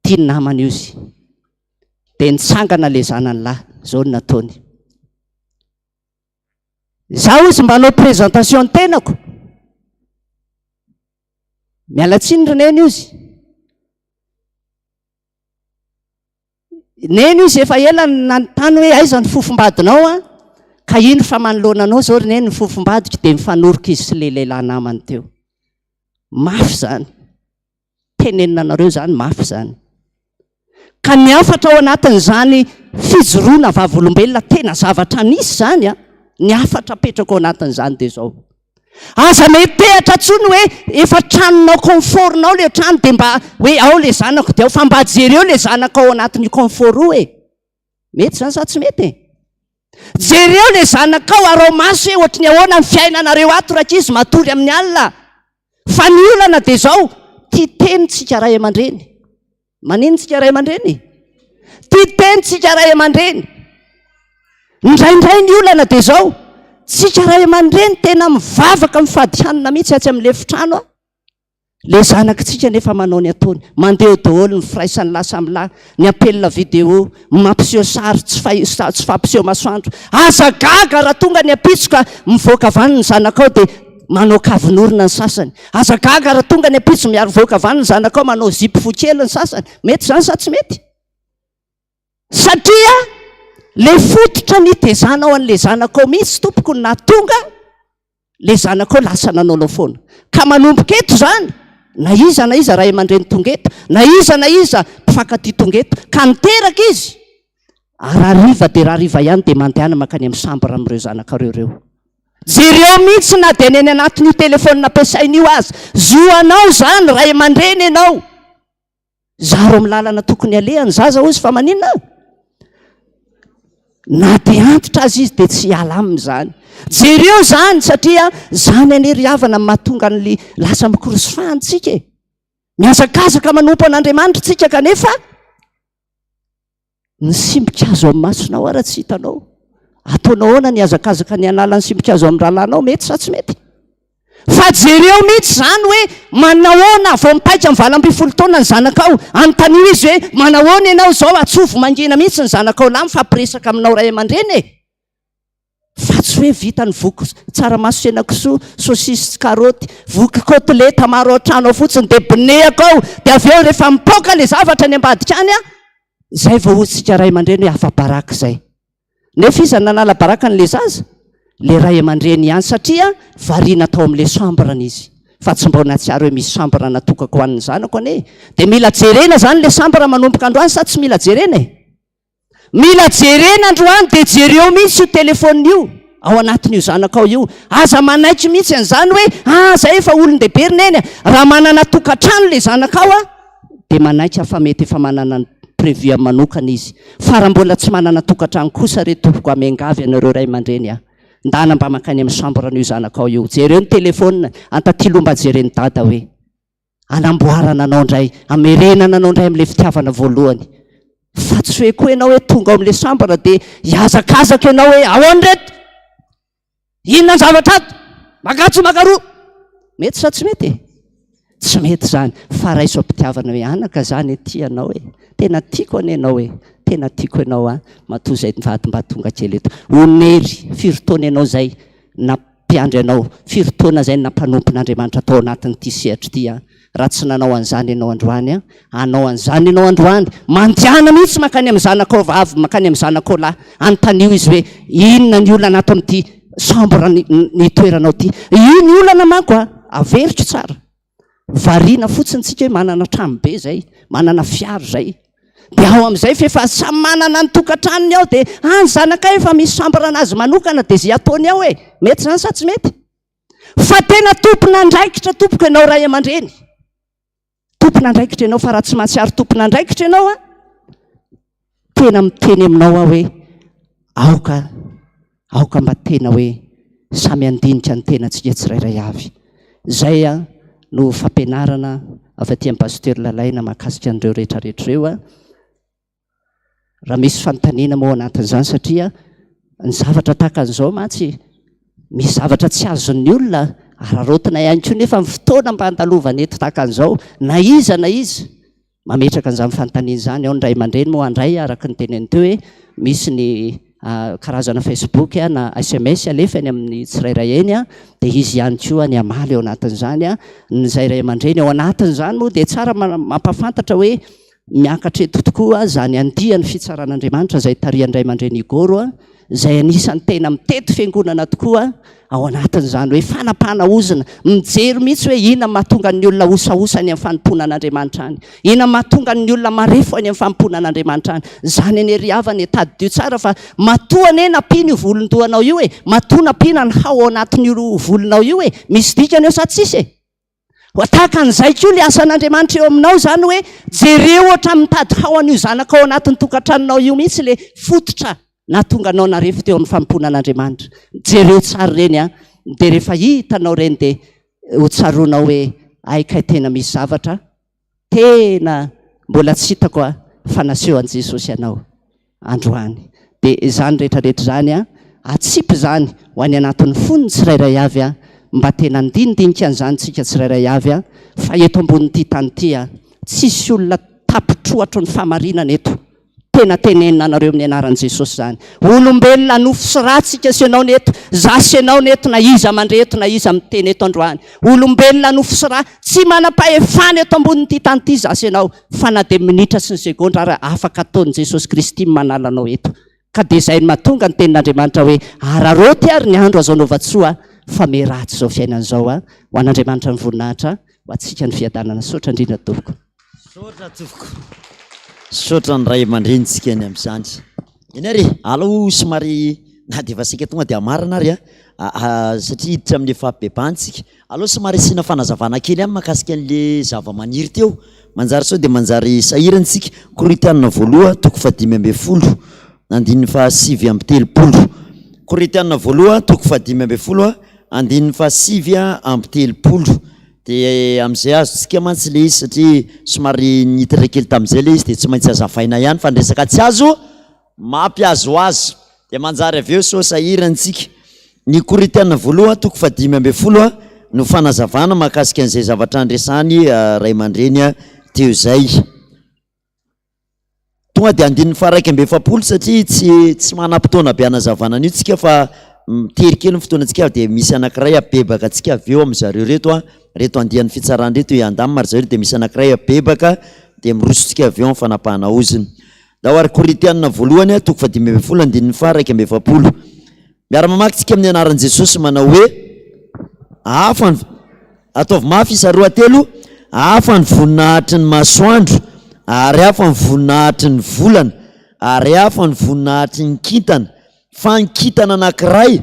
Tia ny namany ozy. Dia nitsangana le zanany lahy, izao no nataony. Izaho ozy mba hanao présentation ny tenako. Miala tsiny ry neny ozy. Neny ozy efa ela no nanontany hoe aiza ny fofombadinao an, ka iny fa manoloana anao zao ry neny ny fofombadiko dia mifanoroka izy sy le lehilahy namany teo. Mafy izany. Tenenina anareo izany mafy izany. Ka ny hafatra ao anatin'izany fijoroana vavolombelona tena zavatra nisy izany an, ny hafatra apetrako ao anatin'izany dia izao. Aza metehatra tsony hoe efa tranonao confort nao le trano de mba hoe ao le zanako de ao fa mba jereo le zanakao ao anatin'io confort io e! Mety zany sa tsy mety e? Jereo le zanakao arao maso hoe ohatry ny ahoana ny fiainanareo ato rankizy matory amin'ny alina fa ny olana de zao tia teny tsika ray aman-dreny Manino tsika ray aman-dreny? Tia teny tsika ray aman-dreny. Indraindray ny olana dia izao, tsika ray aman-dreny tena mivavaka mifady hanina mihitsy atsy amin'ny efitrano a. Le zanakitsika nefa manao ny ataony, mandeha eo daholo ny firaisan'ny lahy samy lahy, ny appel vidéo, mampiseho sary tsy fay tsy fampiseho masoandro. Aza gaga raha tonga ny ampitso ka mivoaka avy any ny zanakao dia manao kavin'orona ny sasany. Aza gaga raha tonga ny ampitso mivoaka avy any ny zanakao manao zipo fohy kely ny sasany. Mety izany sa tsy mety? Satria le fototra nitezanao an'le zanakao mihitsy tompoko no nahatonga le zanakao lasa nanaonao foana. Ka manomboka eto izany, na iza na iza ray aman-dreny tonga eto, na iza na iza mpifankatia tonga eto, ka niteraka izy, ary hariva dia rahariva ihany dia mandehana mankany amin'ny chambre amin'ireo zanakareo ireo. Jereo mihitsy na dia ny any anatin'io telephone ampiasaina io aza. Zo anao izany, ray aman-dreny ianao. Zaro amin'ny lalana tokony aleha ny zaza hozy fa maninona? Na dia antitra aza izy dia tsy hiala aminy izany. Jereo izany satria izany anie ry havana no mahatonga an'ly lasa mikorosofahana tsika e. Mihazakazaka manompo an'Andriamanitra tsika kanefa Ny simbikazo amin'ny masonao ara tsy hitanao. Ataonao ahoana ny hazakazaka ny hanala ny simbikazo amin'ny rahalahinao? Mety sa tsy mety? Fa jereo mihitsy izany hoe manahoana vao mipaika amin'ny 18 taona ny zanakao. Anontanio izy hoe manahoana ianao izao, atsovo mangina mihitsy ny zanakao lahy mifampiresaka aminao ray aman-dreny e. Fa tsy hoe vita ny voky tsaramaso sy henakisoa, saucisse sy karaoty, voky côtelette maro ao an-trano ao fotsiny dia binehako ao, dia avy eo rehefa mipoaka ilay zavatra any ambadika any an, izay vao hoy isika ray aman-dreny hoe afa-baraka izay. Nefa iza no nanala baraka an'ilay zaza? Ilay ray aman-dreny ihany satria variana tao amin'ilay chambre-ny izy. Fa tsy mbao nahatsiaro hoe misy chambre natokako ho an'ny zanako anie e. Dia mila jerena izany ilay chambre manomboka androany sa tsy mila jerena e? Mila jerena androany dia jereo mihitsy io téléphone io ao anatin'io zanakao io. Aza manaiky mihitsy an'izany hoe ah zay efa olon-dehibe ry neny a. Raha manana tokantrano ilay zanakao a dia manaiky aho fa mety efa manana ny prévu amin'ny manokana izy. Fa raha mbola tsy manana tokantrano kosa re tompoko a miangavy anareo ray aman-dreny a. Ndana mba mankany amin'ny chambre-n'io zanakao io. Jereo ny téléphone, antatilo mba jeren'i dada hoe. Anamboarana anao indray, amerenana anao indray amin'ilay fitiavana voalohany. Fa tsy hoe koa ianao hoe tonga ao amin'ilay chambre dia hihazakazaka ianao hoe ahoana ireto? Inona ny zavatra ato? Makatsy makaroa. Mety sa tsy mety e? Tsy mety izany. Fa raiso am-pitiavana hoe anaka za anie tia anao e. Tena tiako anie ianao e. Tena tiako ianao an. Matoa izay mivady mba tonga kely eto. Onery, firy taona ianao izay Mpiandry anao, firy taona izay no nampanompon'Andriamanitra tao anatin'ity sehatra ity an! Raha tsy nanao an'izany ianao androany an, hanao an'izany ianao androany, mandehana mihitsy mankany amin'ny zanakao vavy, mankany amin'ny zanakao lahy, anontanio izy hoe inona ny olana ato amin'ity chambre nitoeranao ity. Io ny olana manko an, averiko tsara. Variana fotsiny tsika hoe manana trano be zay, manana fiara zay. Dia ao amin'izay f'efa samy manana ny tokantranony ao dia ah ny zanakay efa misy chambre anazy manokana dia izay ataony ao e. Mety izany sa tsy mety? Fa tena tompon'andraikitra tompoko ianao ray aman-dreny. Tompon'andraikitra ianao fa raha tsy mahatsiaro tompon'andraikitra ianao an, tena miteny aminao aho hoe aoka aoka mba tena hoe samy handinika ny tenantsika tsirairay avy. Izay no fampianarana avy aty amin'ny Pasteur Lalaina mahakasika an'ireo rehetrarehetra ireo. Raha misy fanontaniana moa ao anatin'izany satria ny zavatra tahaka an'izao mantsy misy zavatra tsy azon'ny olona araraotina ihany koa nefa ny fotoana mba handalovana eto tahaka an'izao na iza na iza mametraka an'izany fanontaniana izany ao ny ray aman-dreny moa handray araka ny teneniny teo hoe misy ny karazana Facebook na sms alefa eny amin'ny tsirairay eny dia izy ihany koa ny hamaly ao anatin'izany ny izay ray aman-dreny ao anatin'izany moa dia tsara mampahafantatra hoe miakatra eto tokoa izany andiany fitsaran'Andriamanitra izay tarihan'ny ray aman-dreny Igoro izay anisan'ny tena mitety fiangonana tokoa ao anatin'izany hoe fanapahana ozona, mijery mihitsy hoe inona mahatonga ny olona osaosa any amin'ny fanompoana an'Andriamanitra any, inona mahatonga ny olona marefo any amin'ny fanompoana an'Andriamanitra any. Izany anie ry havana e, tadidio tsara fa matoa anie nampiana io volon-dohanao io e, matoa nampiana ny hao ao anatin'io volonao io e, misy dikany eo sa tsisy e? Ho tahaka an'izay koa ilay asan'Andriamanitra eo aminao izany hoe jereo ohatran'ny mitady hao an'io zanakao ao anatin'ny tokantranonao io mihitsy ilay fototra nahatonga anao narefo teo amin'ny fanompoana an'Andriamanitra. Jereo tsara ireny an, dia rehefa hitanao ireny dia ho tsaroanao hoe hay kay tena misy zavatra tena mbola tsy hitako fa naseho an'i Jesosy anao androany. Dia izany rehetra rehetra izany an, atsipy izany ho any anatin'ny fon'ny tsirairay avy an, mba tena andinidinika an'izany tsika tsirairay avy an, fa eto ambonin'ity tany ity an, tsisy olona tapitrohatry ny fahamarinana eto. Tena tenenina anareo amin'ny anaran'i Jesosy izany. Olombelona nofo sy ra tsika sy ianao ny eto, za sy ianao ny eto, na iza mandre eto na iza miteny eto androany. Olombelona nofo sy ra, tsy manam-pahefana eto ambonin'ity tany ity za sy ianao, fa na dia minitra sy ny segondra ara afaka ataon'i Jesosy Kristy ny manala anao eto. Ka dia izay no mahatonga ny tenin'Andriamanitra hoe araraoty ary ny andro azo anaovan-tsoa fa miharatsy izao fiainana izao. Ho an'Andriamanitra ny voninahitra, ho antsika ny fiadanana. Misaotra indrindra tompoko. Misaotra tompoko. Misaotra ny ray aman-drenintsika ny amin'izany. Eny ary e, alao somary na dia efa saika tonga dia hamarana ary a, satria hiditra amin'ny fahabebahantsika. Alao somary asiana fanazavana kely ihany mahakasika an'le zava-maniry teo, manjary sao dia manjary sahirana isika. Korintiana voaloha toko fahadimy ambin'ny folo, andininy fahasivy amby telopolo. Korintiana voaloha toko fahadimy ambin'ny folo, andininy fahasivy amby telopolo. Dia amin'izay azontsika mantsy ilay izy satria somary nitatra kely tamin'izay ilay izy dia tsy maintsy hazavaina ihany fa ny resaka tsy azo mampihazohazo dia manjary avy eo sao sahirana isika. Ny Korintiana voalohany toko fahadimy ambin'ny folo no fanazavana mahakasika an'izay zavatra andresany ray aman-dreny teo izay. Tonga dia andininy faha-41 satria tsy tsy manam-potoana be hanazavana an'io tsika fa mitery kely ny fotoanantsika dia misy anankiray habebaka antsika avy eo amin-dry zareo ireto an, ireto andian'ny fitsarana ireto i Andama ry zareo dia misy anankiray habebaka dia miroso tsika avy eo amin'ny fanapahana ozona. Ndao ary Korintiana voalohany toko fahadimy ambin'ny folo andininy faha-41. Miara-mamaky tsika amin'ny anaran'i Jesosy manao hoe, Hafa ny, ataovy mafy isa roa telo, hafa ny voninahitry ny masoandro, ary hafa ny voninahitry ny volana, ary hafa ny voninahitry ny kintana, fa ny kintana anankiray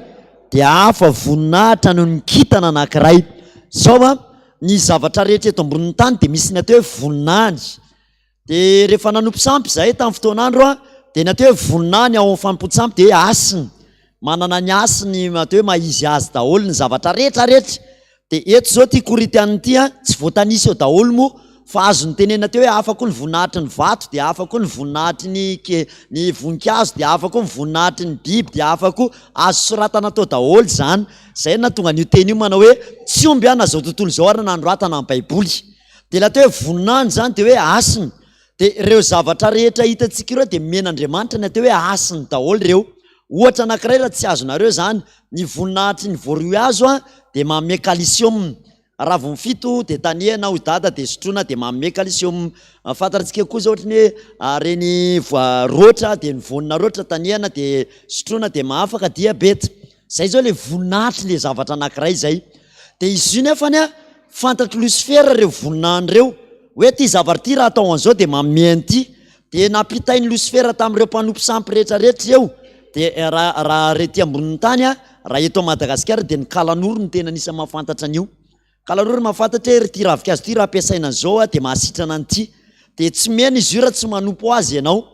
dia hafa voninahitra noho ny kintana anankiray. Zao an, ny zavatra rehetra eto ambonin'ny tany dia misy ny atao hoe voninahiny. Dia rehefa nanompo sampy izahay tamin'ny fotoan'andro an, dia ny atao hoe voninahiny ao amin'ny fanompoan-tsampy dia hoe hasiny. Manana ny hasiny atao hoe maha izy azy daholo ny zavatra rehetra rehetra. Dia eto izao ity Korintiana ity an, tsy voatanisa eo daholo moa fa azo notenenina teo hoe hafa koa ny voninahitry ny vato, dia hafa koa ny voninahitry ny ke- ny voninkazo, dia hafa koa ny voninahitry ny biby, dia hafa koa, azo soratana tao daholo izany. Izay no nahatonga an'io teny io manao hoe tsy omby aho na izao tontolo izao ary nanoratana ny Baiboly. Dia ilay atao hoe voninahiny izany dia hoe hasiny. Dia ireo zavatra rehetra hitantsika ireo dia omen'Andriamanitra ny atao hoe hasiny daholo ireo. Ohatra anankiray raha tsy azonareo izany, ny voninahitry ny voaroihazo dia manome kalisioma. Raha vao mifito dia tanehina hoy dada dia sotroina dia manome kalisioma. Fantatsika koa izao ohatry ny hoe ireny roatra dia ny voanina roatra tanehina dia sotroina dia mahafaka diabeta. Zay zao le voninahitry le zavatra anakiray zay. De izy io nefany a, fantatr'i Losifera reo voninahiny reo, hoe ty zavatra ty raha atao an'izao de manome an'ity. De nampitain'i Losifera tamin'ireo mpanompo sampy rehetra rehetra ireo. De raha raha re ty ambonin'ny tany a, raha eto Madagasikara de ny kalanoro no tena anisan'ny mahafantatra an'io. Kalanoro mahafantatra hoe ry ty ravinkazo ty raha ampiasaina an'izao a de mahasitrana an'ity. De tsy mena izy io raha tsy manompo azy ianao.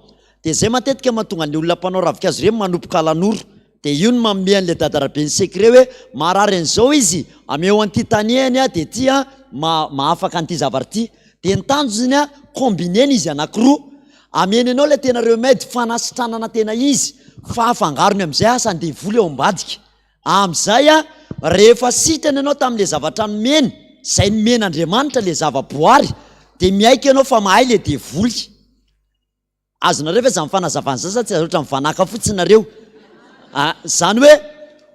De zay matetika mahatonga an'le olona mpanao ravinkazo ireny manompo kalanoro. Dia io no manome an'ilay dadarabe ny secret hoe marary an'izao izy, ameo an'ity tanehany aho dia ity an mahafaka an'ity zavatra ity. Dia ny tanjony an, combiner-na izy anankiroa. Ameny anao ilay tena remède fanasitranana tena izy fa afangarony amin'izay asan'ny devoly ao ambadika. Amin'izay an, rehefa sitrana ianao tamin'ilay zavatra nomeny, izay nomen'Andriamanitra ilay zava-boary, dia miaiky ianao fa mahay ilay devoly. Azonareo ve zany fanazavana zany sa tsy ohatra mivanaka fotsiny nareo? Ah, zany hoe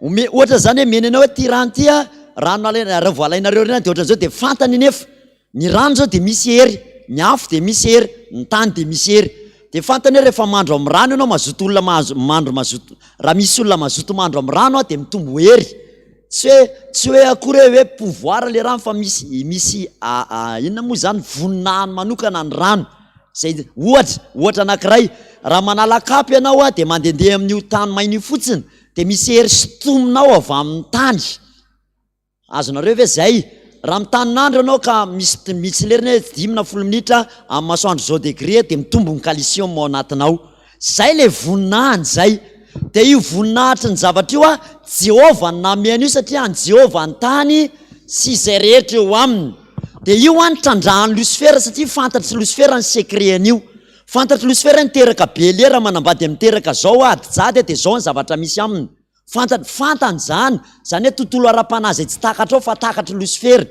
ome ohatra zany hoe mena anao hoe ty rano ty a, rano nalaina raha vao alainareo reny de ohatran'izao de fantany nefa ny rano zao de misy hery, ny afo de misy hery, ny tany de misy hery. De fantany hoe rehefa mandro amin'ny rano ianao mazoto olona mahazo mandro mazoto raha misy olona mazoto mandro amin'ny rano a de mitombo hery. Tsy hoe tsy hoe akory hoe hoe pouvoir le rano fa misy misy inona moa zany voninahiny manokana ny rano. Zay ohatra, ohatra anankiray, raha manala kapa ianao a, dia mandehandeha amin'io tany maina io fotsiny, dia misy hery sintominao avy amin'ny tany. Azonareo ve zay? Raha mitanin'andro ianao ka misy misy lerany hoe dimy na folo minitra amin'ny masoandro zao degré dia mitombo ny calcium ao anatinao. Zay le voninahiny zay. Dia io voninahitry ny zavatra io a, Jehovah no nanome an'io satria an'i Jehovah ny tany sy izay rehetra eo aminy. Dia io an trandrahan'i Losifera satria fantatr'i Losifera ny secret an'io. Fantatr'i Losifera niteraka Bélier raha manambady amin'ny miteraka zao ady jady dia zao ny zavatra misy aminy. Fantany, fantany izany, izany hoe tontolo ara-panahy izay tsy takatrao fa takatr'i Losifera.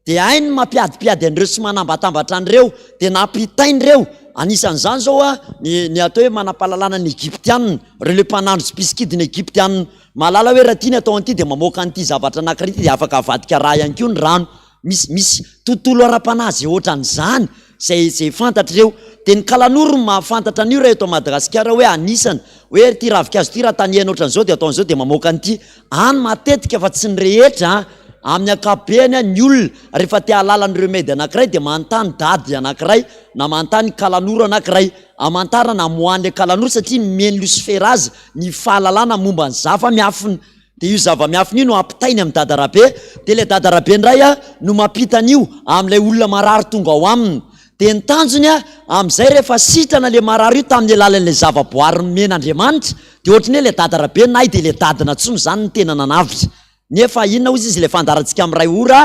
Dia hainy ny mampiadimpiady an'ireo sy manambatambatra an'ireo, dia nampitainy ireo. Anisan'izany izao ny, ny atao hoe manam-pahalalana ny Egyptiana, ireo ilay mpanandro sy mpisikidy ny Egyptiana. Mahalala hoe raha ity ny atao an'ity dia mamoaka an'ity zavatra anankiray ity dia afaka avadika rà ihany koa ny rano. Misy, misy tontolo ara-panahy izay ohatran'izany, izay, izay fantatr'ireo. Dia ny kalanoro no mahafantatra an'io raha eto Madagasikara hoe anisany, hoe ity ravinkazo ity raha tanehina ohatran'izao dia atao an'izao dia mamoaka an'ity. Any matetika fa tsy ny rehetra an, amin'ny ankapobeny an, ny olona rehefa te hahalala ny remède anankiray dia manontany dady anankiray na manontany kalanoro anankiray, hamantarana hamoahan'ilay kalanoro satria nomen'i Losifera azy ny fahalalana momba ny zava-miafina. Dia io zava-miafina io no ampitainy amin'i Dada Rabe, dia ilay Dada Rabe indray no mampita an'io amin'ilay olona marary tonga ao aminy. Dia ny tanjony amin'izay rehefa sitrana ilay marary io tamin'ny alalan'ilay zava-boary nomen'Andriamanitra, dia ohatran'ny hoe ilay Dada Rabe nay dia ilay dadina intsony izany no tena nanavotra. Nefa inona hozy izy ilay fandaharantsika amin'ny iray ora?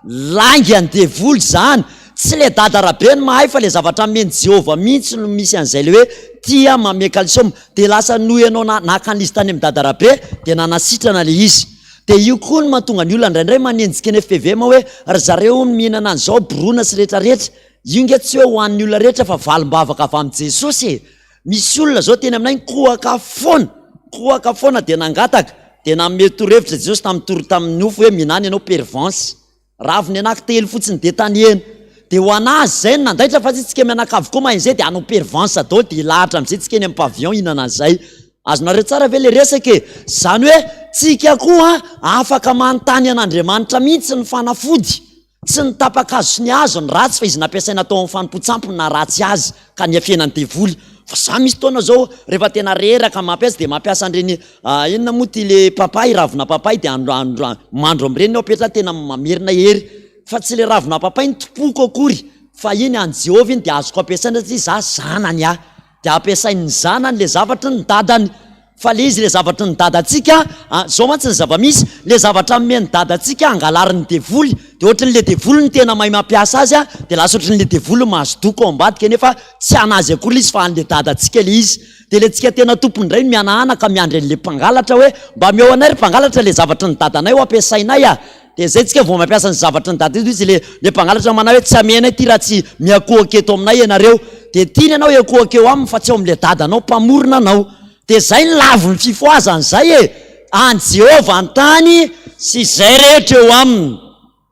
Lainga ny devoly izany! Tsy le dada rabe no mahay fa le zavatra amen'i Jehovah mihitsy no misy an'izay le hoe tia manome calcium. Dia lasa noho ianao naka an'izy tany amin'i dada rabe dia nanasitrana le izy. Dia io koa no mahatonga ny olona indraindray manenjika ny fpvm hoe ry zareo hono mihinana an'izao borona sy rehetra rehetra. Io nge tsy hoe ho an'ny olona rehetra fa valim-bavaka avy amin'i Jesosy e! Misy olona zao teny aminay nikohaka foana, nikohaka foana dia nangataka, dia nanome torohevitra Jesosy tamin'ny toro tamin'ny nofy hoe mihinana ianao pervenche, raviny anaky telo fotsiny dia tanehina. Dia ho an'azy izay no nandaitra fa tsy tsika mianakavy koa mahay an'izay dia hanao pervenche daholo dia hilahatra amin'izay tsika eny amin'ny pavillon hihinana an'izay. Azonareo tsara ve le resaka e? Izany hoe tsika koa afaka manontany an'Andriamanitra mihitsy ny fanafody. Tsy ny tapa-kazo sy ny hazo no ratsy fa izy nampiasaina tao amin'ny fanompoan-tsampy no naharatsy azy ka niafenan'ny devoly. Fa za misy fotoana zao rehefa tena reraka mampiasa dia mampiasa an'ireny inona moa ty le papay, ravina papay dia andro andro mandro amin'ireny aho apetraka tena mamerina hery. Fa tsy le ravina papay no tompoiko akory fa iny an'i Jehovah iny dia azoko ampiasaina satria za zanany aho. Dia ampiasain'ny zanany le zavatry ny dadany. Fa le izy le zavatry ny dadantsika a, zao mantsy ny zava-misy, le zavatra nomen'ny dadantsika angalarin'ny devoly, de ohatry ny le devoly no tena mahay mampiasa azy a, de lasa ohatry ny le devoly no mahazo doko ao ambadika nefa tsy anazy akory le izy fa an'le dadantsika le izy, de le tsika tena tompony indray no mihanahana ka miandry an'le mpangalatra hoe mba ameo anay ry mpangalatra le zavatry ny dadanay ho ampiasainay a, de zay tsika vao mampiasa ny zavatry ny dada izy le le mpangalatra manao hoe tsy amenay ty raha tsy miakohoka eto aminay ianareo, de tiany ianao hiakohoka eo aminy fa tsy eo am'le dadanao mpamorona anao. Dia izay ny lavin'ny fifohazana izay e! An'i Jehovah ny tany sy izay rehetra eo aminy.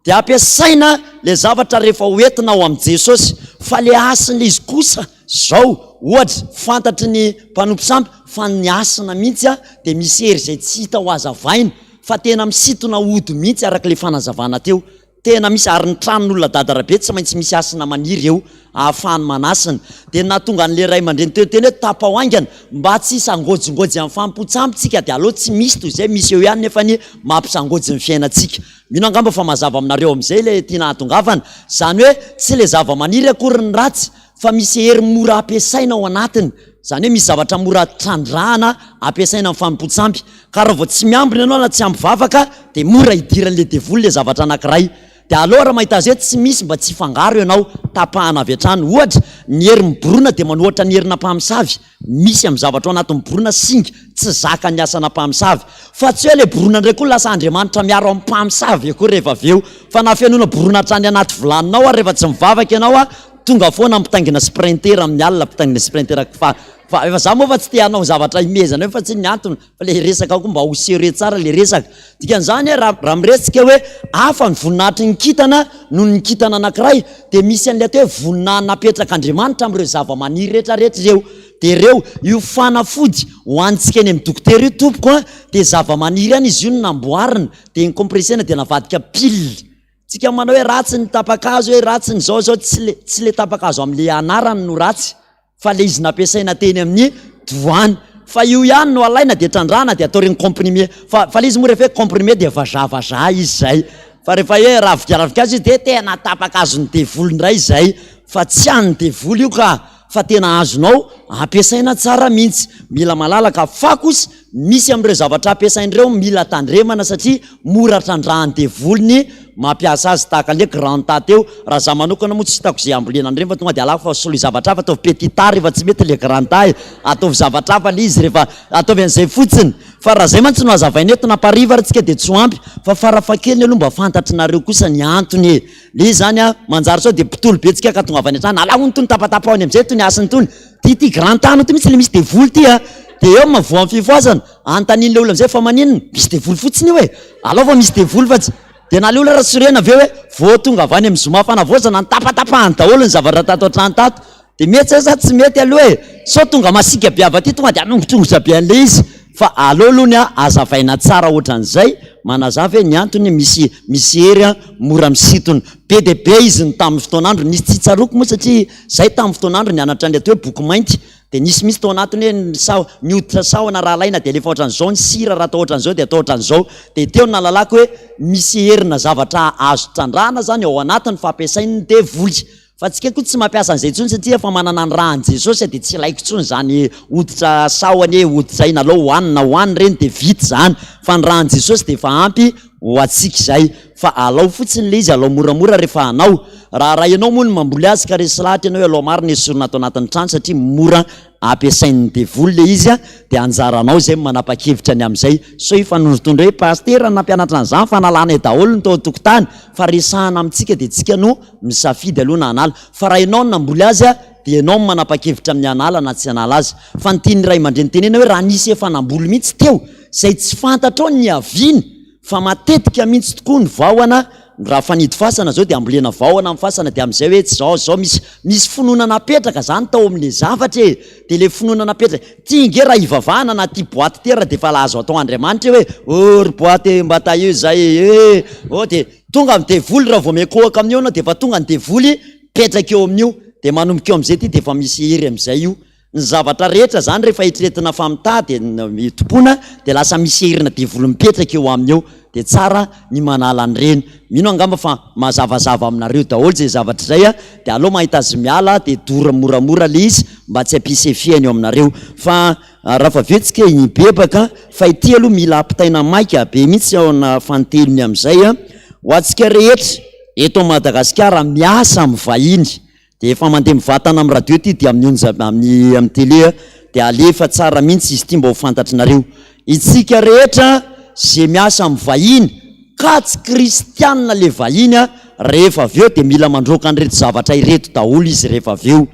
Dia ampiasaina ilay zavatra rehefa ho entina ao amin'i Jesosy. Fa ilay hasin'ilay izy kosa izao, ohatra, fantatry ny mpanompo sampy fa ny hasina mihitsy dia misy hery izay tsy hita ho hazavaina, fa tena misintona ody mihitsy araka ilay fanazavana teo. Tena misy ary ny tranon'olona dada rabe tsy maintsy misy hasina maniry eo ahafahany manasina. Dia ny nahatonga an'ilay ray aman-dreny teo niteny hoe tapaho haingana mba tsy hisangôjingôjy amin'ny fanompoan-tsampy tsika dia aleo tsy misy toy izay misy eo ihany nefa anie mampisangôjy ny fiainantsika. Mino angamba fa mazava aminareo amin'izay ilay tiana hahatongavana. Izany hoe tsy ilay zava-maniry akory ny ratsy fa misy hery mora ampiasaina ao anatiny, izany hoe misy zavatra mora trandrahana ampiasaina amin'ny fanompoan-tsampy, ka raha vao tsy miambina ianao na tsy ampy vavaka dia mora idiran'ilay devoly ilay zavatra anankiray, dia aleo raha mahita azy hoe tsy misy mba tsy hifangaro ianao, tapahana avy hatrany, ohatra, ny hery miborona dia manohatra ny herina mpamosavy, Misy amin'ny zavatra ao anatin'ny borona singa tsy zakan'ny asana mpamosavy. Fa tsy hoe ilay borona indray koa lasa Andriamanitra miaro amin'ny mpamosavy akory rehefa avy eo. Fa na fenoina borona hatrany anaty vilaninao ary rehefa tsy mivavaka ianao a, tonga foana mpitaingina sprinter amin'ny alina, mpitaingina sprinter fa fa efa za moa fa tsy te hanao zavatra himehezana eo fa tsy ny antony fa le resaka koa mba ho sérieux tsara le resaka. Dikan'izany raha raha miresaka hoe hafa ny voninahitry ny kintana noho ny kintana anankiray dia misy an'ilay atao hoe voninahiny napetrak'Andriamanitra amin'ireo zava-maniry rehetra rehetra ireo. Dia ireo, io fanafody hohanintsika eny amin'ny dokotera io tompoko a, dia zava-maniry ihany izy io no namboarina, dia ni-compressena dia navadika pile. Tsika manao hoe ratsy ny tapa-kazo hoe ratsy ny zao zao, tsy le tsy le tapa-kazo amin'ilay anarany no ratsy fa le izy nampiasaina teny amin'ny doany fa io ihany no alaina dia trandrahana dia atao ireny comprimé fa fa le izy moa rehefa hoe comprimé dia vazaha vazaha izy zay fa rehefa hoe raviravikazo izy dia tena tapakazon'ny devoly indray izay fa tsy an'ny devoly io ka fa tena azonao ampiasaina tsara mihitsy mila malalaka fa kosa. Misy amin'ireo zavatra ampiasaina ireo mila tandremana satria mora trandrahan'ny devoly ny mampiasa azy tahaka an'ilay grand A teo. Raha za manokana moa tsy hitako izay hambolena an'ireny fa tonga dia alako fa soloy zavatra hafa, ataovy petit A rehefa tsy mety ilay grand A e. Ataovy zavatra hafa ilay izy rehefa ataovy an'izay fotsiny. Fa raha izay mantsy no hazavaina eto na mpariva ary tsika dia tsy ho ampy fa farafahakeliny aloha mba fantatrinareo kosa ny antony e. Ilay izy izany an, manjary sao dia mpitoly be tsika ka tonga avy any an-trano, alao hono itony tapatapaho any amin'izay itony hasina itony. Ty ty grand tany ty mihitsy le misy devoly ty a! De eo mahavoa amin'ny fifohazana, anontanian'le olona amizay fa maninona? Misy devoly fotsiny io e! Alao fa misy devoly fa tsy. De na le olona ara sorena avy eo hoe vao tonga avy any amin'ny zoma fanavaozana nitapatapahany daholo ny zavatra tato an-trano tato. De mety zay sa tsy mety aloha e! Sao tonga masiaka be avy aty tonga de hanongotsongotra be an'le izy. Fa aleo aloha ny hazavaina tsara ohatran'izay, manazava hoe ny antony misy misy hery mora misintona. Be dia be izy ny tamin'ny fotoan'andro, nisy tsy tsaroako moa satria zay tamin'ny fotoan'andro nianatra ny atao hoe boky mainty dia nisy mihitsy tao anatiny hoe ny saho, ny hoditra sahona raha alaina dia alefa ohatran'izao, ny sira raha atao ohatran'izao dia atao ohatran'izao. Dia teo no nahalalako hoe misy herina zavatra azo trandrahana zany ao anatiny fa ampiasain'ny devoly. Fa tsika koa tsy mampiasa an'izay intsony satria efa manana ny rà an'i Jesosy dia tsy ilaiko intsony izany hoditra sahona e, hoditra aina alao hohanina hohanina ireny dia vita izany fa ny rà an'i Jesosy dia efa ampy ho antsika izay fa alao fotsiny ilay izy alao moramora rehefa hanao raha raha ianao moa no mamboly azy ka resy lahatra ianao hoe alao marina esorina ato anatin'ny trano satria mora ampiasain'ny devoly ilay izy dia anjaranao izay manapa-kevitra ny amin'izay, sao hifanondrotondro hoe pasitera no nampianatra an'izany fa nalanay daholo ny tao an-tokotany, fa resahana amintsika dia tsika no misafidy aloha na hanala, fa raha ianao no namboly azy dia ianao no manapa-kevitra amin'ny hanala na tsy hanala azy, fa ny tian'ny ray aman-dreny tenenina hoe raha nisy efa namboly mihitsy teo izay tsy fantatrao ny niaviany Fa matetika mintsy tokoa ny vahona, raha fanidy fasana zao dia ambolena vahona amin'ny fasana dia amin'izay hoe tsy zao zao misy misy finoana napetraka zany tao amin'le zavatra e, dia le finoana napetraka, ty nge raha ivavahana na ty boite ty ara dia efa azo atao Andriamanitra io hoe oh ry boite mba tahio zay e, oh dia tonga ny devoly raha vao mikohaka amin'io ianao dia efa tonga ny devoly mipetraka eo amin'io dia manomboka eo amin'izay ty dia efa misy hery amin'izay io. Ny zavatra rehetra zany rehefa eritreretina fa mitady dia tompoina dia lasa misy herina devoly mipetraka eo aminy eo dia tsara ny manala an'ireny. Mino angamba fa mazavazava aminareo daholo izay zavatra izay a, dia aleo mahita azy miala dia dory moramora le izy mba tsy hampisy effet-ny eo aminareo. Fa raha avy eo tsika hibebaka fa ity aloha mila ampitaina maika be mihitsy ao na fanintelony amin'izay a, ho antsika rehetra eto Madagasikara miasa amin'ny vahiny Dia efa mandeha mivantana amin'ny radio ity dia amin'ny onja amin'ny amin'ny télé dia alefa tsara mihitsy izy ity mba ho fantatrinareo. Itsika rehetra ze miasa amin'ny vahiny ka tsy kristianina le vahiny rehefa avy eo dia mila mandroaka an'ireto zavatra ireto daholo izy rehefa avy eo.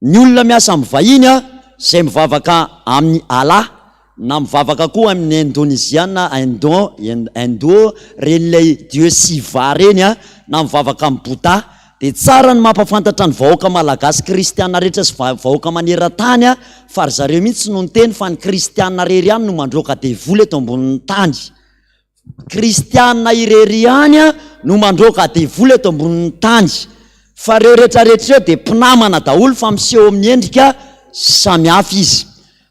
Ny olona miasa amin'ny vahiny zay mivavaka amin'ny Allah na mivavaka koa amin'ny Indoneziana, Indo, Indo, reny ilay Dieu Siva reny na mivavaka amin'ny Bouddha Dia tsara ny mampafantatra ny vahoaka malagasy kristiana rehetra sy vahoaka maneran-tany fa ry zareo mihitsy no niteny fa ny kristiana irery ihany no mandroaka devoly eto ambonin'ny tany. Kristiana irery ihany no mandroaka devoly eto ambonin'ny tany. Fa ireo rehetra rehetra ireo dia mpinamana daholo fa miseho amin'ny endrika samihafa izy.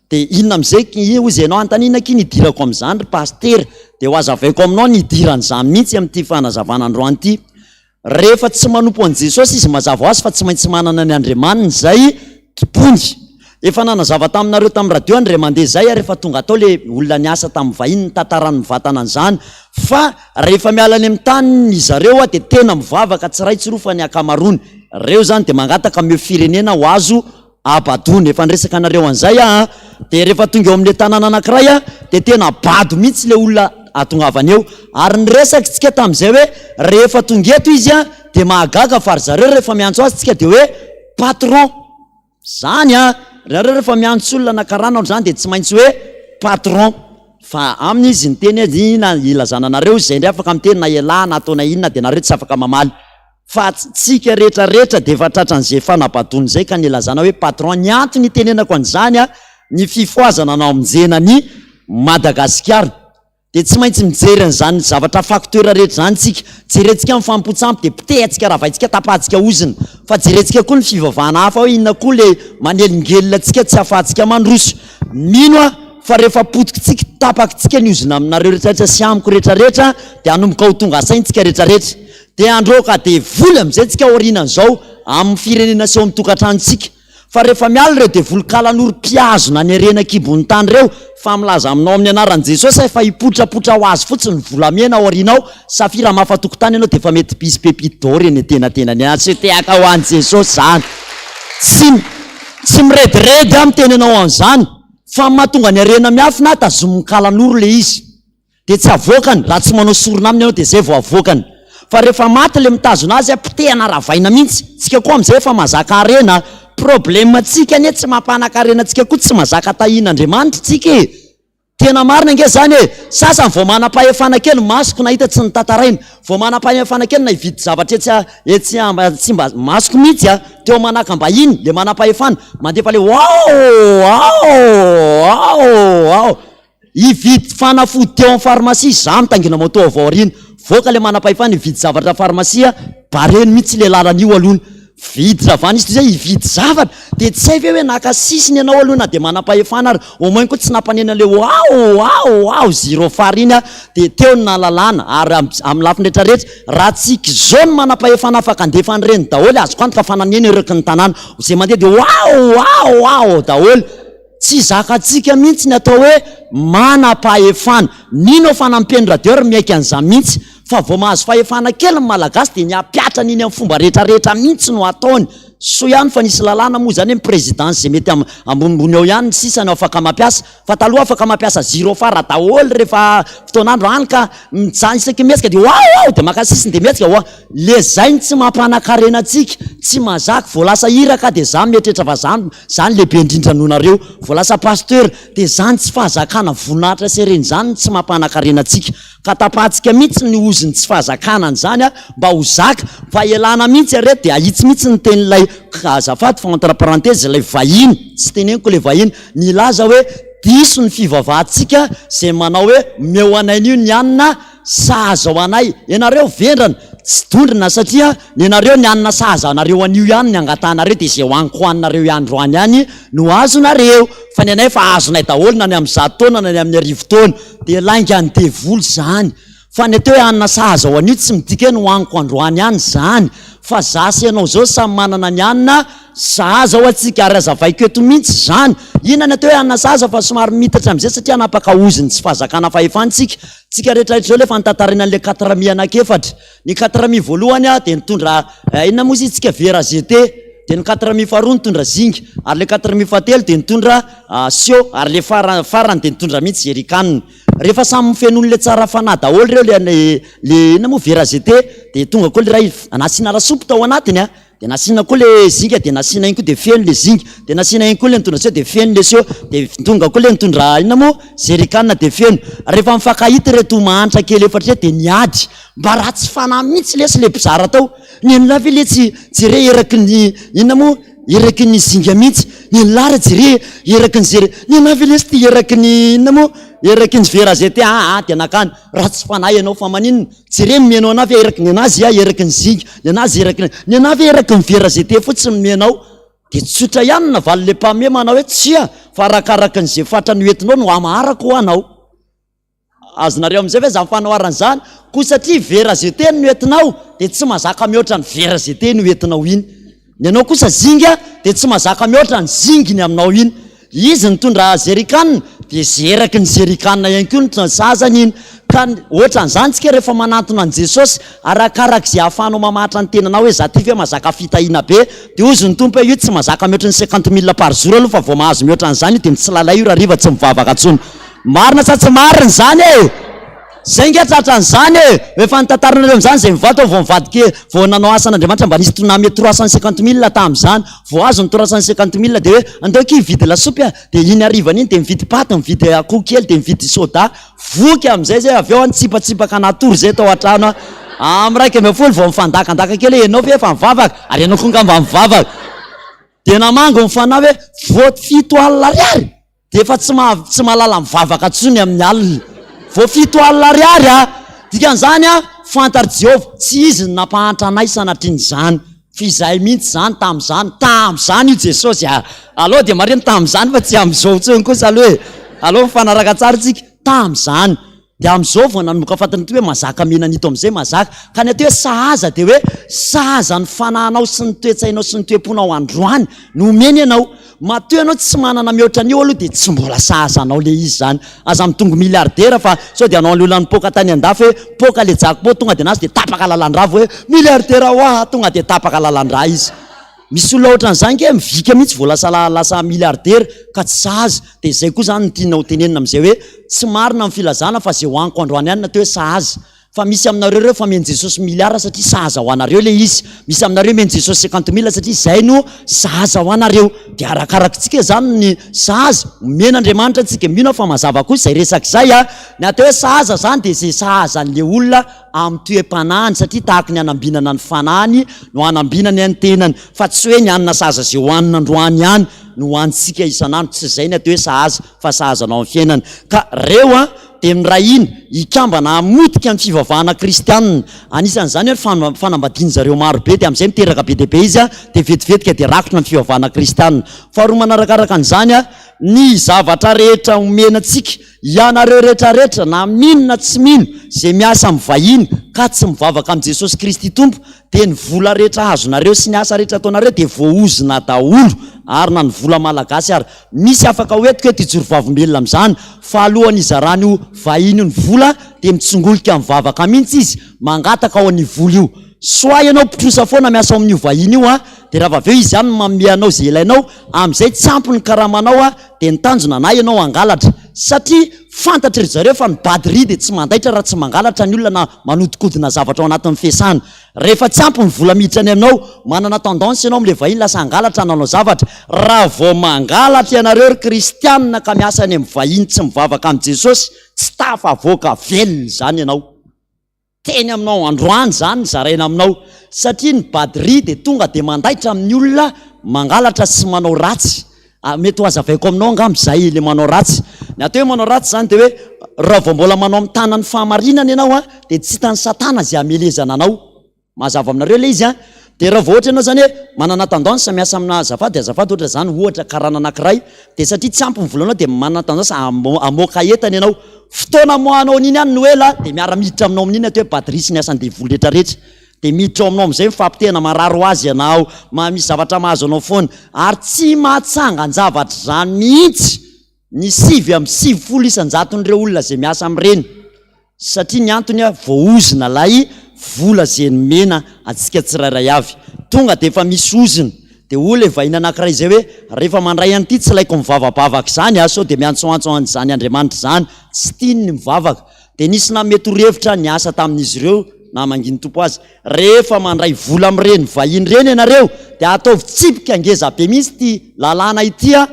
Dia inona amin'izay ki hozy ianao anontaniana akia ny hidirako amin'izany ry pasitera? Dia ho azavaiko aminao ny hidiran'izany mihitsy amin'ity fanazavana androany ity. Rehefa tsy manompo an'i Jesosy izy, mazava ho azy fa tsy maintsy manana ny Andriamaniny izay tompony. Efa nanazava taminareo tamin'ny radio aho indray mandeha izay ary efa tonga tao ilay olona niasa tamin'ny vahiny nitantarany mivantana an'izany fa rehefa miala any amin'ny taniny zareo dia tena mivavaka tsy iray tsy roa fa ny ankamaroany. Ireo izany dia mangataka omeo firenena ho azo Abadoana, efa niresaka anareo an'izay aho an, dia rehefa tonga eo amin'ilay tanàna anankiray an, dia tena bado mihitsy ilay olona ahatongavany eo, ary niresaka isika tamin'izay hoe rehefa tonga eto izy an, dia mahagaga fa ry zareo rehefa miantso azy tsika dia hoe patron, zany an, ry zareo rehefa miantso olona na karana ohatr'izany dia tsy maintsy hoe patron, fa aminy izy niteny hoe inona ilazana anareo, izay indray afaka miteny na ialahy na ataonay inona dia nareo tsy afaka mamaly. Fa tsika rehetra rehetra dia efa tratran'izay fanabadoana izay ka nilazana hoe patron. Ny antony itenenako an'izany a, ny fifohazana namonjena an'i Madagasikara dia tsy maintsy mijery an'izany zavatra facteur rehetra izany tsika. Jerentsika ny fanompoan-tsampy dia potehantsika, ravaintsika, tapahantsika ozona. Fa jerentsika koa ny fivavahana hafa hoe inona koa le manelingelina antsika tsy ahafahantsika mandroso. Mino aho fa rehefa potikitsika, tapakitsika ny ozona aminareo rehetra rehetra sy amiko rehetra rehetra dia hanomboka ho tonga saintsika rehetra rehetra. Dia handroaka devoly amin'izay tsika aorianan'izao amin'ny firenena sy ao amin'ny tokantranontsika. Fa rehefa miala ireo devoly kalanoro mpihazona ny harena an-kibon'ny tany ireo, fa milaza aminao amin'ny anaran'i Jesosy aho fa hipotrapotra ho azy fotsiny ny volamena ao aoriana ao, safira hamafa tokotany ianao dia efa mety hisy pepite d'or eny antenatenany any. Tsy tehaka ho an'i Jesosy izany. Tsy tsy mirediredy aho miteny anao an'izany, fa ny mahatonga ny harena miafina, tazomin'ny kalanoro ilay izy. Dia tsy avoakany, raha tsy manao sorona aminy ianao dia zay vao avoakany. Fa rehefa maty le mitazona azy a, potehana ravaina mihitsy. Tsika koa amizay efa mahazaka harena a. Problème tsika anie tsy mampanakarena antsika koa tsy mahazaka tahian'Andriamanitra tsika e. Tena marina ange zany e. Sasany vao manam-pahefana kely, masoko nahita tsy notantaraina, vao manam-pahefana kely na hividy zavatra etsy etsy tsy mba masoko mihitsy a, teo Manakambahiny, le manam-pahefana, mandefa le waoo aoo aoo aoo. Hividy fanafody teo amin'ny pharmacie, za mitaingina moto avy ao aoriana, voaka le manam-pahefana hividy zavatra pharmacie, bareny mihitsy le lalana io aloha, vidy ravana izy toy izay hividy zavatra, de tsy hay ve hoe naka sisiny ianao aloha na de manam-pahefana ary, au moins koa tsy nampaneno an'le oao oao oao gyrophare iny aho, de teo no nahalalana, ary amin'ny lafiny rehetra rehetra, raha tsy k'izao ny manam-pahefana afaka handefa an'ireny daholo, azoko antoka fa naneno eraky ny tanàna, izay mandeha de oao oao oao daholo. Tsy zakantsika mihitsy ny atao hoe manam-pahefana. Mino aho fa na ny radio ary miaiky an'izany mihitsy fa vao mahazo fahefana kely ny Malagasy dia ny hampiatra an'iny amin'ny fomba rehetra rehetra mihitsy no ataony. Soa ihany fa nisy lalàna moa izany hoe ny présidence izay mety ambonimbony eo ihany ny sisa no afaka mampiasa fa taloha afaka mampiasa gyrophare daholo rehefa fotoan'andro hany ka mijanona isaky ny mihetsika dia oao oao dia maka sisiny dia mihetsika oa. Le zay no tsy mampanakarena antsika, tsy mazaka, vao lasa iraka de za mieritreritra fa za za no lehibe indrindra noho nareo, vao lasa pasteur de zany tsy fahazakana voninahitra sy harena izany no tsy mampanakarena antsika, ka tapahantsika mihitsy ny ozin'ny tsy fahazakana an'izany a, mba ho zaka, fa ialana mihitsy are de ahitsy mihitsy ny tenin'ilay, azafady fa entre parenthèse ilay vahiny, tsy teneniko ilay vahiny, nilaza hoe diso ny fivavahantsika zay manao hoe omeo anay an'io ny hanina, Sahaza ho anay. Ianareo vendrana, tsy dondrona satria nenareo ny hanina sahaza anareo anio ihany ny angatahanareo dia izay hohaniko hohaninareo androany ihany no azonareo fa ny anay efa azonay daholo na ny amin'ny zato taona na ny amin'ny arivo taona dia laingan'ny devoly izany fa ny atao hoe hanina sahaza ho anio tsy midika hoe ny hohaniko androany ihany izany fa za sy ianao izao samy manana ny hanina sahaza ho antsika ary azavaiko eto mihitsy izany inona ny atao hoe hanina sahaza fa somary miitatra amin'izay satria hanapaka ozin'ny tsy fahazakana fahefana isika Tsika rehetra rehetra izao le efa notantaraina an'le quatre mi anankiefatra. Ny quatre mi voalohany a dia nitondra inona moa izy tsika vera GT, dia ny quatre mi faharoa nitondra zinga, ary le quatre mi fahatelo dia nitondra sio, ary le fara farany dia nitondra mihitsy jerrycan. Rehefa samy nofenoin'le tsara fanahy daholo ireo le le inona moa vera GT dia tonga koa le iray nasiana lasopy tao anatiny a, Dia nasiana koa le zinga dia nasiana iny koa dia feno le zinga, dia nasiana iny koa le nitondra seau dia feno le seau, dia tonga koa le nitondra inona moa jerrycan dia feno. Rehefa mifankahita ireto mahantra kely efatra ireto dia niady, mba ratsy fanahy mihitsy lesy le mpizara tao, nen'lah ve letsy jere eraky ny inona moa eraky ny zinga mihitsy, nen'lah re jere eraky ny zere, nen'lah ve lesy ty eraky ny inona moa eraky ny vera zete aa dia nakany, ratsy fanahy ianao fa maninona? Jereo ny mihaino anah ve eraky ny anazy ah eraky ny zinga, ny anazy eraky ny, ny anah ve eraky ny vera zete fotsiny ny mihainao? Dia tsotra ihany ny navalin'ilay mpamé manao hoe tsia fa arakaraky ny ze fatra noentinao no hamaharako ho anao. Azonareo amin'izay ve zany fanoharana izany? Koa satria vera zete no noentinao dia tsy mazaka mihoatra ny vera zete noentinao iny. Ny anao kosa zinga dia tsy mazaka mihoatra ny zingy ny aminao iny. Izy nitondra zerikanina dia zeraky ny zerikanina ihany koa ny sazany iny. Ka ohatran'izany tsika rehefa manantona an'i Jesosy, arakarak'izay ahafahanao mamahatra ny tenanao hoe za ty ve mazaka fitahiana be, dia hozy ny Tompo hoe io tsy mazaka mihoatra ny cinquante mille par jour aloha fa vao mahazo mihoatra an'izany io dia mitsilailay io rahariva tsy mivavaka intsony. Marina sa tsy marina izany e? Zay nge tratran'izany e! Efa nitantaranareo am'zany zay mivady aho vao nivadika vao nanao asan'Andriamanitra mba nisy tsunami 350 mille tam'zany, vao azo ny 350 mille de hoe andao akia hividy lasopy a! de iny harivan'iny de mividy paty, mividy akoho kely, de mividy soda, voky am'zay zay avy eo aho nitsipatsipaka natory zay tao an-trano aho, am 11 vao mifandakandaka kely hoe ianao ve efa mivavaka? Ary ianao koa ngamba mivavaka? De namangy ny fanahy hoe vao fito alina ariary? Dia efa tsy maha tsy mahalala mivavaka intsony amin'ny alina. Vao 70 ariary a! Dikan'izany a, fantatr'i Jehovah, tsy izy no nampahantra anay sanatrian'izany, fa izahay mihitsy izany tamin'izany, tamin'izany io Jesosy a! Aleo dia marihina tamin'izany fa tsy amin'izao intsony kosa aloha e! Aleo mifanaraka tsara isika, tamin'izany. Dia amin'izao vao nanomboka fantatra ity hoe mazaka mena an'ito amin'izay mazaka. Ka ny atao hoe sahaza dia hoe sahaza ny fanahinao sy ny toe-tsainao sy ny toe-ponao androany no omeny ianao. Matoa ianao tsy manana mihoatra an'io aloha dia tsy mbola sahaza anao ilay izy izany. Aza mitongo milliardaire fa sao dia hanao an'ilay olona nipoaka tany an-dafy hoe poaka ilay jackpot tonga dia nahazo dia tapaka lalan-drà vao hoe milliardaire hoa tonga dia tapaka lalan-drà izy. Misy olona ohatran'izany nge mivika mihitsy vao lasa lasa milliardaire ka tsy sahaza. Dia izay koa izany no tiana ho tenenina amin'izay hoe tsy marina ny filazana fa izay hohaniko androany ihany no atao hoe sahaza. Fa misy aminareo ireo fa omen'i Jesosy milliard satria sahaza ho anareo ilay izy. Misy aminareo omen'i Jesosy cinquante mille satria izay no sahaza ho anareo. Dia arakarakitsika izany ny sahaza omen'Andriamanitra antsika. Mino aho fa mazava kosa izay resaka izay a. Ny atao hoe sahaza izany dia izay sahaza an'ilay olona amin'ny toe-panahiny satria tahaky ny hanambinana ny fanahiny no hanambinany ny tenany fa tsy hoe ny hanina sahaza izay hohanina androany ihany no hohanintsika isan'andro. Tsy izay ny atao hoe sahaza fa sahaza anao amin'ny fiainana. Ka reo a dia miray hina hikambana hamotika ny fivavahana kristianina. Anisan'izany hoe ny fanambadian-dry zareo maro be dia amin'izay miteraka be dia be izy dia vetivetika dia rakotra ny fivavahana kristianina. Faharoa manarakaraka an'izany, ny zavatra rehetra omena antsika, ianareo rehetra rehetra na mino na tsy mino, izay miasa amin'ny vahiny ka tsy mivavaka amin'i Jesosy Kristy Tompo dia ny vola rehetra azonareo sy ny asa rehetra ataonareo dia voaozona daholo ary na ny vola malagasy ary. Misy afaka ho entiko eto hijoro vavolombelona amin'izany fa alohan'ny hizaran'io vahiny io ny vola dia mitsongolika mivavaka mihitsy izy mangataka ao an'io vola io. Soit ianao mpitrosa foana miasa ao amin'io vahiny io an, dia raha avy eo izy ihany no manome anao izay ilainao, amin'izay tsy ampy ny karamanao an, dia ny tanjona na ianao hangalatra satria fantatry ry zareo fa ny batterie dia tsy mandaitra raha tsy mangalatra ny olona na manodikodina zavatra ao anatin'ny fiasana. Rehefa tsy ampy ny vola miditra any aminao, manana tendance ianao amin'ilay vahiny lasa hangalatra hanao zavatra. Raha vao mangalatra ianareo ry kristianina ka miasa any amin'ny vahiny tsy mivavaka amin'i Jesosy, tsy tafavoaka velona izany ianao. Teny aminao androany izany zaraina aminao satria ny badria dia tonga dia mandaitra amin'ny olona mangalatra sy manao ratsy. Mety ho hazavaiko aminao angamba izay ilay manao ratsy. Ny atao hoe manao ratsy izany dia hoe raha vao mbola manao amin'ny tanan'ny fahamarinana ianao dia tsy hitan'i satana izay hamelezana anao. Mazava aminareo ilay izy an! Dia raha vao ohatra ianao izany hoe manana tendance miasa amina azafady azafady ohatra izany ohatra karana anankiray dia satria tsy ampy ny volanao dia manana tendance hamoaka entana ianao. Fotoana amoahanao an'iny ihany no ela dia miara-miditra aminao amin'iny atao hoe batterie sy ny asan-devoly rehetra rehetra. Dia miditra ao aminao amin'izay ny fampitehana, marary ho azy ianao, misy zavatra mahazo anao foana. Ary tsy mahatsangan-javatra izany mihitsy ny 99 isan-jaton'ireo olona izay miasa amin'ireny. Satria ny antony voaozona ilay vola izay nomena antsika tsirairay avy. Tonga dia efa misy ozona. Dia hoy ilay vahiny anankiray izay hoe, rehefa mandray an'ity tsy ilaiko mivavabavaka izany aho, sao dia miantsoantso an'izany Andriamanitra izany. Tsy tiany ny mivavaka. Dia nisy nanome torohevitra niasa tamin'izy ireo namangian'ny Tompo azy, Rehefa mandray vola amin'ireny vahiny ireny ianareo dia ataovy tsipika ngeza be mihitsy ity lalàna ity a!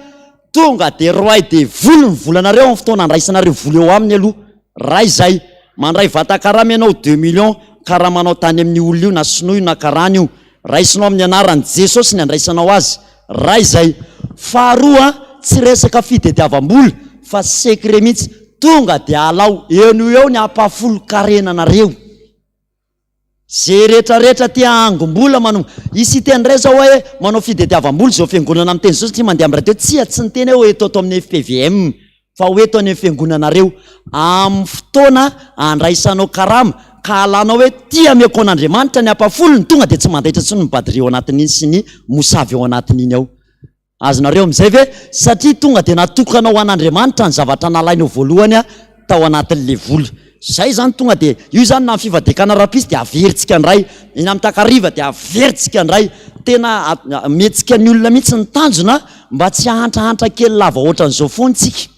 Tonga dia roahy devoly ny volanareo amin'ny fotoana andraisanareo vola eo aminy aloha. Ray izay. Mandray vatan-karama ianao deux millions, karamanao tany amin'io olona io na sinoa io na karana io. Raisinao amin'ny anaran'i Jesosy ny andraisanao azy. Ray izay. Faharoa, tsy resaka fitediavam-bola fa secret mihitsy. Tonga dia alao eo no eo ny ampahafolon-karenanareo. Ze rehetra rehetra te hahangom-bola manao, hisy hiteny indray zao hoe manao fitediavam-bola izao fiangonana miteny izao satria mandeha amin'ny radio, tsia tsy niteny aho hoe eto ato amin'ny fpvm fa ho eto any amin'ny fiangonanareo amin'ny fotoana andraisanao karama ka halanao hoe ty ameko an'Andriamanitra ny ampahafolony tonga dia tsy mandaitra intsony ny badrie ao anatin'iny sy ny mosavy ao anatin'iny ao. Azonareo amin'izay ve? Satria tonga dia natokana ho an'Andriamanitra ny zavatra nalainao voalohany tao anatin'ilay vola. Izay izany tonga dia, io izany na ny fivadikana rahampitso dia averintsika indray, eny amin'ny takariva dia averintsika indray. Tena ometsika ny olona mihitsy ny tanjona mba tsy hahantrahantra kely lava ohatran'izao foana isika.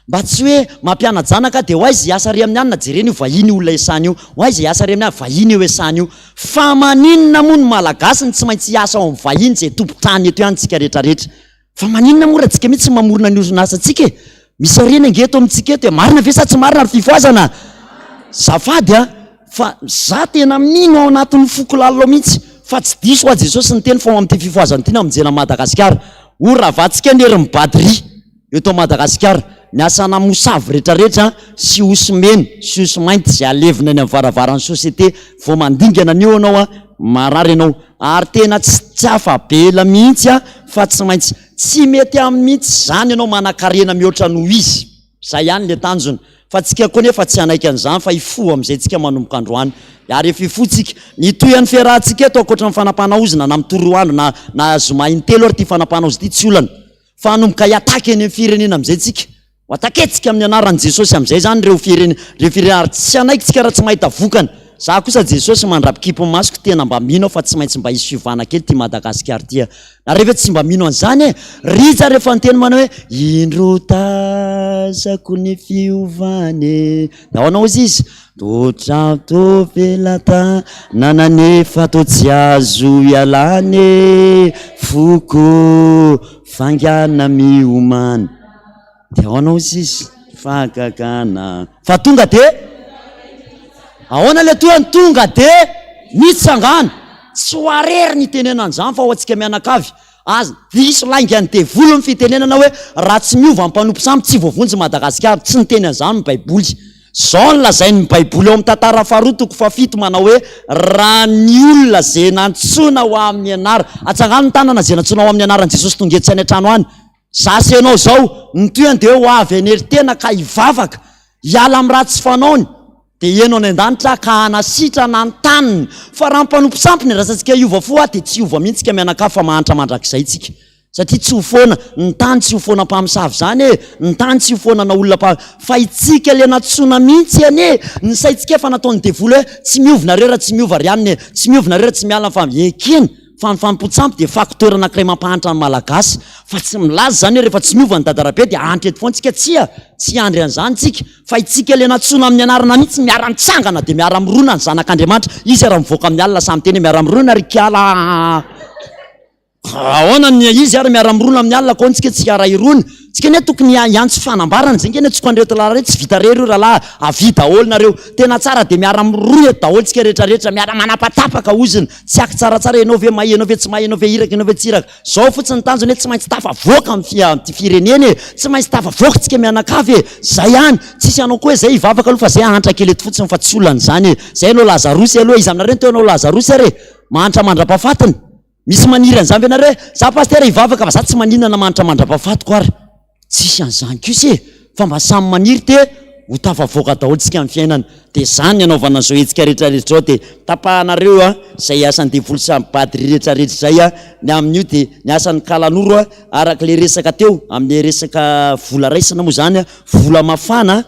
Mba tsy hoe mampiana-janaka dia ho aiza hiasa ary amin'ny anona, jerena io vahiny io olona iasany io, ho aiza hiasa ary amin'ny anona, vahiny io iasany io. Fa maninona moa ny Malagasy no tsy maintsy hiasa ao amin'ny vahiny izay tompon-tany eto ihany tsika rehetra rehetra. Fa maninona moa raha tsika mihitsy no mamorona ny orinasantsika e? Misy harena ange eto amintsika eto e, marina ve sa tsy marina ry fifohazana? Zafady a, fa za tena mino ao anatin'ny foko lalina ao mihitsy fa tsy diso hoa Jesosy niteny fa ho amin'ity fifohazana ity no hamonjena an'i Madagasikara. Ho ravantsika ny herin'ny batterie. Eto Madagasikara, ny asana mosavy retraretra sy osy mena sy osy mainty izay alevina eny amin'ny varavaran'ny société vao mandingana an'io ianao a, marary ianao ary tena tsy tsy afa-bela mihitsy a, fa tsy maintsy tsy mety aminy mihitsy izany ianao manankarena mihoatra noho izy, izay ihany le tanjona. Fa tsika koa nefa tsy hanaiky an'izany fa hifoha amin'izay tsika manomboka androany. Ary efa hifoha tsika. Ny hitohy an'ny fiarahantsika eto ankoatra ny fanapahana ozona na mitory roa andro na na zoma intelo ary ity fanapahana ozona ity tsy olana. Fa hanomboka hiataka eny amin'ny firenena amin'izay tsika. Ho ataketsika amin'ny anaran'i Jesosy amin'izay izany ireo firene ireo firenena ary tsy hanaiky tsika raha tsy mahita vokany. Za kosa Jesosy mandrapikipy ny masoko tena mba mino aho fa tsy maintsy mba hisy fiovana kely ity Madagasikara ity a. Nareo ve tsy mba mino an'izany e? Rija rehefa niteny manao hoe indro tazako ny fiovana e. Dia ahoana hozy izy? Toa felatagnana nefa toa tsy azo ialana e, foko faingana miomana. Dia ahoana hozy izy? Fahagagana. Fa tonga dia ahoana ilay tohiny? Tonga dia mitsangana. Tsy ho arery ny itenenana an'izany fa ho antsika mianakavy. Aza diso laingan'ny devoly ny fitenenana hoe raha tsy miova ny mpanompo sampy tsy voavonjy Madagasikara. Tsy niteny an'izany ny baiboly. Izao no lazain'ny baiboly ao amin'ny tantara faharoa toko fahafito manao hoe raha ny olona izay nantsoina ho amin'ny anara. Atsangano ny tanana izay nantsoina ho amin'ny anaran'i Jesosy tonga etsy any an-trano any. Za sy ianao izao, ny tohiny dia hoe ho avy hanery tena ka hivavaka, hiala amin'ny ratsy fanaony, dia heno any an-danitra ka hanasitrana ny taniny. Fa raha ny mpanompo sampy ny andrasantsika hiova fo dia tsy hiova mihitsy tsika mianakavy fa mahantra mandrakizay tsika. Satria tsy ho foana, ny tany tsy ho foana mpamosavy izany e, ny tany tsy ho foana na olona mpa, fa itsika le nantsoina mihitsy anie, ny saintsika efa nataon'ny devoly hoe tsy miova nareo raha tsy miova ry anona e, tsy miova nareo raha tsy miala fa ekena. Fa ny fanompoan-tsampy dia facteur anankiray mampahantra ny Malagasy. Fa tsy milaza izany hoe rehefa tsy miova ny Dadarabe dia hahantra eto foana tsika. Tsia, tsy hiandry an'izany tsika. Fa itsika ilay nantsoina amin'ny anarana mihitsy miara-mitsangana dia miara-mirona ny zanak'Andriamanitra. Izy ary mivoaka amin'ny alina samy miteny hoe miara-mirona ry kiala aa. Ahoana ny izy ary miara-mirona amin'ny alina koa tsika tsy hiara-hirona. Tsika anie tokony hiantso fanambarana izay nge ny antsoko an'ireto rahalahy ireto tsy vita rery io rahalahy avia daholo nareo tena tsara dia miara miroa eto daholo tsika rehetra rehetra miara manapatapaka ozona tsy aky tsaratsara ianao ve mahay ianao ve tsy mahay ianao ve iraka ianao ve tsy iraka zao fotsiny ny tanjona hoe tsy maintsy tafavoaka amin'ny fi amin'ity firenena e tsy maintsy tafavoaka tsika mianakavy e zay ihany tsisy anao koa hoe zay hivavaka aloha fa zay hahantra kely eto fotsiny fa tsy olana izany e zay anao lazarosy aloha iza aminareo no te hanao lazarosy ary e mahantra mandra-pahafatiny Misy maniry an'izany ve nareo hoe za pasitera hivavaka fa za tsy maninana manitra mandrapahafatiko ary? Tsisy an'izany kosa e! Fa mba samy maniry te ho tafavoaka daholo tsika amin'ny fiainana. Dia zany ny anaovana an'izao hetsika rehetra rehetra izao dia tapahanareo a izay asan'ny devoly sy amin'ny badry rehetra rehetra izay a, ny amin'io dia ny asan'ny kalanoro a araka ilay resaka teo amin'ilay resaka vola raisina moa zany a, vola mafana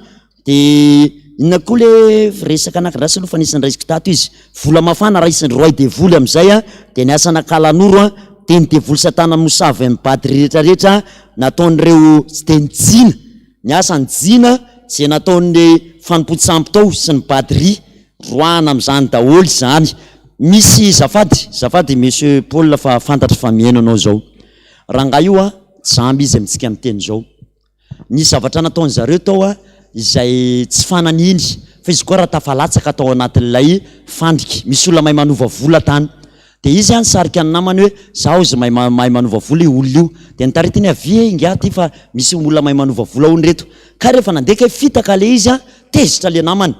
Dia inona koa le resaka anankidrasy aloha fa nisy niraisiko tato izy. Vola mafana raisin'ny roi devoly amin'izay an, dia ny asana kalanoro an, dia ny devoly satana mosavy amin'ny badry rehetra rehetra nataon'ireo tsy dia ny jina, ny asan'ny jina izay nataon'ny fanompoan-tsampy tao sy ny badry, roahana amin'izany daholo izany. Misy zafady, zafady monsieur Paul fa fantatro fa mihaino anao izao. Rangahy io an, jamba izy amintsika miteny izao. Nisy zavatra nataon zareo tao a izay tsy fananiny fa izy koa raha tafalatsaka tao anatin'ilay fandrika. Misy olona mahay manova vola tany. Dia izy a nisarika ny namany hoe zaho izy mahay mahay manova vola io olona io. Dia notaritiny avia e ingahy ty fa misy olona mahay manova vola hono reto. Kay rehefa nandeha kay fitaka ilay izy a, tezitra ilay namany.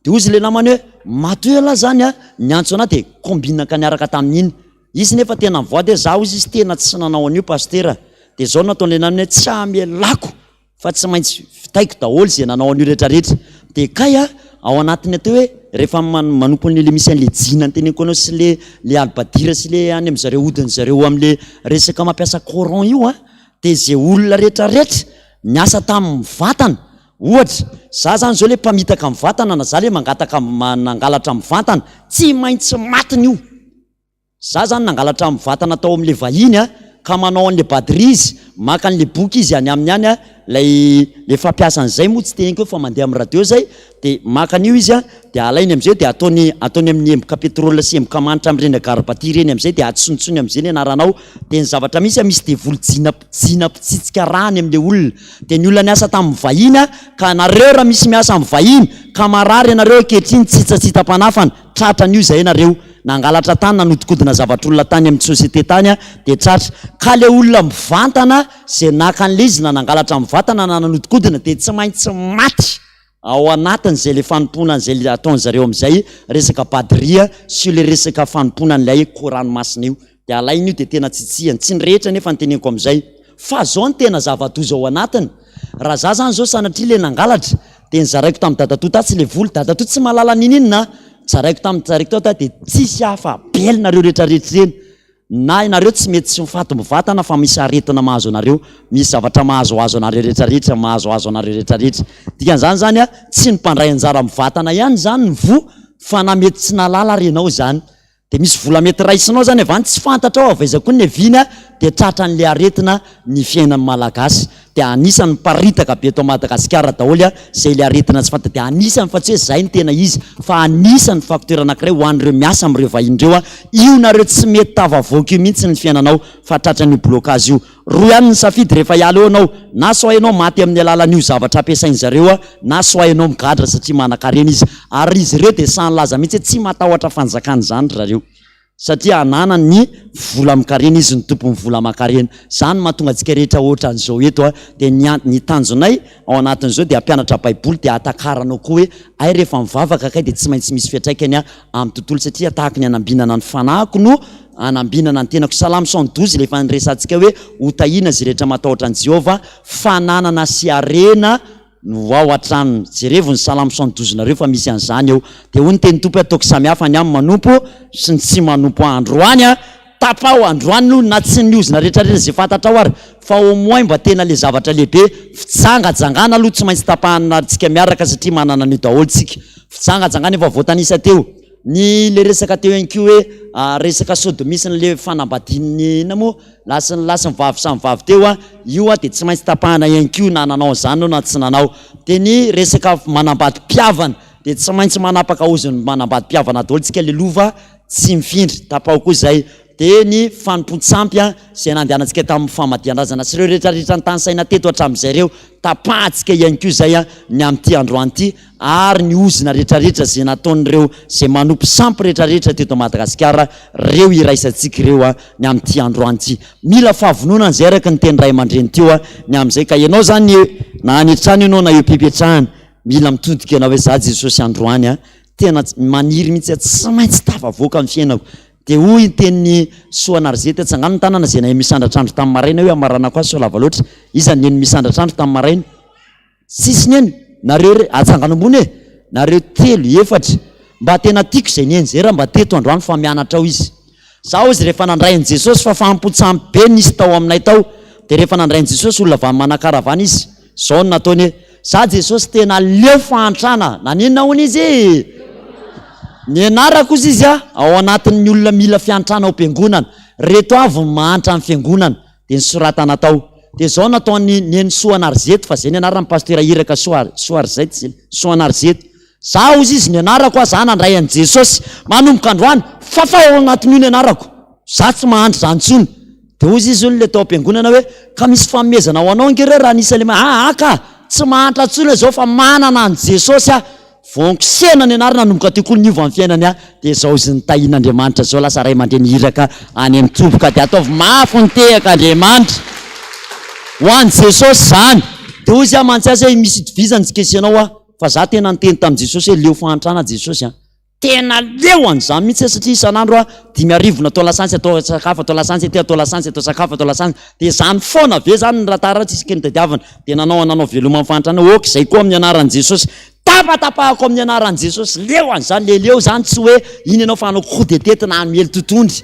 Dia hozy ilay namany hoe, matoa ialahy izany a, niantso anah dia combine-ka niaraka tamin'iny. Izy nefa tena nivoady hoe, za hozy izy tena tsy nanao an'io pasitera. Dia izao no nataon'ilay namany hoe, tsy hamelako fa tsy maintsy vitaiko daholo izay nanao an'io rehetrarehetra. Dia kay a, ao anatin'ny atao hoe, rehefa manompo an'ilay misy an'ilay jina noteneniko anao sy ilay ilay albadira sy ilay any amin'zareo hodin'zareo amin'ilay resaka mampiasa coran io a, dia izay olona rehetrarehetra niasa tamin'ny vatana Ohatra, za zany zao le mpamitaka mivantana na za le mangataka nangalatra mivantana, tsy maintsy matiny io. Za zany nangalatra mivantana tao amle vahiny a, ka manao anle badri izy, maka anle boky izy any aminy any a, lay le fampiasa an'izay moa tsy teneniko eo fa mandeha am radio zay, de maka an'io izy a, de alainy amizay de ataony ataony amin'ny emboka pétrole sy emboka manitra am'ireny agarbati ireny amizay de atsontsony amizay ny anaranao, de ny zavatra misy a misy devoly jina jina mpitsitsika rà any amle olona, Dia ny olona niasa tamin'ny vahiny a, ka nareo raha misy miasa amin'ny vahiny ka marary ianareo ankehitriny tsitsatsitam-panafana, tratra an'io izay nareo, nangalatra tany nanodikodina zavatr'olona tany amin'ny société tany a, dia tratra. Ka le olona mivantana izay naka an'ilay izy na nangalatra mivantana na nanodikodina dia tsy maintsy maty ao anatin'izay le fanompoana an'izay ataon'zareo amin'izay resaka badria sy io le resaka fanompoana an'ilay Korano masina io. Dia alainy io dia tena tsitsihany. Tsy ny rehetra anefa no teneniko amin'izay. Fa zao no tena zava-doza ao anatiny, raha za zany zao sanatria le nangalatra. Dia nozaraiko tamin'i dadatoa tatsy ilay vola, dadatoa tsy mahalala n'ininona an, zaraiko tamin'i zaraiko tao ta dia tsisy afa belona ireo rehetra rehetra ireny, na ianareo tsy mety tsy mifaty mivatana fa misy aretina mahazo anareo, misy zavatra mahazoazo anareo rehetra rehetra, mahazoazo anareo rehetra rehetra. Dikan'izany izany an, tsy ny mpandray anjara mivatana ihany izany ny voa fa na mety tsy nahalala ary ianao izany. Dia misy vola mety raisinao zany avy any tsy fantatrao avy aiza koa ny niaviany a, dia tratran'le aretina ny fiainan'ny Malagasy. Dia anisany miparitaka be eto Madagasikara daholo a, zay le aretina tsy fantatra. Dia anisany fa tsy hoe zay no tena izy fa anisany facteur anakiray ho an'ireo miasa amin'ireo vahiny ireo a, io nareo tsy mety tafavoaka io mihitsy ny fiainanao fa tratran'io blocage io. Roa ihany ny safidy rehefa hiala eo ianao, na soit ianao maty amin'ny alalan'io zavatra ampiasain zareo na soit ianao migadra satria manankarena izy. Ary izy ireo dia sahy nilaza mihitsy hoe tsy matahotra fanjakana izany ry zareo satria ananany ny vola amin-karena izy no tompon'ny vola aman-karena. Izany no mahatonga antsika rehetra ohatran'izao eto dia ny ny tanjonay ao anatin'izao dia hampianatra baiboly dia hahatakaranao koa hoe hay rehefa mivavaka kay dia tsy maintsy misy fiantraikany amin'ny tontolo satria tahaka ny hanambinana ny fanahiko no hanambinana ny tenako. Salamo 112 ilay efa niresahantsika hoe ho tahiana izay rehetra matahotra an'i Jehovah, fananana sy harena no ho ao an-tranony. Jerevo ny Salamo 112 nareo fa misy an'izany eo. Dia hoy ny tenin'ny Tompo hoe ataoko samy hafa ny amin'ny manompo sy ny tsy manompo ahy. Androany an, tapaho androany aloha na tsy ny ozona rehetra rehetra izay fantatrao ary fa au moins mba tena ilay zavatra lehibe, fijangajangana aloha tsy maintsy tapahana tsika miaraka satria manana an'io daholo tsika. Fijangajangana efa voatanisa teo. Ny le resaka teo ihany koa hoe resaka sodomisme le fanambadian'ny inona moa lahy sy ny lahy sy ny vavy samy vavy teo a, io a dia tsy maintsy tapahana ihany koa na nanao an'izany anao na tsy nanao. Dia ny resaka manambady mpihavana dia tsy maintsy manapaka ozon'ny manambady mpihavana daholo tsika le lova tsy mifindra, tapaho koa izay. Dia ny fanompoan-tsampy a izay nandehanantsika tamin'ny famadihan-drazana sy ireo rehetra rehetra notanisaina teto hatramin'izay ireo, tapahantsika ihany koa izay a ny amin'ity androany ity. ary ny ozona retraretra ze nataon'ireo ze manompo sampy retraretra teto Madagasikara reo iraisantsika ireo a ny amin'ity androany ity. Mila fahavononana zay araka ny teny ray aman-dreny teo a ny amin'izay ka ianao zany na any an-trano ianao na eo am-pipetrahana mila mitodika ianao hoe za Jesosy androany a tena maniry mihitsy aho tsy maintsy tafavoaka ny fiainako dia hoy ny tenin'i Soa Narzety atsangano ny tanana ze nahay misandratr'andro tamin'ny maraina hoe hamaranako azy sao lava loatra iza niheno misandratr'andro tamin'ny maraina Tsisy neny, nareo re, atsangano ambony e! Nareo telo, efatra, mba tena tiako izay neny zay raha mba teto androany fa mianatra ao izy. Za ozy rehefa nandray an'i Jesosy fa fahampontsampy be nisy tao aminay tao, dia rehefa nandray an'i Jesosy olona avy any Manankaravana izy, zao no nataony hoe, za Jesosy tena leo fahantrana, naninona hono izy? Nianarako ozy izy a, ao anatin'ny olona mila fiantrana ao am-piangonana, reto avy ny mahantra amin'ny fiangonana, Dia nosoratana tao. Dia izao nataon'i Neny Soanarizety, fa izay ny anaran'i Pasitera Iraka Soa, Soarizety, Soanarizety. Za hozy izy, ny anarako aho, za nandray an'i Jesosy. Manomboka androany, fafao ao anatin'io ny anarako. Za tsy mahantra izany intsony. Dia hozy izy hono ilay tao am-piangonana hoe, ka misy fanomezana ho anao ange ireo raha anisan'ilay ma-, aa ka! Tsy mahantra intsony aho izao fa manana an'i Jesosy aho. Voankosehina ny anarana nanomboka teo koa niova ny fiainany a dia zao izy nitahian'Andriamanitra zao lasa ray aman-dreny iraka any amin'ny Tompo ka dia ataovy mafy ny tehaka Andriamanitra ho an'i Jesosy zany dia hoy izy aho mantsy azy hoe misy itovizany tsy kesianao aho fa za tena niteny tamin'i Jesosy hoe leo fahantrana Jesosy a tena leo an'izany mihitsy aho satria isan'andro aho 5000 natao lasantsy atao sakafo atao lasantsy aty atao lasantsy atao sakafo atao lasantsy dia zany foana ve zany ny ratara tsisy keny tadiavina dia nanao nanao veloma amin'ny fahantrana ok zay koa amin'ny anaran'i Jesosy Tapatapahako amin'ny anaran'i Jesosy. Leo an'izany le leo zany tsy hoe iny ianao fa hanao coup de tête na hamely totohondry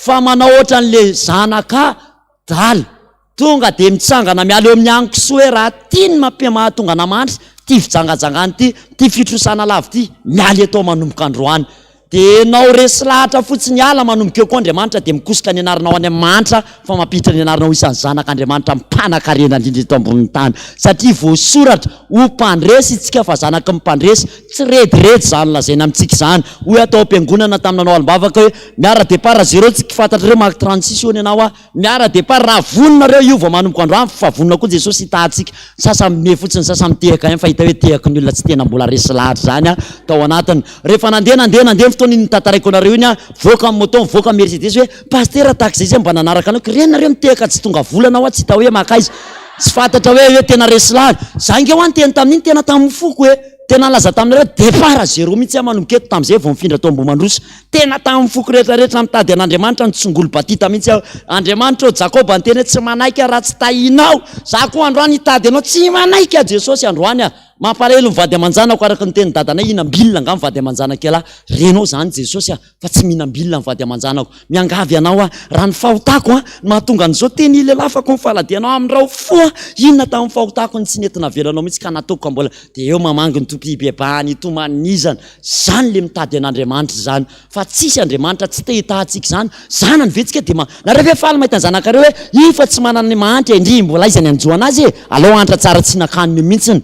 fa manao ohatran'le zanaka dala tonga de mitsangana miala eo amin'ny hanin-kisoa hoe raha ty ny mampi- mahatonga anah mandry ty fijangajangana ty, ty fitrosana lava ty, miala eto aho manomboka androany. Dia enao resy lahatra fotsiny hiala manomboka eo koa Andriamanitra dia mikosoka ny anaranao any amin'ny mahantra fa mampiditra ny anaranao isan'ny zanak'Andriamanitra mpanankarena indrindra eto ambonin'ny tany satria voasoratra ho mpandresy isika fa zanaky ny mpandresy tsy rediredy izany lazaina amintsika izany hoy aho tao am-piangonana tamin'ny nanao alim-bavaka hoe miara départ zéro tsika fantatrareo marc 36 hono ianao aho Miara départ raha vonona reo io vao manomboka androany fa vonona koa Jesosy hitahantsika. Ny sasany mimehy fotsiny, ny sasany mitehaka ihany fa hita hoe tehaky ny olona tsy tena mbola resy lahatra izany tao anatiny. Rehefa nandeha nandeha nandeha ny fotoana iny notantaraiko anareo iny aho, mivoaka ny moto, mivoaka ny Mercedes hoe Pasitera tahaka izay izay mba nanaraka anao, k'ireny nareo mitehaka tsy tonga volana hoa tsy hita hoe makaiza. Tsy fantatra hoe hoe tena resy lahatra. Za nge hoa niteny tamin'iny tena tamin'ny foko hoe tena nilaza taminareo départ zéro mihitsy aho manomboka eto tamin'izay vao nifindra tao Ambohimandroso. Tena tamin'ny foko rehetra rehetra mitady an'Andriamanitra nitsongolo batita mihitsy aho. Andriamanitra ô, Jakoba niteny hoe tsy manaiky aho raha tsy tahinao. Za koa androany hitady anao, tsy manaiky aho Jesosy androany aho. Mampalahelo ny vady aman-janako araka ny tenin'i dadanay, hihinam-bilona angaha ny vady aman-janak'ialahy. Renao izany Jesosy a, fa tsy mihinam-bilona ny vady aman-janako. Miangavy anao aho, raha ny fahotako a, no mahatonga an'izao, teny ilelafako ny faladianao, amindrao fo aho, inona tamin'ny fahotako no tsy nety navelanao mihitsy ka nataoko ka mbola dia eo mamangy ny Tompo hibebahany hitomaninizana. Izany le mitady an'Andriamanitra izany, fa tsisy Andriamanitra tsy te hitaha antsika izany, zanany ve tsika dia ma, nareo ve faly mahita ny zanakareo hoe io fa tsy manana ny mahantra e, ndry mbola aiza ny hanjo anazy e, aleo hantra tsara tsy nakaniny io mintsiny,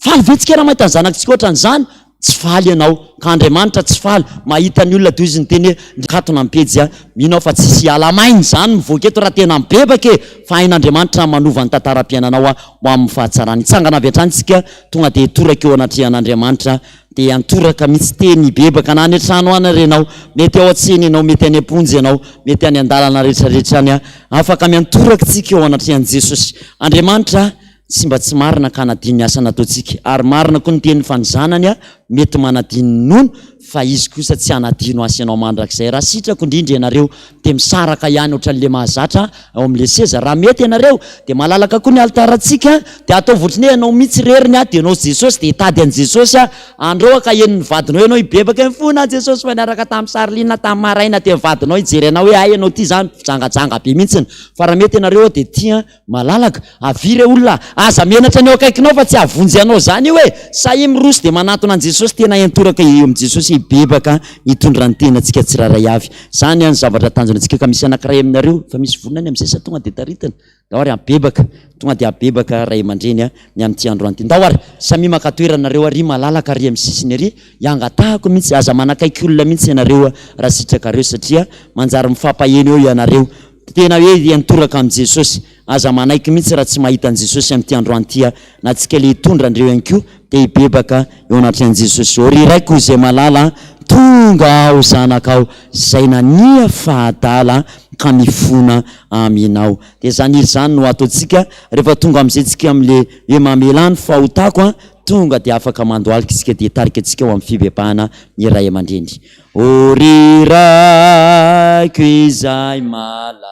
faly ve tsika raha mahita ny zanakitsika ohatran'izany, tsy faly ianao, ka Andriamanitra tsy faly mahita ny olona toy izy niteny hoe mikatona ny pejy a, mino aho fa tsisy hiala maina izany mivoaka eto raha tena mibebaka e, fa hain'Andriamanitra ny manova ny tantaram-piainanao ho amin'ny fahatsarany, hitsangana avy hatrany tsika tonga dia hitoraka eo anatrehan'Andriamanitra Dia hiantoraka mihitsy teny hibebaka na any an-trano any ary ianao, mety ao an-tsena ianao, mety any am-ponja ianao, mety any an-dalana rehetrarehetra any, afaka miantoraka isika eo anatrehan'i Jesosy. Andriamanitra tsy mba tsy marina ka hanadino ny asa nataontsika, ary marina koa ny teniny fa ny zanany mety manadino ny nono, fa izy kosa tsy hanadino ahy sy ianao mandrakizay. Raha sitrako indrindra ianareo dia misaraka ihany ohatran'le mahazatra ao amin'le seza. Raha mety ianareo dia malalaka koa ny alitarantsika dia ataovy ohatran'ny hoe ianao mihitsy irery ny ahy dia ianao sy Jesosy dia hitady an'i Jesosy aho. Androa ka henon'ny vadinao ianao hibebaka mifona aho Jesosy fa niaraka tamin'i Sarline tamin'ny maraina dia ny vadinao hijery anao hoe hay ianao ity izany mpijangajanga be mihitsiny. Fa raha mety ianareo dia tia Malalaka, avia re olona a! Aza menatra ny eo akaikinao fa tsy hahavonjy anao izany io e! Sahia miroso dia manantona an'i Jesosy, tena hiantoraka eo amin'i Jesosy hibebaka hitondra ny tenantsika tsirairay avy. Izany ny zavatra tanjona antsika ka misy anankiray aminareo efa misy vonona any amin'izay sa tonga dia taritina? Ndao ary habebaka, tonga dia habebaka ray aman-dreny a, ny amin'ity androany ity. Ndao ary, samia maka toerana nareo ary malalaka ary amin'ny sisiny ary, hiangatahako mihitsy, aza manakaiky olona mihitsy ianareo raha sitrakareo satria manjary mifampaheno eo ianareo. Tena hoe hiantoraka amin'i Jesosy. Aza manaiky mihitsy raha tsy mahita an'i Jesosy amin'ity androany ity aho. Na tsika le hitondra andreo ihany koa dia hibebaka eo anatrehan'i Jesosy. Ô ry Raiko izay malala a, tonga aho zanakao izay nania fahadala ka mifona aminao. Dia izany hira izany no ataontsika rehefa tonga amin'izay tsika amin'le hoe mamelà ny fahotako a, tonga dia afaka mandohalika isika dia hitarika antsika ho amin'ny fibebahana ny ray aman-dreny. O ry Raiko izay malala.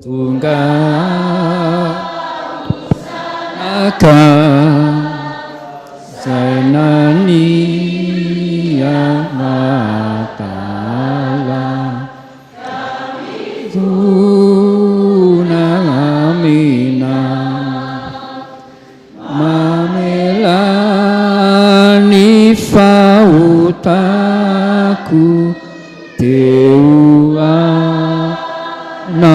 Tonga naka izay nania nadala. Dona amina. Mamelà ny fahotako teo anatrehanao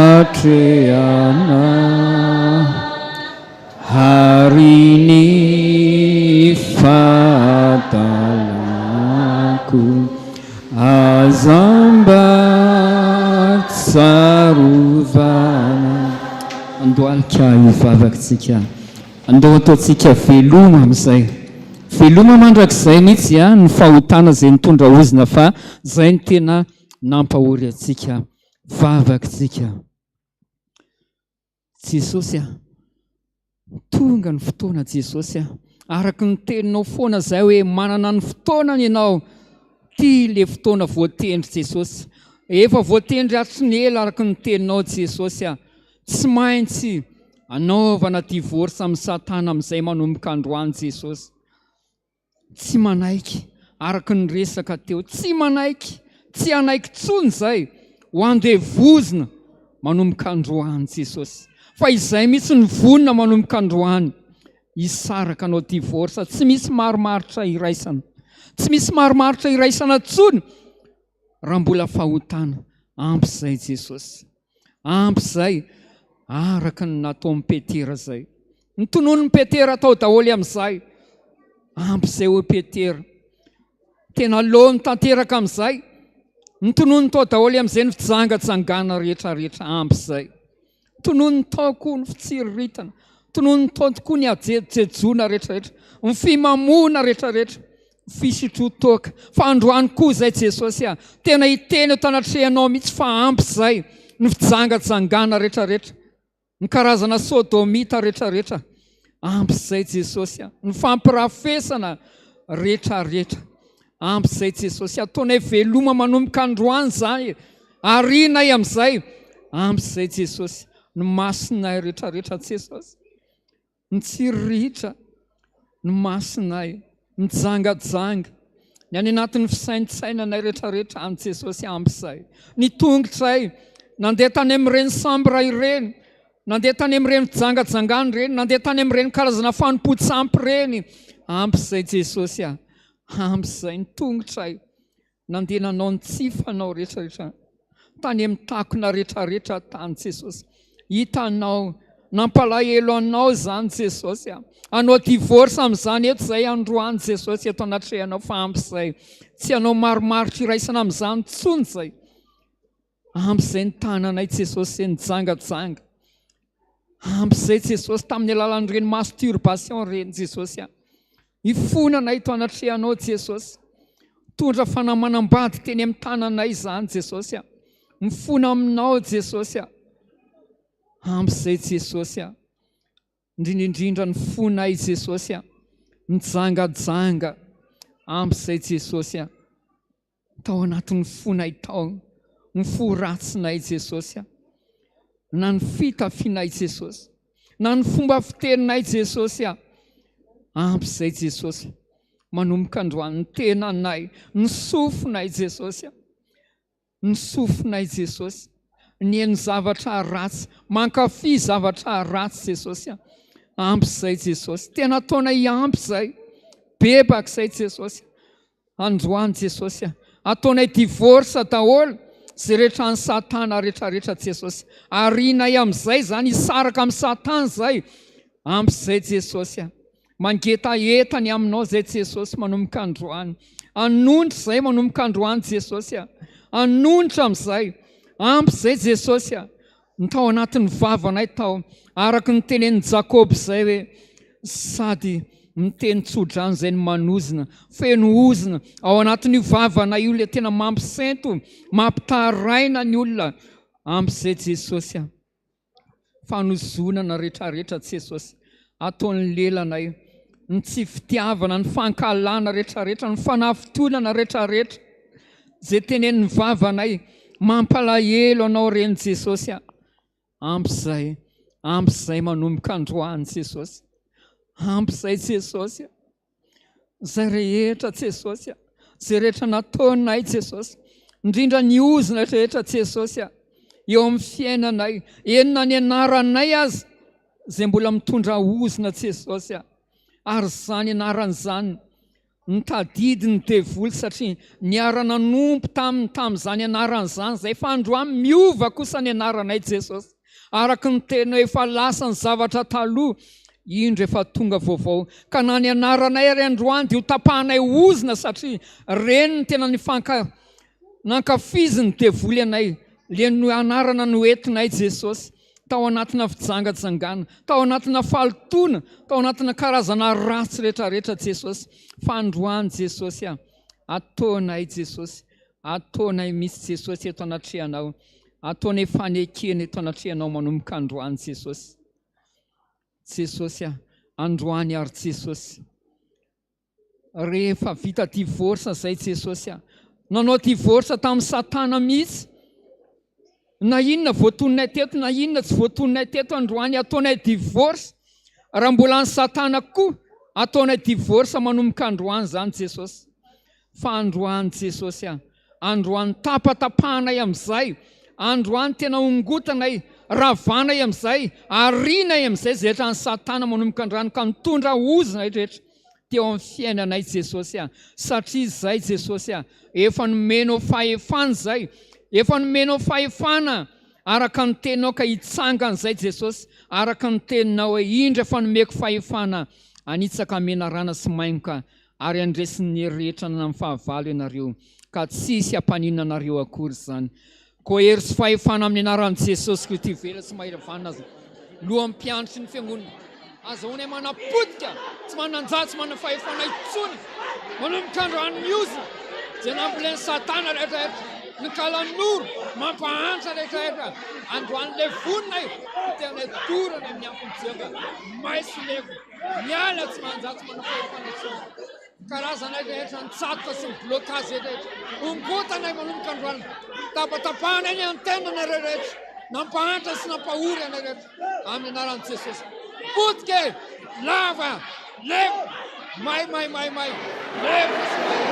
ary ny fahadalako aza mba tsarovana. Andohalika hivavaka tsika. Andao ataontsika veloma amin'izay. Veloma mandrakizay mihitsy ny fahotana izay nitondra ozona fa izay no tena nampahory antsika. Vavakitsika. Jesosy a, tonga ny fotoana Jesosy a. Araka ny teninao foana izay hoe manana ny fotoanany ianao. Ty le fotoana voatendry Jesosy. Efa voatendry hatry ny ela araka ny teninao Jesosy a. Tsy maintsy anaovana divorce amin'i satana amin'izay manomboka androany Jesosy. Tsy manaiky araka ny resaka teo, tsy manaiky, tsy hanaiky tsony izay ho andevozina manomboka androany Jesosy. Fa izay mihitsy ny vonona manomboka androany hisaraka anao divorce, tsy misy marimaritra iraisana. Tsy misy marimaritra iraisana tsony raha mbola fahotana. Ampy izay Jesosy. Ampy izay, araka ny nataon'i Petera izay. Ny tononin'i Petera atao daholo amin'izay. Ampy izay hoy Petera. Tena lony tanteraka amin'izay. Ny tononiny tao daholo amin'izay ny fijangajangana rehetra rehetra ampy izay. Tononiny tao koa ny fitsiriritana. Tononiny tao tokoa ny hajejojejoana rehetra rehetra. Ny fimamoana rehetra rehetra. Fisotroan-toaka. Fa androany koa izay Jesosy a! Tena hiteny eto anatrehanao mihitsy fa ampy izay ny fijangajangana rehetrarehetra, ny karazana sodomita rehetrarehetra. Ampy izay Jesosy a! Ny fampirafesana rehetrarehetra. Ampy izay Jesosy. Ataonay veloma manomboka androany izany. Arinay amin'izay. Ampy izay Jesosy. Ny masonay rehetrarehetra Jesosy. Mitsiriritra ny masonay, mijangajanga, ny any anatin'ny fisaintsainanay rehetrarehetra any Jesosy ampy izay. Ny tongotray nandeha tany amin'ireny sambra ireny, nandeha tany amin'ireny fijangajangana ireny, nandeha tany amin'ireny karazana fanompoan-tsampy ireny. Ampy izay Jesosy a, ampy izay ny tongotray. Nandeha nanao ny tsy fanao rehetra rehetra tany amin'ny takona rehetra rehetra tany Jesosy. Hitanao, nampalahelo anao izany Jesosy a. Hanao divorce amin'izany eto izay androany Jesosy eto anatrehanao fa ampy izay. Tsy hanao marimaritra iraisana amin'izany intsony izay. Ampy izay ny tananay Jesosy izay nijangajanga. Ampy izay Jesosy tamin'ny alalan'ireny masturbation ireny Jesosy a. Ifonanay eto anatrehanao Jesosy. Mitondra fanahy manambady teny amin'ny tananay izany Jesosy a. Mifona aminao Jesosy a. Ampy izay Jesosy a. Indrindra indrindra ny fonay Jesosy a. Mijangajanga. Ampy izay Jesosy a. Tao anatin'ny fonay tao ny fo ratsinay Jesosy a! Na ny fitafianay Jesosy, na ny fomba fiteninay Jesosy a! Ampy izay Jesosy, manomboka androany ny tenanay, ny sofinay Jesosy a! Ny sofinay Jesosy, nihaino zavatra ratsy, mankafy zavatra ratsy Jesosy a! Ampy izay Jesosy, tena ataonay ampy izay, bebaka izay Jesosy. Androany Jesosy a! Ataonay divorce daholo zay rehetra any satana retraretra Jesosy arinay amizay zany hisaraka am satan zay ampy zay Jesosy a! Mangetaheta ny aminao zay Jesosy manomboka androany anonitra zay manomboka androany Jesosy a! Anonitra amizay ampy zay Jesosy a! Ny tao anatin'ny vavanay tao, araka ny tenenin'i Jakoba izay hoe, Sady miteny tso-drano izay no manozona, feno ozona ao anatin'io vavanay io ilay tena mampisento, mampitaraina ny olona. Ampy izay Jesosy a! Fanozonana rehetrarehetra Jesosy, ataon'ny lelanay, ny tsy fitiavana, ny fankahalana rehetrarehetra, ny fanafintohinana rehetrarehetra. Ze tenenin'ny vavanay mampalahelo anao reny Jesosy a! Ampy zay, ampy zay manomboka androany Jesosy, ampy zay Jesosy a! Zay rehetra Jesosy a! Zay rehetra nataonay Jesosy, indrindra ny ozona rehetra Jesosy a! Eo amin'ny fiainanay, eny na ny anaranay aza zay mbola mitondra ozona Jesosy a! Ary zany anarana izany Nitadidy ny devoly satria niara-nanompo taminy tamin'izany anarana izany izay fa androany miova kosa ny anaranay Jesosy. Araka ny teninao efa lasa ny zavatra taloha, indro efa tonga vaovao. Ka na ny anaranay ary androany dia ho tapahanay ozona satria reny ny tena nifanka nankafizin'ny devoly anay, le anarana noentinay Jesosy. tao anatina fijangajangana, tao anatina fahalotoana, tao anatina karazana ratsy rehetrarehetra Jesosy. Fa androany Jesosy a, ataonay Jesosy, ataonay mihitsy Jesosy eto anatrehanao, ataonay fanekena eto anatrehanao manomboka androany Jesosy. Jesosy a, androany ary Jesosy. Rehefa vita divorce zay Jesosy a! Nanao divorce tamin'i satana mihitsy. Na inona voatononay teto na inona tsy voatononay teto androany ataonay divorce. Raha mbola an'i satana koa ataonay divorce manomboka androany zany Jesosy. Fa androany Jesosy a! Androany tapatapahanay amin'izay, androany tena ongotanay, ravanay amin'izay, arianay amin'izay izay rehetra an'i Satana manomboka androany ka nitondra ozona rehetra teo amin'ny fiainanay Jesosy a! Satria izay Jesosy a! Efa nomenao fahefana izay, efa nomenao fahefana araka ny teninao ka hitsangana izay Jesosy, araka ny teninao hoe indro efa nomeko fahefana hanitsaka menarana sy maingoka Ary handresy ny hery rehetra ananan'ny fahavalo ianareo, ka tsy hisy hampaninona anareo akory izany. Koa hery sy fahefana amin'ny anaran'i Jesosy Kristy velona sy mahery vanona aza, lohan'ny mpianatry ny fiangonana, azahoanay manapotika, tsy manan-jaha, tsy manana fahefana intsony, manomboka androany ny ozona, izay nambolen'i Satana rehetra rehetra, ny kalanoro, mampahantra rehetra rehetra, androany levonina e, potehanay dorana amin'ny afon'i Jehovah, may sy levona. Miala tsy manjary tsy manao fahefana intsony. Karazanay rehetra ny tsatoka sy ny blocage rehetra. Ongotanay manomboka androany. Tapatapahanay ny antenne nareo rehetra. Nampahantra sy nampahory anay rehetra. Amin'ny anaran'i Jesosy. Potika e! Lava! Levona! May may may may! Levona sy may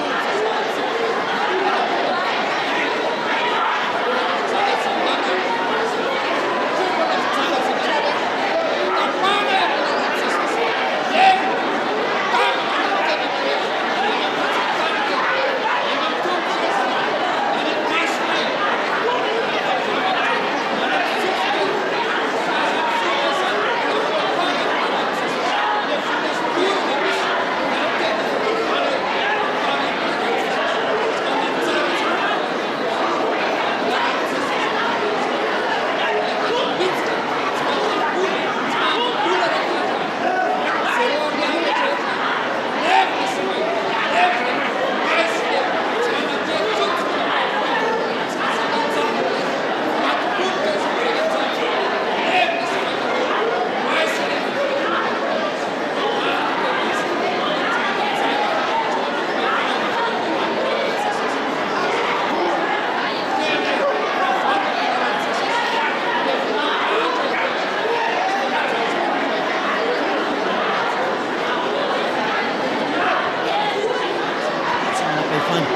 Tsy manam-pahefana.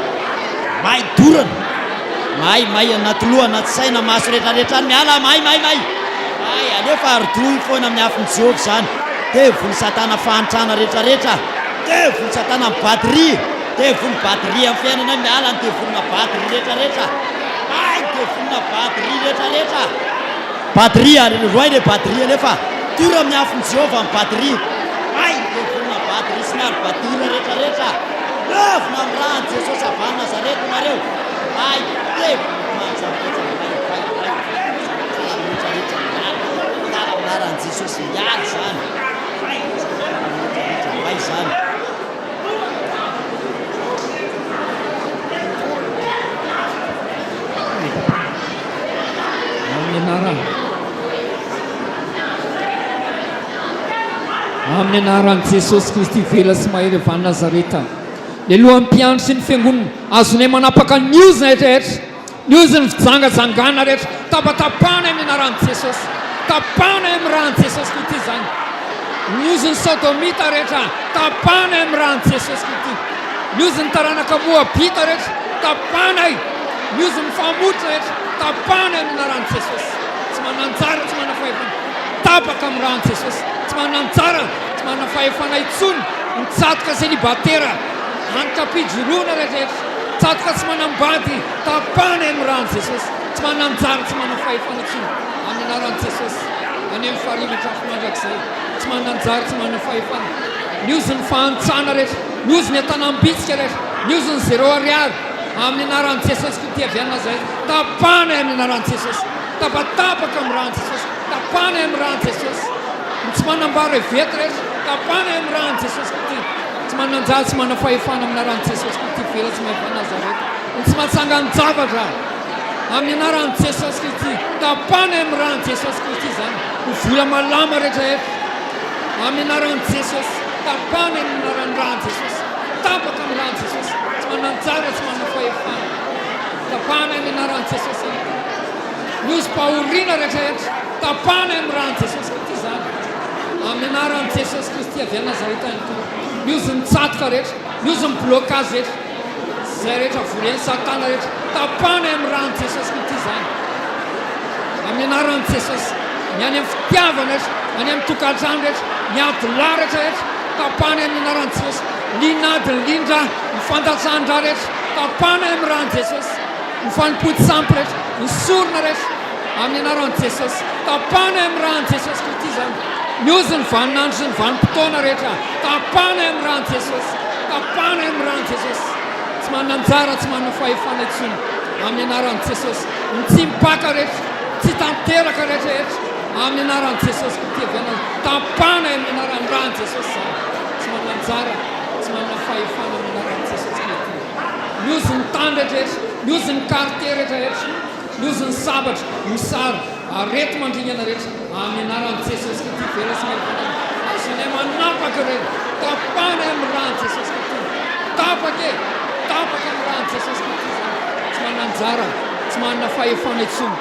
May dorana. May, may anaty loha, anaty saina, maso rehetra rehetra any miala, may, may, may. May, alefa ary dohy foana amin'ny afon'i Jehovah izany. Devoly satana fahantrana rehetra rehetra. Devoly satana batterie. Devoly batterie amin'ny fiainana miala ny devolina batterie rehetra rehetra. May devolina batterie rehetra rehetra. Batterie ary roay le batterie alefa tora amin'ny afon'i Jehovah ny batterie. May ny devolina batterie sy ny ary batterie rehetra rehetra. Levona amin'ny ràn'i Jesosy avy any Nazareta nareo. May devoly manjavonja may vay vay rehetra rehetra miala. Miala amin'ny anaran'i Jesosy miala izany. May rehetra rehetra may izany. Amin'ny anaran. Amin'ny anaran'i Jesosy Kristy velona sy mahery avy any Nazareta. Ilay lohan'ny mpiandry sy ny fiangonana, azonay manapaka ny ozona rehetra, ny ozon'ny fijangajangana rehetra, tapatapahana amin'ny anaran'i Jesosy. Tapahana amin'ny ran'i Jesosy Kristy izany. Ny ozon'ny Sodomita rehetra, tapahana amin'ny ran'i Jesosy Kristy. Ny ozon'ny taranaka Moabita rehetra, tapahana. Ny ozon'ny famotra rehetra, tapahana amin'ny anaran'i Jesosy. Tsy mananjara, tsy manana fahefana. Tapaka amin'ny ran'i Jesosy. Tsy mananjara, tsy manana fahefana intsony. Ny tsatoka selibatera, antra-pijoroana rehetra. Tsatoka tsy manambady, tapahana amin'ny ran'i Jesosy. Tsy mananjara, tsy manana fahefana intsony. Amin'ny anaran'i Jesosy. Any amin'ny farihy mitrafo mandrakizay. Tsy mananjara, tsy manana fahefana. Ny ozon'ny fahantrana rehetra, ny ozon'ny an-tanam-bitsika rehetra, ny ozon'ny zéro ariary, Amin'ny anaran'i Jesosy Kristy avy any Nazareta, tapahana amin'ny anaran'i Jesosy, tapatapaka amin'ny ran'i Jesosy, tapahana amin'ny ran'i Jesosy. Ny tsy manambara evety rehetra, tapahana amin'ny ran'i Jesosy Kristy. Tsy manan-jara, tsy manana fahefana amin'ny anaran'i Jesosy Kristy velona sy mahefa Nazareta. Ny tsy mahatsangan-javatra amin'ny anaran'i Jesosy Kristy, tapahana amin'ny ran'i Jesosy Kristy izany. Ny vola malama rehetra rehetra amin'ny anaran'i Jesosy, tapahana amin'ny anaran'ny ran'i Jesosy. Tapaka amin'ny ran'i Jesosy. Tsy manan-jara, tsy manana fahefana. Tapahana amin'ny anaran'i Jesosy ihany koa. Ny ozom-pahoriana rehetra rehetra, tapahana amin'ny ran'i Jesosy Kristy izany. Amin'ny anaran'i Jesosy Kristy avy any Nazareta ihany koa. Ny ozon'ny tsatoka rehetra, ny ozon'ny blocage rehetra, izay rehetra volen'i Satana rehetra, tapahana amin'ny ran'i Jesosy Kristy izany. Amin'ny anaran'i Jesosy. Ny any amin'ny fitiavana rehetra, any amin'ny tokantrano rehetra, ny ady lahy rehetra rehetra, Tapahana amin'ny anaran'i Jesosy. Ny lindra, ny fandatsahan-drà rehetra, tapahana amin'ny ran'i Jesosy. Ny fanompoan-tsampy rehetra, ny sorona rehetra, amin'ny anaran'i Jesosy. Tapahana amin'ny ran'i Jesosy Kristy izany. Ny ozon'ny vaninandro sy ny vanim-potoana rehetra, tapahana amin'ny ran'i Jesosy. Tapahana amin'ny ran'i Jesosy. Tsy manana anjara, tsy manana fahefana intsony. Amin'ny anaran'i Jesosy. Ny tsy mipaka rehetra, tsy tanteraka rehetra rehetra, Amin'ny anaran'i Jesosy Kristy avy any tapahana amin'ny anaran'ny ran'i Jesosy izany. Tsy manana anjara, tsy manana fahefana amin'ny anaran'i Jesosy Kristy. Ny ozon'ny tany rehetra, ny ozon'ny quartier rehetra, ny ozon'ny sabatra, mosary, areti-mandringana rehetra, amin'ny anaran'i Jesosy Kristy velona sy mahery fanahy. Azonay manapaka ireny, tapahana amin'ny ran'i Jesosy Kristy. Tapaka e! Tapaka amin'ny ran'i Jesosy Kristy izany. Tsy manana anjara, tsy manana fahefana intsony.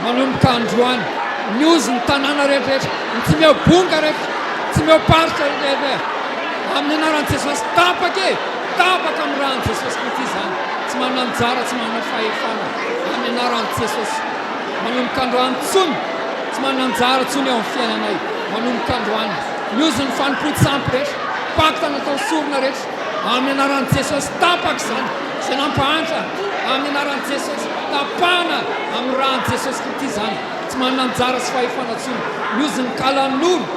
Manomboka androany, ny ozon'ny tanàna rehetra rehetra, ny tsy meo bonga rehetra, tsy meo paritra rehetra rehetra, amin'ny anaran'i Jesosy, tapaka e! Tapaka amin'ny ran'i Jesosy Kristy izany. Tsy manana anjara, tsy manana fahefana, amin'ny anaran'i Jesosy. Manomboka androany intsony, tsy manana anjara intsony eo amin'ny fiainanay. Manomboka androany, ny ozon'ny fanompoan-tsampy rehetra, pacte natao sorona rehetra, amin'ny anaran'i Jesosy, tapaka izany. Izay nampahantra, amin'ny anaran'i Jesosy, tapahana amin'ny ran'i Jesosy Kristy izany. Tsy manana anjara sy fahefana intsony. Ny ozon'ny kalanoro,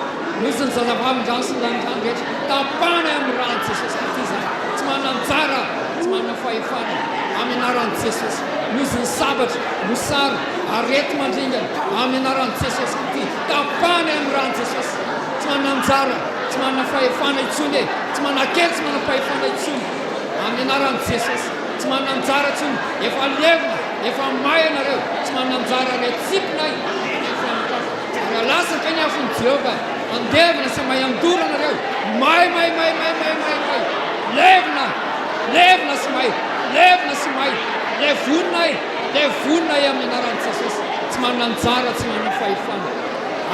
ny ozon'ny zazavavindrano sy ny lanindrano rehetra, tapahana amin'ny ran'i Jesosy Kristy izany. Tsy manana anjara, tsy manana fahefana, amin'ny anaran'i Jesosy. Ny ozon'ny sabatra, mosary, areti-mandringana, amin'ny anaran'i Jesosy Kristy, tapahana amin'ny ran'i Jesosy. Tsy manana anjara, tsy manana fahefana intsony e! Tsy manan-kery, tsy manam-pahefana intsony. Amin'ny anaran'i Jesosy. Tsy manana anjara intsony. Efa levona, efa may ianareo. Tsy manana anjara ary atsipinay any amin'ny fianakafa. Ary alasaka ny afon'i Jehovah. Handevona sy may handoro anareo. May, may, may, may, may, may, may. Levona, levona sy may, levona sy may. Levonina ay, levonina ay amin'ny anaran'i Jesosy. Tsy manana anjara, tsy manana fahefana.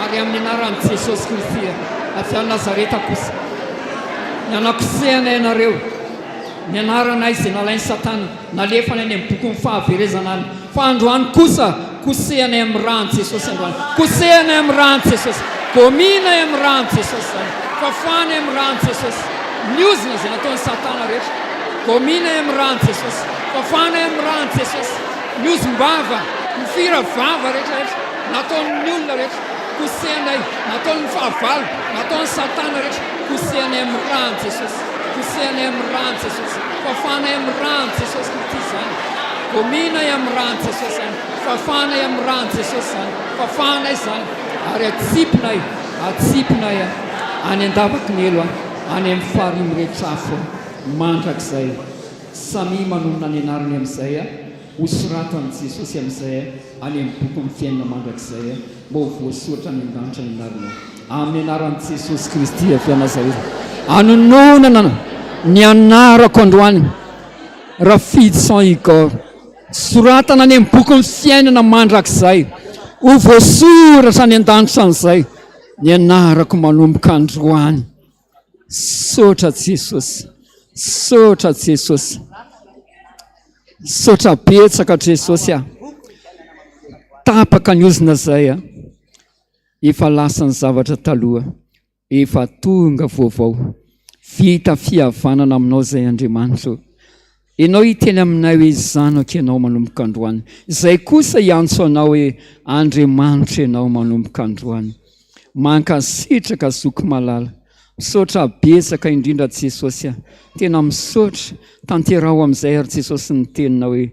Ary amin'ny anaran'i Jesosy Kristy avy any Nazareta kosa. Ny anakosehana ianareo, ny anaranay izay nalain'i Satana, nalefany any amin'ny bokin'ny fahaverezana any, fa androany kosa kosehanay amin'ny ràn'i Jesosy androany, kosehanay amin'ny ràn'i Jesosy, gominay amin'ny ràn'i Jesosy izany, fafanay amin'ny ràn'i Jesosy, ny ozona izay nataon'i Satana rehetra, gominay amin'ny ràn'i Jesosy, fafanay amin'ny ràn'i Jesosy, ny ozom-bava, ny fira vava rehetra rehetra, nataon'ny olona rehetra. Kosehanay, nataon'ny fahavalo, nataon'i satana rehetra, kosehanay amin'ny ràn'i Jesosy, kosehanay amin'ny ràn'i Jesosy, fafanay amin'ny ràn'i Jesosy Kristy izany, gominay amin'ny ràn'i Jesosy izany, fafanay amin'ny ràn'i Jesosy izany, fafanay izany, ary atsipinay, atsipinay any an-davaky ny helo, any amin'ny farihy mirehitra afo mandrakizay. Samia manonona ny anarany amin'izay, hosoratan'i Jesosy amin'izay any amin'ny bokin'ny fiainana mandrakizay mba ho voasoratra any an-danitra ny anaranao. Amin'ny anaran'i Jesosy Kristy avy any Nazareta. Anononana ny anarako androany, Rafidison Igor. Soratana any amin'ny bokin'ny fiainana mandrakizay. Ho voasoratra any an-danitra an'izay ny anarako manomboka androany. Misaotra Jesosy. Misaotra Jesosy. Misaotra betsaka Jesosy a. Tapaka ny ozona zay a. Efa lasa ny zavatra taloha. Efa tonga vaovao. Vita fihavanana aminao zay Andriamanitra o. Ianao hiteny aminay hoe zanako ianao manomboka androany. Izay kosa hiantso anao hoe Andriamanitra ianao manomboka androany. Mankasitraka zoky malala. Misaotra betsaka indrindra Jesosy a. Tena misaotra. Tanteraho amin'izay ary Jesosy ny teninao hoe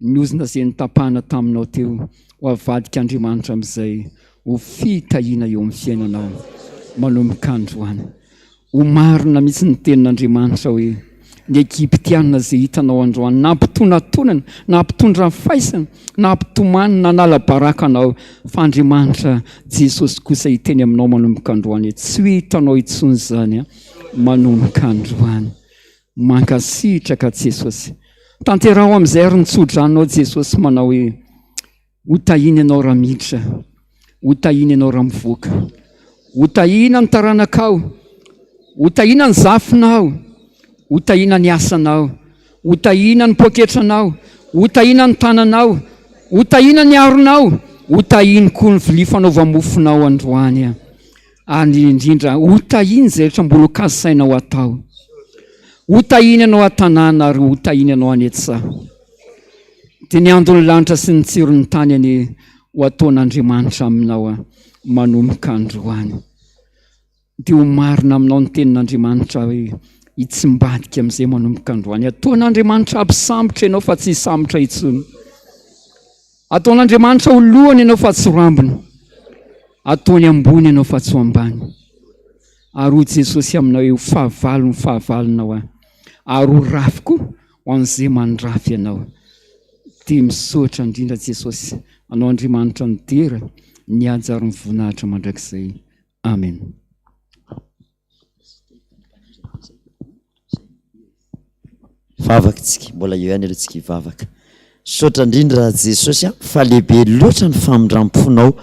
ny ozona izay notapahana taminao teo ho avadik'Andriamanitra amin'izay ho fitahiana eo amin'ny fiainanao manomboka androany. Ho marina mihitsy ny tenin'Andriamanitra hoe, Ny Egyptiana izay hitanao androany, nampitonatonana, nampitondra faisana, nampitomany, nanala baraka anao, fa Andriamanitra Jesosy kosa hiteny aminao manomboka androany hoe, tsy ho hitanao intsony izany manomboka androany. Mankasitraka Jesosy. Tanteraho amin'izay ary ny tso-dranonao Jesosy manao hoe, Ho tahiana ianao raha miditra, ho tahiana ianao raha mivoaka. Ho tahiana ny taranakao, ho tahiana ny zafinao, ho tahiana ny asanao, ho tahiana ny poketranao, ho tahiana ny tananao, ho tahiana ny aronao, ho tahiany koa ny vilia fanaova-mofonao androany. Ary indrindra, ho tahiany izay rehetra mbola ho kasainao atao. Ho tahiany ianao an-tanàna ary ho tahiany ianao any an-tsaha. Dia ny andon'ny lanitra sy ny tsiron'ny tany anie ho ataon'Andriamanitra aminao manomboka androany. Dia ho marina aminao ny tenin'Andriamanitra hoe hitsimbadika amin'izay manomboka androany. Ataon'Andriamanitra hampisambotra ianao fa tsy hisambotra intsony. Ataon'Andriamanitra ho lohany ianao fa tsy ho rambony. Ataony ambony ianao fa tsy ho ambany. Ary hoy Jesosy aminao hoe ho fahavalo ny fahavalonao aho. Ary ho rafy koa ho an'izay mandrafy anao. Dia misaotra indrindra Jesosy anao Andriamanitra ny dera, ny haja ary ny voninahitra mandrakizay. Amen. Vavaka tsika, mbola eo ihany aloha tsika hivavaka. Misaotra indrindra Jesosy a, fa lehibe loatra ny famindramponao.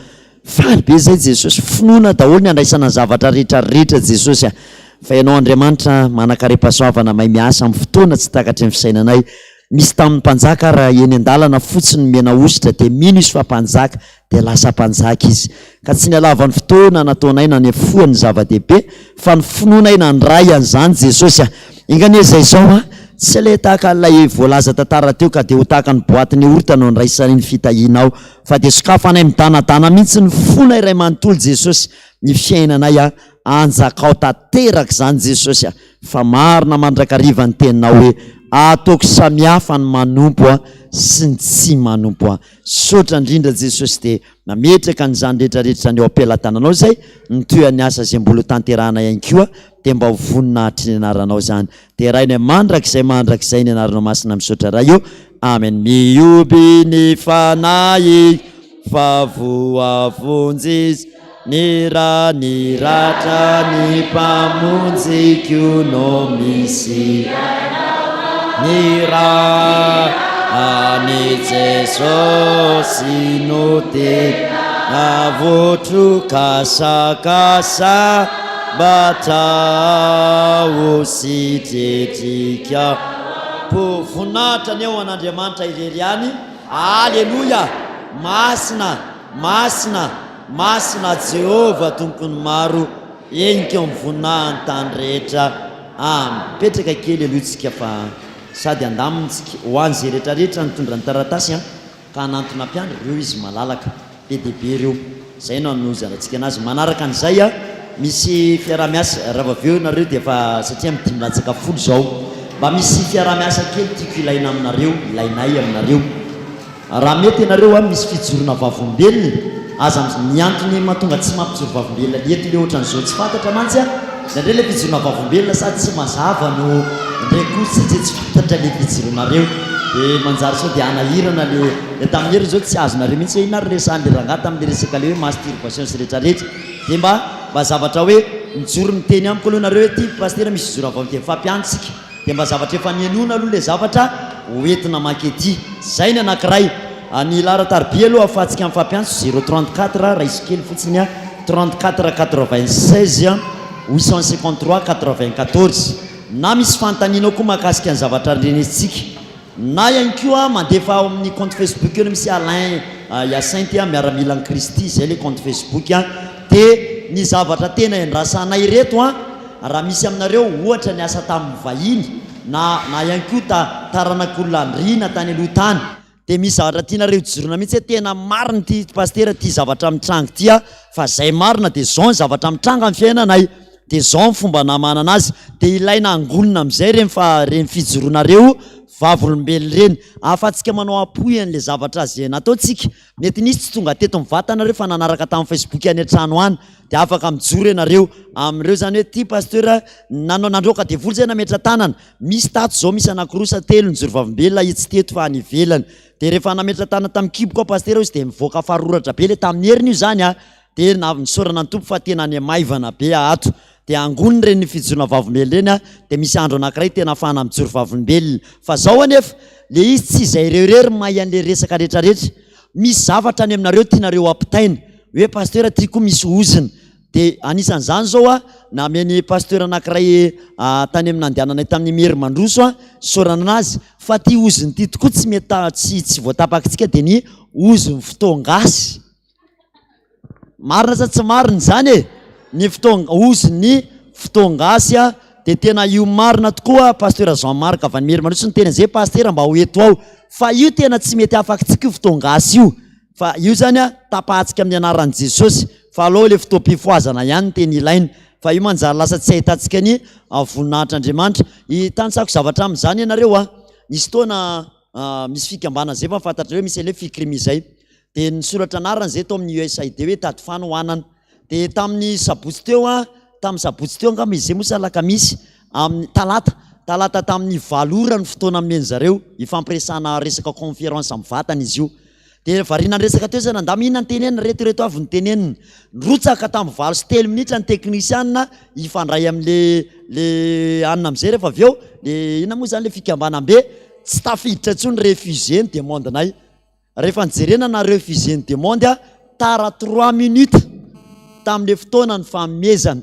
Faly be zay Jesosy, finoana daholo ny andraisana ny zavatra rehetra rehetra Jesosy a. Fa Ianao Andriamanitra manankarem-pahasoavana mahay miasa amin'ny fotoana tsy takatry ny fisainanay. Misy tamin'ny mpanjaka ara eny an-dalana fotsiny nomena hosotra dia mino izy fa mpanjaka dia lasa mpanjaka izy. Ka tsy ny halavan'ny fotoana nataonay nanefoha ny zava-dehibe fa ny finoanay nandray an'izany Jesosy a! Enga anie izay izao a! Tsy ilay tahaka ilay voalaza tantara teo ka dia ho tahaka ny boatin'ny yaourt no andraisanay ny fitahianao fa dia sokafanay midanadana mihitsy ny fonay iray manontolo Jesosy ny fiainanay a! Anjakao tanteraka izany Jesosy a! Fa marina mandrakariva ny teninao hoe ataoko samihafa ny manompo a sy ny tsy manompo a! Misaotra indrindra Jesosy dia nametraka an'izany rehetra rehetra izany eo am-pelatananao izay mitohy ny asa izay mbola ho tanterahana ihany koa dia mba ho voninahitry ny anaranao izany. Derainay mandrakizay mandrakizay ny anaranao masina misaotra Ray o. Amen. Mihoby ny fanahy fa voavonjy izy ny ra ny ratra ny mpamonjiko no misy ny ra an'i Jesosy no tena voatroka sakasa batra ho sitretrika po voninahitra anie ho an'Andriamanitra irery ihany Aleloia masina masina Masina Jehovah Tompon'ny maro, henika eo amin'ny voninahin'ny tany rehetra. Amen. Mipetraka kely aloha tsika fa sady handamina tsika. Ho an'izay rehetra rehetra nitondra ny taratasy an, ka hanantona mpiandry, ireo izy malalaka. Be dia be ireo. Izay no hanohizantsika anazy. Manaraka an'izay an, misy fiaraha-miasa, raha vao avy eo nareo dia efa, satria amin'ny dimy latsaka folo izao. Mba misy fiaraha-miasa kely tiako ilaina aminareo, ilainay aminareo. Raha mety ianareo a, misy fijorona vavolombelona, aza ny antony mahatonga tsy mampijoro vavolombelona ny eto le ohatran'izao tsy fantatra mantsy a, indraindray le fijorona vavolombelona sady tsy mazava no indray koa satria tsy fantatra le fijoronareo de manjary sao de hanahirana le le tamin'ny heriny zao tsy azonareo mihitsy hoe inona ary resahan'le rangahy tamin'le resaka le hoe masturbation sy retraretra de mba mba zavatra hoe mijoro miteny amiko aloha nareo hoe ty pasitera misy fijorona vavolombelona fampiantsika Dia mba zavatra efa nihenoana aloha ilay zavatra ho entina mankety. Izay ny anankiray. Ny laharan-tariby aloha ahafahantsika mifampiantso, zéro 34, raiso kely fotsiny a, 34 96 853 94. Na misy fanontanianao koa mahakasika ny zavatra andrenesintsika. Na ihany koa mandefa ao amin'ny compte Facebook eo misy Alain Hyacinthe miaramilan'i Kristy, izay ilay compte Facebook. Dia ny zavatra tena endrasanay ireto an, raha misy aminareo ohatra niasa tamin'ny vahiny na na ihany koa ta taranak'olona andriana tany aloha tany, dia misy zavatra tianareo hijoroana mihitsy hoe tena marina ity Pasitera ity zavatra mitranga ity an, fa zay marina dia zao ny zavatra mitranga amin'ny fiainanay, dia zao ny fomba namanana azy, dia ilaina angonina amin'izay ireny fa ireny fijoroanareo vavolombelona ireny, ahafahantsika manao appui an'ilay zavatra izay nataontsika. Mety nisy tsy tonga teto mivantana nareo fa nanaraka tamin'ny Facebook any an-trano any dia afaka mijoro ianareo amin'ireo zany hoe ty pasteur nanao nandroaka devoly zay nametra tanana misy tato zao misy anakiroa sa telo nijoro vavolombelona etsy teto fa any ivelany dia rehefa nametra tanana tamin'ny kiboko aho pasteur hozy dia mivoaka faroratra be le tamin'ny heriny io zany a dia na nisaorana ny Tompo fa tena any maivana be ato dia angoniny ireny fijoroana vavolombelona ireny a dia misy andro anankiray tena afahana mijoro vavolombelona fa zao anefa le izy tsy izay ireo irery mahay an'le resaka rehetra rehetra misy zavatra any aminareo tianareo ampitaina hoe pasteur ty koa misy ozona dia anisan'izany zao a nameny pasteur anankiray tany amin'ny nandehananay tamin'ny Miery Mandroso a isaorana anazy fa ty ozona ty tokoa tsy mety tsy tsy voatapakitsika dia ny ozon'ny fotoan-gasy Marina sa tsy marina izany e? Ny fotoan ozy ny fotoan-gasy a dia tena io marina tokoa Pasteur Jean Marc avy any Merimanotso niteny an'izay Pasteur mba ho eto ao fa io tena tsy mety afakitsika io fotoan-gasy io fa io zany a tapahantsika amin'ny anaran'i Jesosy fa aleo ilay fotoam-pifohazana ihany no tena ilaina fa io manjary lasa tsy ahitantsika ny voninahitr'Andriamanitra. Hitanisako zavatra amin'izany ianareo a, nisy fotoana misy fikambanana izay efa fantatrareo misy an'ilay Fikrimi izay Dia nisoratra anarana izay tao amin'ny USAID hoe hitady fanohanana. Dia tamin'ny sabotsy teo an, tamin'ny sabotsy teo angamba izy izay moa sa alakamisy, amin'ny talata, talata tamin'ny valo ora ny fotoana nomeny zareo hifampiresahana resaka conférence mivantana izy io. Dia variana niresaka teo izy nandamina inona no tenenina, ireto ireto avy no tenenina. Nirotsaka tamin'ny 8:03 minitra ny teknisiana hifandray amin'le le anona amin'izay rehefa avy eo, le inona moa izany le fikambanam-be, tsy tafiditra intsony refusé ny demande-nay. Rehefa nijerena na refusé ny demande, tara trois minutes tamin'le fotoana nifanomezana.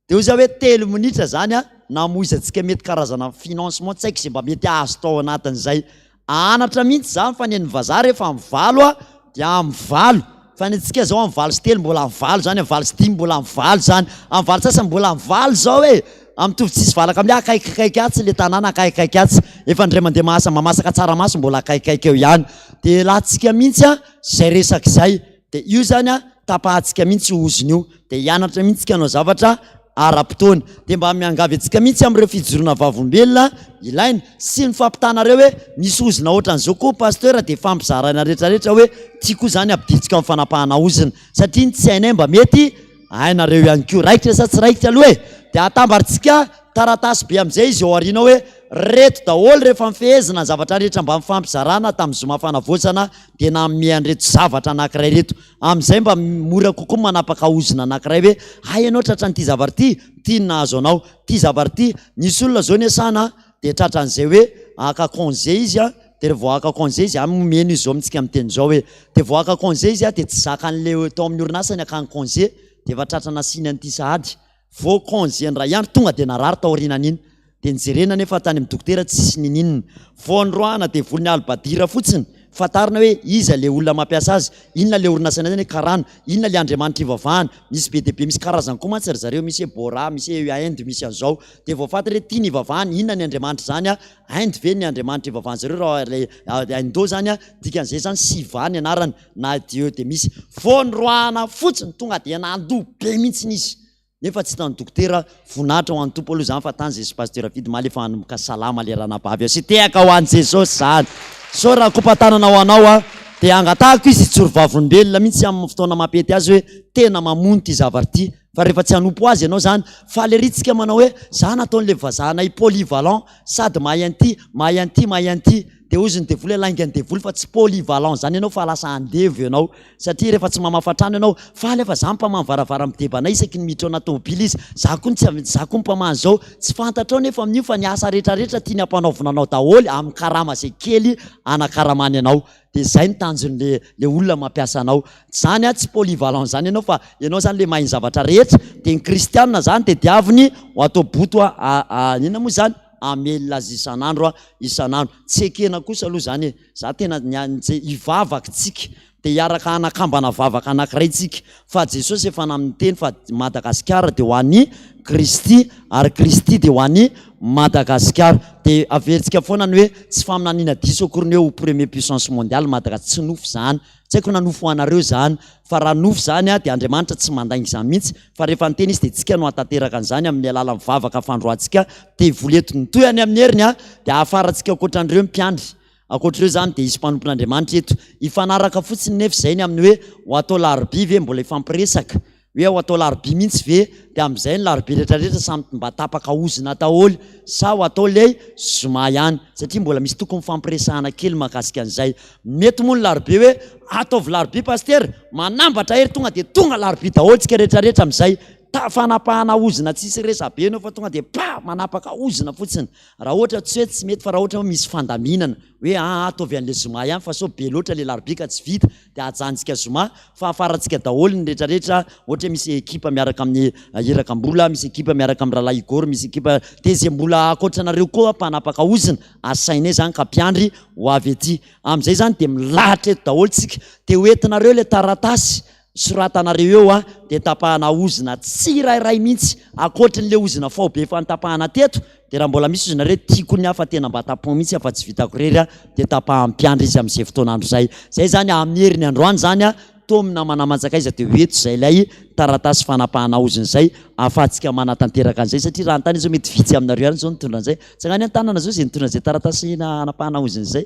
Dia hoy za hoe telo minitra zany a, namoizantsika mety karazana financement tsy haiko izay mba mety azo tao anatin'izay. Anatra mihitsy zany fa ny an'ny vazaha rehefa amin'ny valo a dia amin'ny valo, fa ny antsika zao amin'ny 8:03 mbola amin'ny valo zany, amin'ny 8:05 mbola amin'ny valo zany, amin'ny valo sasany mbola amin'ny valo zao e! Mitovy tsisy valaka amin'ilay akaikikaiky atsy le tanàna akaikikaiky atsy, efa indray mandeha mahasa mamasaka tsaramaso mbola akaikikaiky eo ihany. Dia elantsika mihitsy a izay resaka izay. Dia io zany a tapahantsika mihitsy io ozona io. Dia hianatra mihitsy tsika hanao zavatra ara-potoana. Dia mba miangavy antsika mihitsy amin'ireo fijoroana vavolombelona ilaina sy ny fampitanareo hoe misy ozona ohatran'izao koa pasteur dia fampizaraina rehetrarehetra hoe ty koa zany ampidiritsika amin'ny fanapahana ozona satria ny tsy hainay mba mety hainareo ihany koa. Raikitra sa tsy raikitra aloha e? Dia atambarintsika taratasy be amin'izay izy ao aoriana ao hoe reto daholo rehefa nifehezina ny zavatra rehetra mba nifampizarana tamin'ny zoma fanavaozana dia nanome an'ireto zavatra anankiray ireto. Amin'izay mba mora kokoa ny manapaka ozona anankiray hoe hay ianao tratran'ity zavatra ity, ity no nahazo anao, ity zavatra ity. Nisy olona izao niasana dia tratran'izay hoe haka congé izy an, dia rehefa vao haka congé izy, any moa miheno izy izao amintsika miteny izao hoe, dia vao haka congé izy an, dia tsy zakan'ilay tao amin'ny orinasa ny hakany congé, dia efa tratra nasiany an'ity sahady. Vao congé indray andro tonga dia narary taorianan'iny. Dia nijerena anefa tany amin'ny dokotera tsisy nininona. Vao noroahana devoly ny alibadira fotsiny, fantarina hoe iza le olona mampiasa azy, inona le orinasany any karana, inona le andriamanitra ivavahana, misy be dia be misy karazany koa mantsy ry zareo, misy hoe Bora, misy hoe Inde, misy an'izao. Dia vao fantatra hoe tiany ivavahana, inona ny andriamanitra izany a, Inde ve ny andriamanitra ivavahan zareo raha le Indo zany a, dikan'izay zany Siva ny anarany na Dieu dia misy. Vao noroahana fotsiny tonga dia nandoa be mihitsy izy. Nefa tsy hitan'ny dokotera, voninahitra ho an'ny Tompo aloha izany fa tany Jesosy Pasteur Fidy omaly efa hanomboka salama le ranabavy ao sy tehaka ho an'i Jesosy izany. Sao raha kopa-tanana ho anao aho dia angatahako izy hijoro vavolombelona mihitsy amin'ny fotoana mampety azy hoe tena mamono ity zavatra ity fa rehefa tsy hanompo azy ianao izany faly ery tsika manao hoe za nataon'le vazahanay polyvalent sady mahay an'ity mahay an'ity mahay an'ity dia hozy ny devoly hoe laingan'ny devoly fa tsy polyvalent izany ianao fa lasa andevo ianao Satria rehefa tsy mamafa trano ianao, faly aho fa za mpamany varavara mideba anay isaky ny miditra ao anaty tômôbily izy, za koa tsy za koa mpamany zao, tsy fantatrao nefa amin'io fa ny asa rehetrarehetra tiany ampanaovina anao daholo amin'ny karama zay kely anakaramany anao, de zay ny tanjon'le le olona mampiasa anao, zany an tsy polyvalent zany ianao fa ianao zany le mahay ny zavatra rehetra, de ny kristianina zany tediaviny ho atao boto a inona moa zany hamelona azy isan'andro a isan'andro, tsy ekena kosa aloha zany e. Za tena ny hivavaka tsika dia hiaraka hanakambana vavaka anakiray tsika fa Jesosy efa namiteny fa Madagasikara dia ho an'i Kristy ary Kristy dia ho an'i Madagasikara dia averintsika foana ny hoe tsy faminaniana diso akory ny hoe ho premier puissance mondiale Madagascar tsy nofy zany tsy haiko na nofy ho anareo zany fa raha nofy zany dia Andriamanitra tsy mandainga izany mihitsy fa rehefa niteny izy dia tsika no hatanteraka an'izany amin'ny alalan'ny vavaka fandroantsika devoly eto ny toy any amin'ny heriny dia ahafarantsika ankoatran'ireo ny mpiandry Ankoatr'ireo izany dia hisy mpanompon'Andriamanitra eto. Hifanaraka fotsiny nefa izay ny amin'ny hoe ho atao larobia ve, mbola hifampiresaka hoe ho atao larobia mihitsy ve, dia amin'izay ny larobia rehetrarehetra samy mba tapaka ozona daholo sa ho atao ilay zoma ihany satria mbola misy tokony hifampiresahana kely mahakasika an'izay. Mety moa ny larobia hoe ataovy larobia pasitera, manambatra hery tonga dia tonga larobia daholo tsika rehetrarehetra amin'izay. Fanapahana ozona tsisy resabe enao fa tonga dia pa! manapaka ozona fotsiny. Raha ohatra tsy hoe tsy mety fa raha ohatra hoe misy fandaminana hoe aa ataovy an'le zoma ihany fa sao be loatra le larobia ka tsy vita dia ajanontsika zoma fa afarantsika daholo ny rehetra rehetra ohatra hoe misy ekipa miaraka amin'ny Iraka Mbola, misy ekipa miaraka amin'ny rahalahy Igor, misy ekipa dia izay mbola ankoatra anareo koa mpanapaka ozona asainay zany ka mpiandry ho avy aty amin'izay zany dia milahatra eto daholo tsika dia ho entinareo le taratasy soratanareo eo a, dia tapahana ozona tsirairay mihitsy, ankoatry ny le ozona faobe efa notapahana teto, dia raha mbola misy ozona re tiako ny ahy fa tena mba tapaho mihitsy aho fa tsy vitako irery a, dia tapahan'ny mpiandry izy amin'izay fotoan'andro izay. Izay izany amin'ny heriny androany izany a, toa minamana aman-tsakaiza dia ho eto izay ilay taratasy fanapahana ozona izay ahafahantsika manatanteraka an'izay satria raha ny tany izao mety vitsy aminareo ihany izao nitondra an'izay, tsangano ny tanana izao izay nitondra an'izay taratasy hanapahana ozona izay.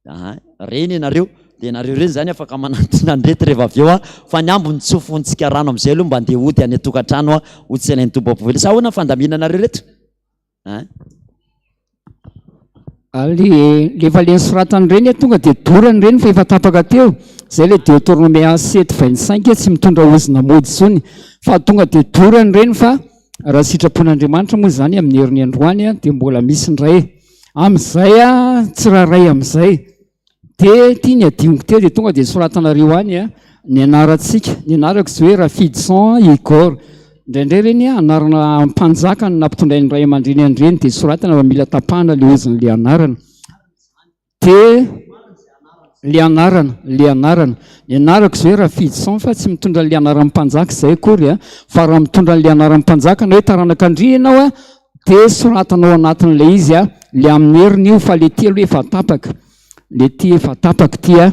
Aha, reny ianareo, dia ianareo ireny izany afaka manantona an'ireto rehefa avy eo an, fa ny ambiny tsofontsika rano amin'izay aloha mba andeha hody any an-tokantrano an, ho tsenain'ny Tompo am-povoana. Sa ahoana ny fandaminanareo ireto? An? Le le efa le nosoratany ireny tonga dia dorany ireny fa efa tapaka teo. Zay le Deuteronomia sept 25 tsy mitondra ozona mody intsony fa tonga dia dorany ireny fa raha sitrapon'Andriamanitra moa izany amin'ny heriny androany dia mbola misy indray amin'izay tsirairay amin'izay. Dia ity ny adinoko teo dia tonga dia soratanareo any a, ny anarantsika, ny anarako izao hoe Rafidison Igor. Indraindray ireny anarana mpanjaka no nampitondrain'ny ray aman-dreny an'ireny dia soratana fa mila tapahana ilay ozin'ilay anarana. Dia ilay anarana, ilay anarana. Ny anarako izao hoe Rafidison fa tsy mitondra an'ilay anaran'ny mpanjaka izay akory a, fa raha mitondra an'ilay anaran'ny mpanjaka na hoe taranak'andriana ianao a, Dia soratana ao anatin'ilay izy a, le amin'ny heriny io fa le ty aloha efa tapaka, le ty efa tapaka ty a,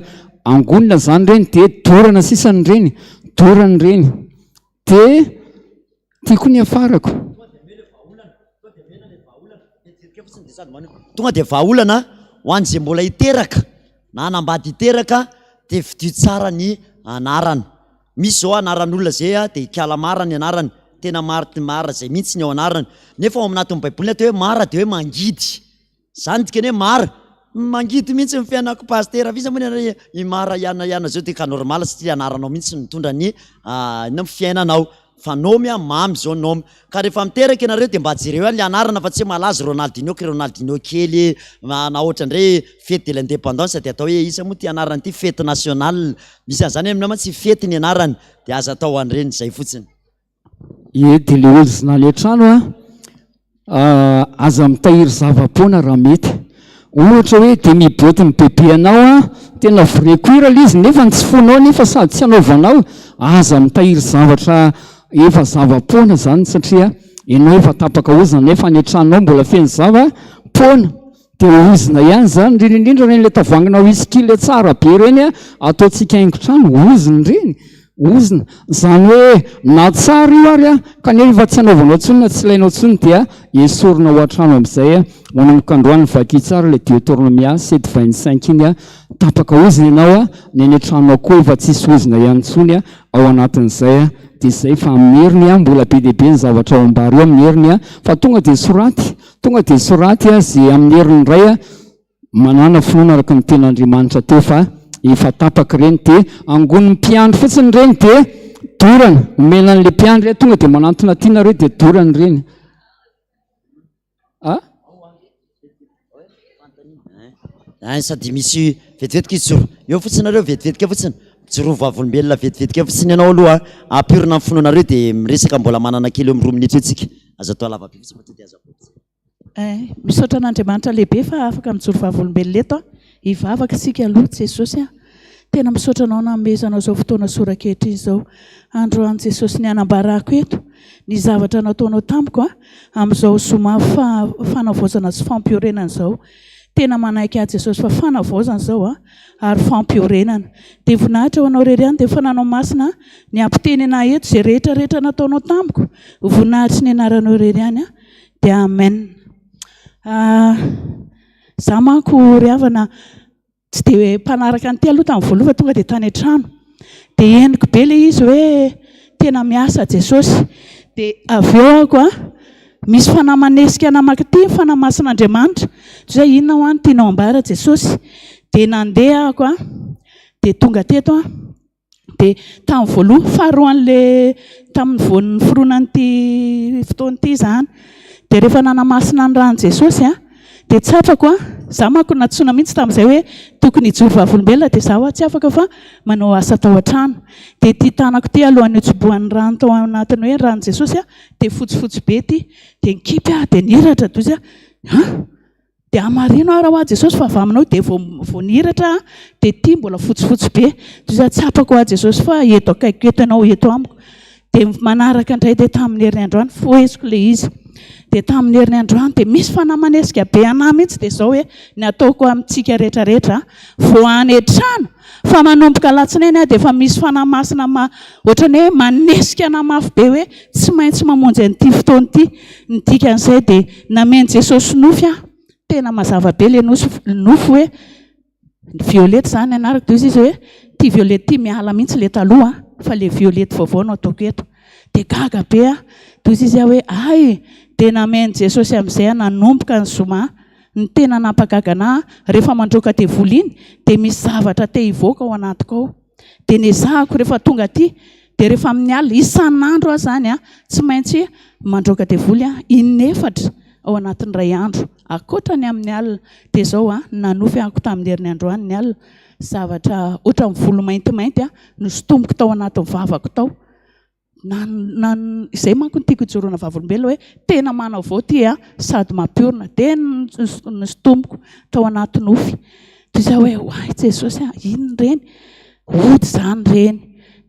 angonina zany ireny dia dorana sisany ireny, dorana ireny, dia ty koa ny afarako. Tonga dia vahaolana ho an'izay mbola hiteraka na hanambady hiteraka dia fidio tsara ny anarana. Misy zao anaran'olona zay a dia Ikala Mara ny anarany, tena maro mara zay mihitsy ny ao anarany, nefa ao anatin'ny baiboly ny atao hoe mara dia hoe mangidy, zany dikany hoe mara, mangidy mihitsy ny fiainako pasitera, f'iza moa ny anarany i Mara iana iana zao dia ka normal satria anaranao mihitsy no mitondra ny inona moa fiainanao, fa Nomy a mamy zao Nomy, ka rehefa miteraka ianareo dia mba jereo ihany le anarana fa tsy hoe malaza Ronaldinho ki Ronaldinho kely na ohatra indray fety de l'indépendance dia atao hoe iza moa ty anarana ity fety nationale, Misy an'izany aminao mantsy fety ny anarany dia aza atao an'ireny izay fotsiny. Ie dia le olona any an-trano a, aza mitahiry zava-poana raha mety. Ohatra hoe dia miboty ny bebe anao a, tena vrai cuir le izy nefa tsy fonao nefa sady tsy anaovanao, aza mitahiry zavatra efa zava-poana zany satria ianao efa tapaka ozona nefa any an-tranonao mbola feno zava-poana. Dia ozona ihany izany, indrindra indrindra ireny ilay tavoahangina whisky ilay tsara be ireny an, ataontsika haingon-trano, ozona ireny, ozona. Izany hoe na tsara io ary an, kanefa efa tsy anaovanao intsony na tsy ilainao intsony dia esorina ao an-trano amin'izay an. Manomboka androany vakio tsara ilay Deuteronomia sept 25 iny an, tapaka ozona ianao an, ny any an-tranonao koa efa tsisy ozona ihany intsony an, ao anatin'izay an, dia izay fa amin'ny heriny an, mbola be dia be ny zavatra ao am-bary ao amin'ny heriny an, fa tonga dia soraty. Tonga dia soraty a ze amin'ny heriny iray a manana finoana araka ny tenin'Andriamanitra teo fa efa tapaka ireny dia angonin'ny mpiandry fotsiny ireny dia dorana, omena an'ilay mpiandry a tonga dia manantona aty nareo dia dorana ireny a. Ein sady misy vetivetika izy joro eo fotsiny nareo vetivetika fotsiny mijoroa vavolombelona vetivetika fotsiny ianao aloha ampiorina ny finoanareo dia miresaka mbola manana kely eo amin'ny 2 minitra eo tsika. Aza atao lava be fotsiny fa to dia aza atao. Eh, misaotra an'Andriamanitra lehibe fa afaka mijoro vavolombelona eto aho. Hivavaka isika aloha, Jesosy a. Tena misaotra anao nanomezanao izao fotoana soa ankehitriny izao. Androany Jesosy ny hanambarako eto ny zavatra nataonao tamiko a, amin'izao zoma fanavaozana sy fampiorenana izao. Tena manaiky ahy Jesosy fa fanavaozana izao a, ary fampiorenana. Dia voninahitra ho anao irery ihany, dia fananao masina ny hampiteny anah eto izay rehetra rehetra nataonao tamiko, voninahitry ny anaranao irery ihany a. Dia amen. Ah, za manko ry havana tsy dia mpanaraka an'ity aloha tamin'ny voalohany fa tonga dia tany an-trano. Dia henoko be ilay izy hoe tena miasa Jesosy. Dia avy eo ako a, misy fanahy manesika namaky ity ny fanahy masin'Andriamanitra. Toy izay inona hoa no tianao ambara Jesosy? Dia nandeha ako a, dia tonga teto aho. Dia tamin'ny voalohany, faharoan'ilay tamin'ny vao niforonan'ity fotoana ity izany. Dia rehefa nanamasina ny ran'i Jesosy an, dia tsapako an, izaho manko nantsoina mihitsy tamin'izay hoe tokony hijoro vavolombelona, dia izaho tsy afaka fa manao asa tao an-trano. Dia ity tanako ity alohan'ny hotsobohan'ny rano tao anatin'ny hoe ran'i Jesosy an, dia fotsifotsy be ity. Dia nikipy aho, dia nihiratra toy izay, an! Dia hamarino ara hoa Jesosy fa avy aminao dia vao vao nihiratra aho dia ity mbola fotsifotsy be. Toy izany tsapako hoa Jesosy fa eto akaikiko eto ianao eto amiko. Dia manaraka indray dia tamin'ny heriny androany foheziko ilay izy. Dia tamin'ny heriny androany dia misy fanahy manesika be anah mihitsy dia izao hoe ny ataoko amintsika rehetra rehetra vao any an-trano fa manomboka alatsinainy aho dia efa misy fanahy masina ma ohatran'ny hoe manesika anah mafy be hoe tsy maintsy mamonjy an'ity fotoana ity. Ny dikan'izay dia namen'i Jesosy nofy aho, tena mazava be ilay nosy nofy hoe Violette izany ny anarako, dia hoy izy hoe ity Violette ity miala mihitsy ilay taloha fa ilay Violette vaovao no ataoko eto. Dia gaga be aho, dia hoy izy hoe hay! Dia namen'i Jesosy amin'izay aho nanomboka ny zoma. Ny tena nampagaga anah rehefa mandroaka devoly iny dia misy zavatra te hivoaka ao anatiko ao. Dia nezahako rehefa tonga aty dia rehefa amin'ny alina, isan'andro aho izany an, tsy maintsy mandroaka devoly aho in'efatra ao anatin'ny iray andro. Ankoatra ny amin'ny alina. Dia izao an, nanofy ahako tamin'ny heriny androany ny alina, zavatra ohatran'ny volo maintimainty an, nosintomiko tao anatin'ny vavako tao. Na, na, izay manko no tiako hijoroana vavolombelona hoe tena manavao ity a, sady mampiorina. Dia nosintomiko tao anaty nofy. Toy izay hoe, oay Jesosy a, inona ireny? Ody izany ireny.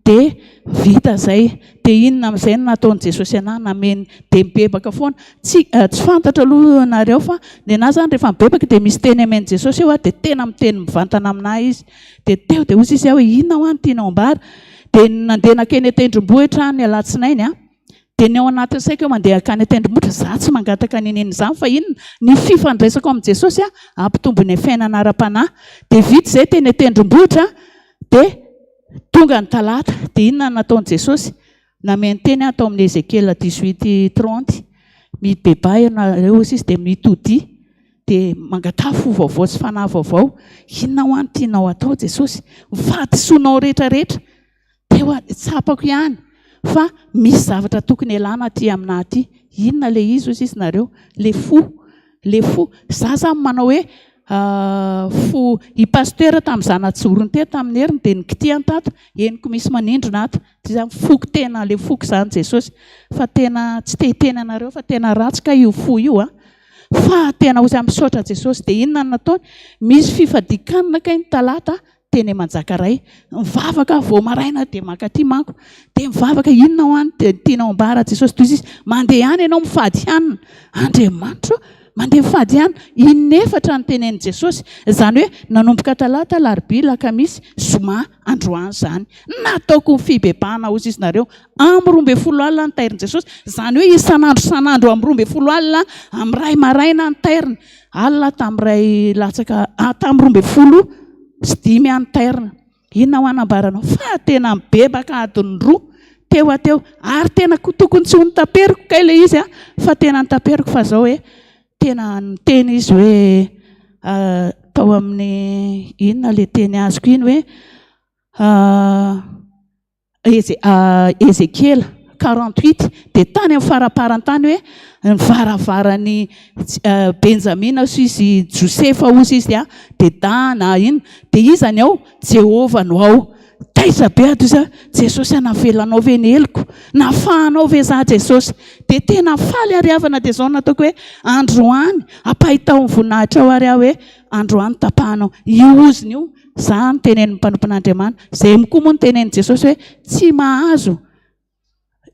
Dia vita izay. Dia inona amin'izay no nataon'i Jesosy anà? Nameno, dia mibebaka foana. Tsy, tsy fantatro aloha nareo fa ny anà izany rehefa mibebaka dia misy teny amen'i Jesosy eo aho dia tena miteny mivantana aminà Izy. Dia teo dia hoy izy hoe inona hoa no tianao ambara? Dia nandeha nankeny an-tendrombohitra aho ny alatsinainy an. Dia ny ao anatin'ny saiko hoe mandeha hankany an-tendrombohitra, izaho tsy mangataka n'inon'inona izany fa inona? Ny fifandraisako amin'i Jesosy an, hampitombo ny fiainana ara-panahy. Dia vita izay teny an-tendrombohitra, dia tonga ny talata. Dia inona no nataon'i Jesosy? Nameno teny aho tao amin'ny Ezekiela 18 30, Mibebaha ianareo, hoy izy, dia mitodia. Dia mangataha fo vaovao sy fanahy vaovao. Inona hoa no tianao hatao Jesosy? Ny fahadisoanao rehetra rehetra. Teo aho, tsapako ihany fa misy zavatra tokony hialana aty aminà aty. Inona ilay izy hoy sisa nareo? Ilay fo. Ilay fo. Za zany manao hoe fo i pasteur tamin'izaho najorony teto tamin'ny heriny dia nikitihany tato, henoko misy manindrona ato. Dia izany foko tena ilay foko izany Jesosy. Fa tena tsy te hiteny anareo fa tena ratsy kay io fo io an. Fa tena ozy aho misaotra Jesosy. Dia inona no nataony? Misy fifadian-kanina kay ny talata teny Manjakaray. Mivavaka aho vao maraina dia mankaty manko. Dia mivavaka inona ho any dia tianao ambara Jesosy toy izy. Mandeha any ianao mifady hanina. Andriamanitro mandeha mifady hanina. Inefatra no tenenin'i Jesosy. Izany hoe nanomboka talata, alarobia, lakamisy, zoma, androany izany. Nataoko ny fibebahana hozy izy nareo. Amin'ny 12 alina ny tairin'i Jesosy. Izany hoe isan'andro isan'andro amin'ny 12 alina, amin'ny iray maraina ny tairina. Alina tamin'ny iray latsaka, ah, tamin'ny 5:12 aho ny tairina. Inona ho anambaranao? Fa tena mibebaka adiny roa teo aho teo. Ary tena tokony tsy ho notaperiko kay ilay izy, fa tena notaperiko fa izao hoe tena niteny izy hoe tao amin'ny inona ilay teny azoko iny hoe Ezekiela 48 dia tany amin'ny faramparan-tany hoe ny varavaran'i Benjamina hoy izy, Josefa hoy izy dia Dana inona dia iza ny ao? Jehovah no ao. Taiza be ato izy, Jesosy a navelanao ve ny heloko? Nafahanao ve za Jesosy? Dia tena faly ary havana dia izao no nataoko hoe androany ampahitao ny voninahitrao ary aho hoe androany tapahanao io ozona io. Za no tenenin'ny mpanompon'Andriamanitra. Izay koa moa no tenenin'i Jesosy hoe tsy mahazo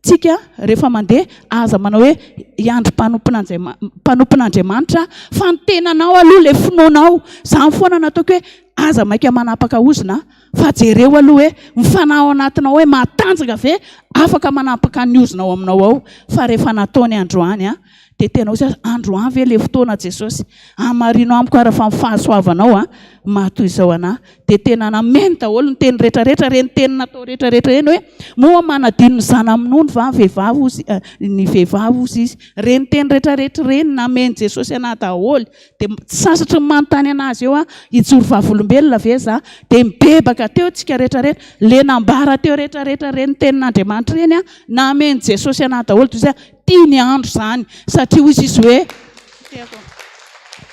tsika rehefa mandeha aza manao hoe hiandry mpanompon'Andriamanitra fa ny tenanao aloha ilay finoanao. Izany foana no ataoko hoe aza maika manapaka ozona fa jereo aloha hoe ny fanahy ao anatinao hoe matanjaka ve afaka manapaka ny ozona ao aminao ao fa rehefa nataony androany a Dia tena hoy aho, androany ve ilay fotoana Jesosy? Hamarino amiko ary fa ny fahasoavanao a, maha toy izao anah. Dia tena nameno daholo ny teny rehetra rehetra, ireny teny natao rehetra rehetra ireny hoe, moa manadino ny zana-minono va ny vehivavy hozy, ny vehivavy hozy izy. Ireny teny rehetra rehetra ireny nameno Jesosy anah daholo. Dia tsy sasatry ny manontany anazy eo aho, hijoro vavolombelona ve za? Dia mibebaka teo tsika rehetra rehetra, le nambara teo rehetra rehetra ireny tenin'Andriamanitra ireny a, nameno Jesosy anah daholo. Toy izay, Tia ny andro izany satria hoy izy hoe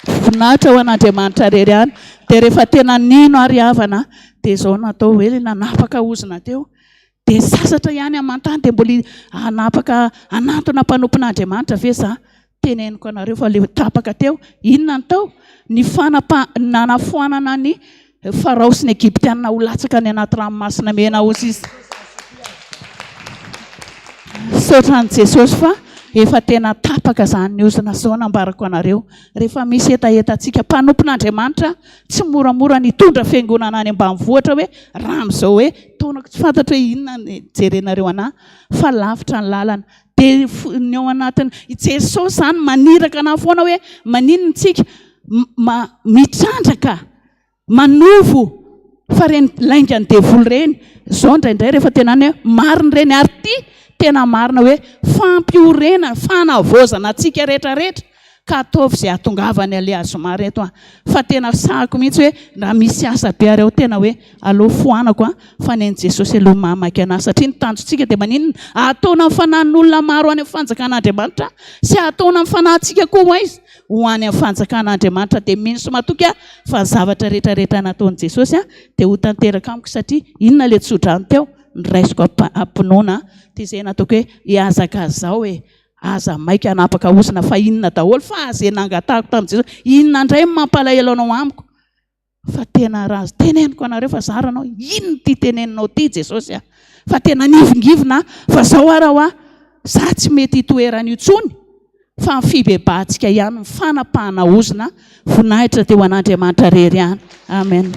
voninahitra ho an'Andriamanitra irery ihany. Dia rehefa tena nino ary havana dia izao no atao hoe nanapaka ozona teo. Dia sasatra ihany aman-tany dia mbola hanapaka hanantona mpanompon'Andriamanitra ve za? Teneniko anareo fa le tapaka teo. Inona no tao? Ny fanapa nanafoanana ny Farao sy ny Egyptiana ho latsaka any anaty ranomasina mena hozy izy. Misaotra an'i Jesosy fa efa tena tapaka izany ny ozona izao nambarako anareo. Rehefa misy hetahetantsika mpanompon'Andriamanitra tsy moramora ny hitondra fiangonana any ambanivohitra hoe raha amin'izao hoe taonako tsy fantatro hoe inona ny jerenareo anà fa lavitra ny lalana. Dia ny ao anatin' i Jesosy izany maniraka anà foana hoe maninona isika mitrandraka Manovo fa reny laingan'ny devoly ireny, zao indraindray rehefa tena any hoe marina ireny ary ity tena marina hoe fampiorenana, fanavaozana antsika rehetra rehetra. Ka ataovy izay hahatongavany aleha zoma reto an! Fa tena sahako mihitsy hoe raha misy asa be ary ao tena hoe aleo foanako an! Fa ny an'i Jesosy aloha mahamaika anahy satria ny tanjontsika dia maninona? Hahataona ny fanahin'olona maro any amin'ny fanjakan'Andriamanitra sy hahataona ny fanahintsika koa ho aiza? Ho any amin'ny fanjakan'Andriamanitra dia mino sy matoky aho fa ny zavatra rehetra rehetra nataon'i Jesosy dia ho tanteraka amiko satria inona ilay tsodrano teo? Noraisiko am-pinoana dia izay nataoko hoe hihazakazao e! Aza maika hanapaka ozona fa inona daholo fa ze nangatahako tamin'i Jesosy inona indray no mampalahelo anao amiko fa tena raha teneniko anareo fa zara anao inona ity teneninao ity Jesosy a fa tena nivingivina fa zao ara hoa za tsy mety hitoerana intsony fa ny fibebahantsika ihany ny fanapahana ozona voninahitra dia ho an'Andriamanitra rery ihany amen.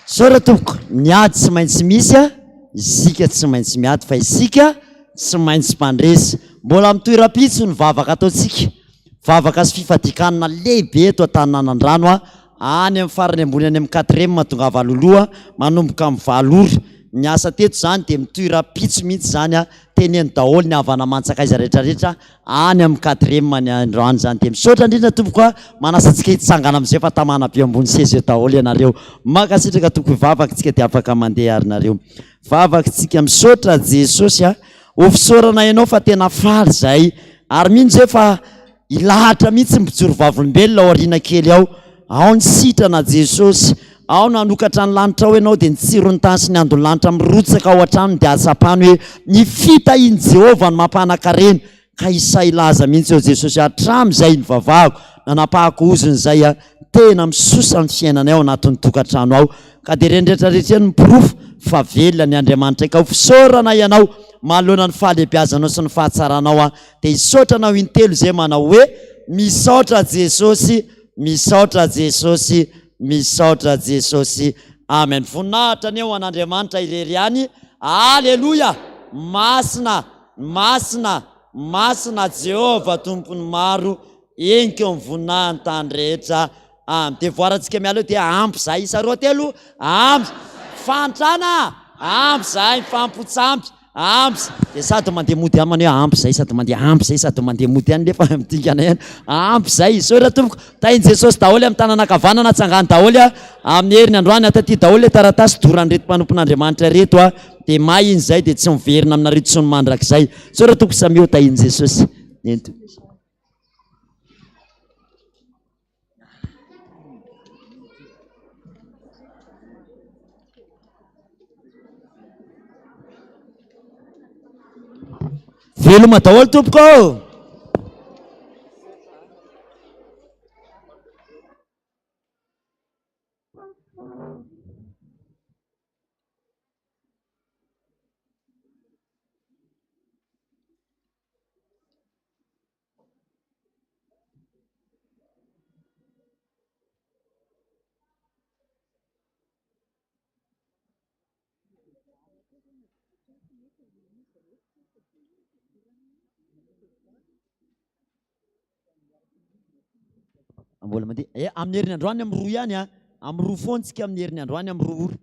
Misaotra tompoko, ny ady tsy maintsy misy a, isika tsy maintsy miady fa isika Tsy maintsy mpandresy. Mbola mitohy rahampitso ny vavaka ataontsika. Vavaka sy fifadian-kanina lehibe eto Antaninanandrano a, any amin'ny farany ambony any amin'ny quatrième tongava loloha, manomboka amin'ny valo ora. Ny asa teto izany dia mitohy rahampitso mihitsy izany a, teneno daholo ny havana aman-tsakaiza rehetrarehetra any amin'ny quatrième any androany izany. Dia misaotra indrindra tompoko a, manasa antsika hitsangana amin'izay fa tamana be ambony seza eo daholo ianareo. Mankasitraka tompoko, hivavaka isika dia afaka mandeha ary nareo. Vavaka tsika misaotra Jesosy a! Ho fisaorana ianao fa tena faly zahay ary mino zay fa hilahatra mihitsy ny mpijoro vavolombelona ao aoriana kely ao. Ao ny sitrana Jesosy, ao no hanokatra ny lanitra ao ianao dia ny tsiron'ny tany sy ny andon'ny lanitra mirotsaka ao an-tranony dia ahatsapany hoe ny fitahian'i Jehovah no mampanan-karena Ka hisahy hilaza mihitsy eo Jesosy hatramin'izay nivavahako, nanapahako ozona izay a, tena misosa ny fiainanay ao anatin'ny tokantrano ao, ka dia ireny rehetra rehetra ireny no porofo fa velona ny Andriamanitray, ka ho fisaorana Ianao manoloana ny fahalehibiazanao sy ny fahatsaranao aho, dia hisaotra Anao intelo izay manao hoe, Misaotra Jesosy, misaotra Jesosy, misaotra Jesosy, Amen. Voninahitra anie ho an'Andriamanitra irery ihany, Aleloia, masina. Masina, masina Jehovah Tompon'ny maro, henoko eo amin'ny voninahiny tany rehetra. Amen. Dia voarantsika miala eo dia ampy zahay isa roa telo, ampy. Fahantrana, ampy zahay, mifampotsampy, ampy. Dia sady mandeha mody ihany manao hoe ampy zahay, sady mandeha ampy zahay, sady mandeha mody ihany nefa midingana ihany. Ampy zahay. Isaora tompoko. Tahin'i Jesosy daholo amin'ny tanana ankavanana, atsangano daholo amin'ny heriny androany. Ataty daholo ilay taratasy doran'ireto mpanompon'Andriamanitra ireto. Dia may iny izay dia tsy miverina aminareo intsony mandrakizay. Misaotra Tompo samia ho tahin'i Jesosy. Ento. Veloma daholo tompoko ô! Mbola mandeha. Eh, amin'ny heriny androany amin'ny roa ihany a. Amin'ny roa foana tsika amin'ny heriny androany amin'ny roa ora.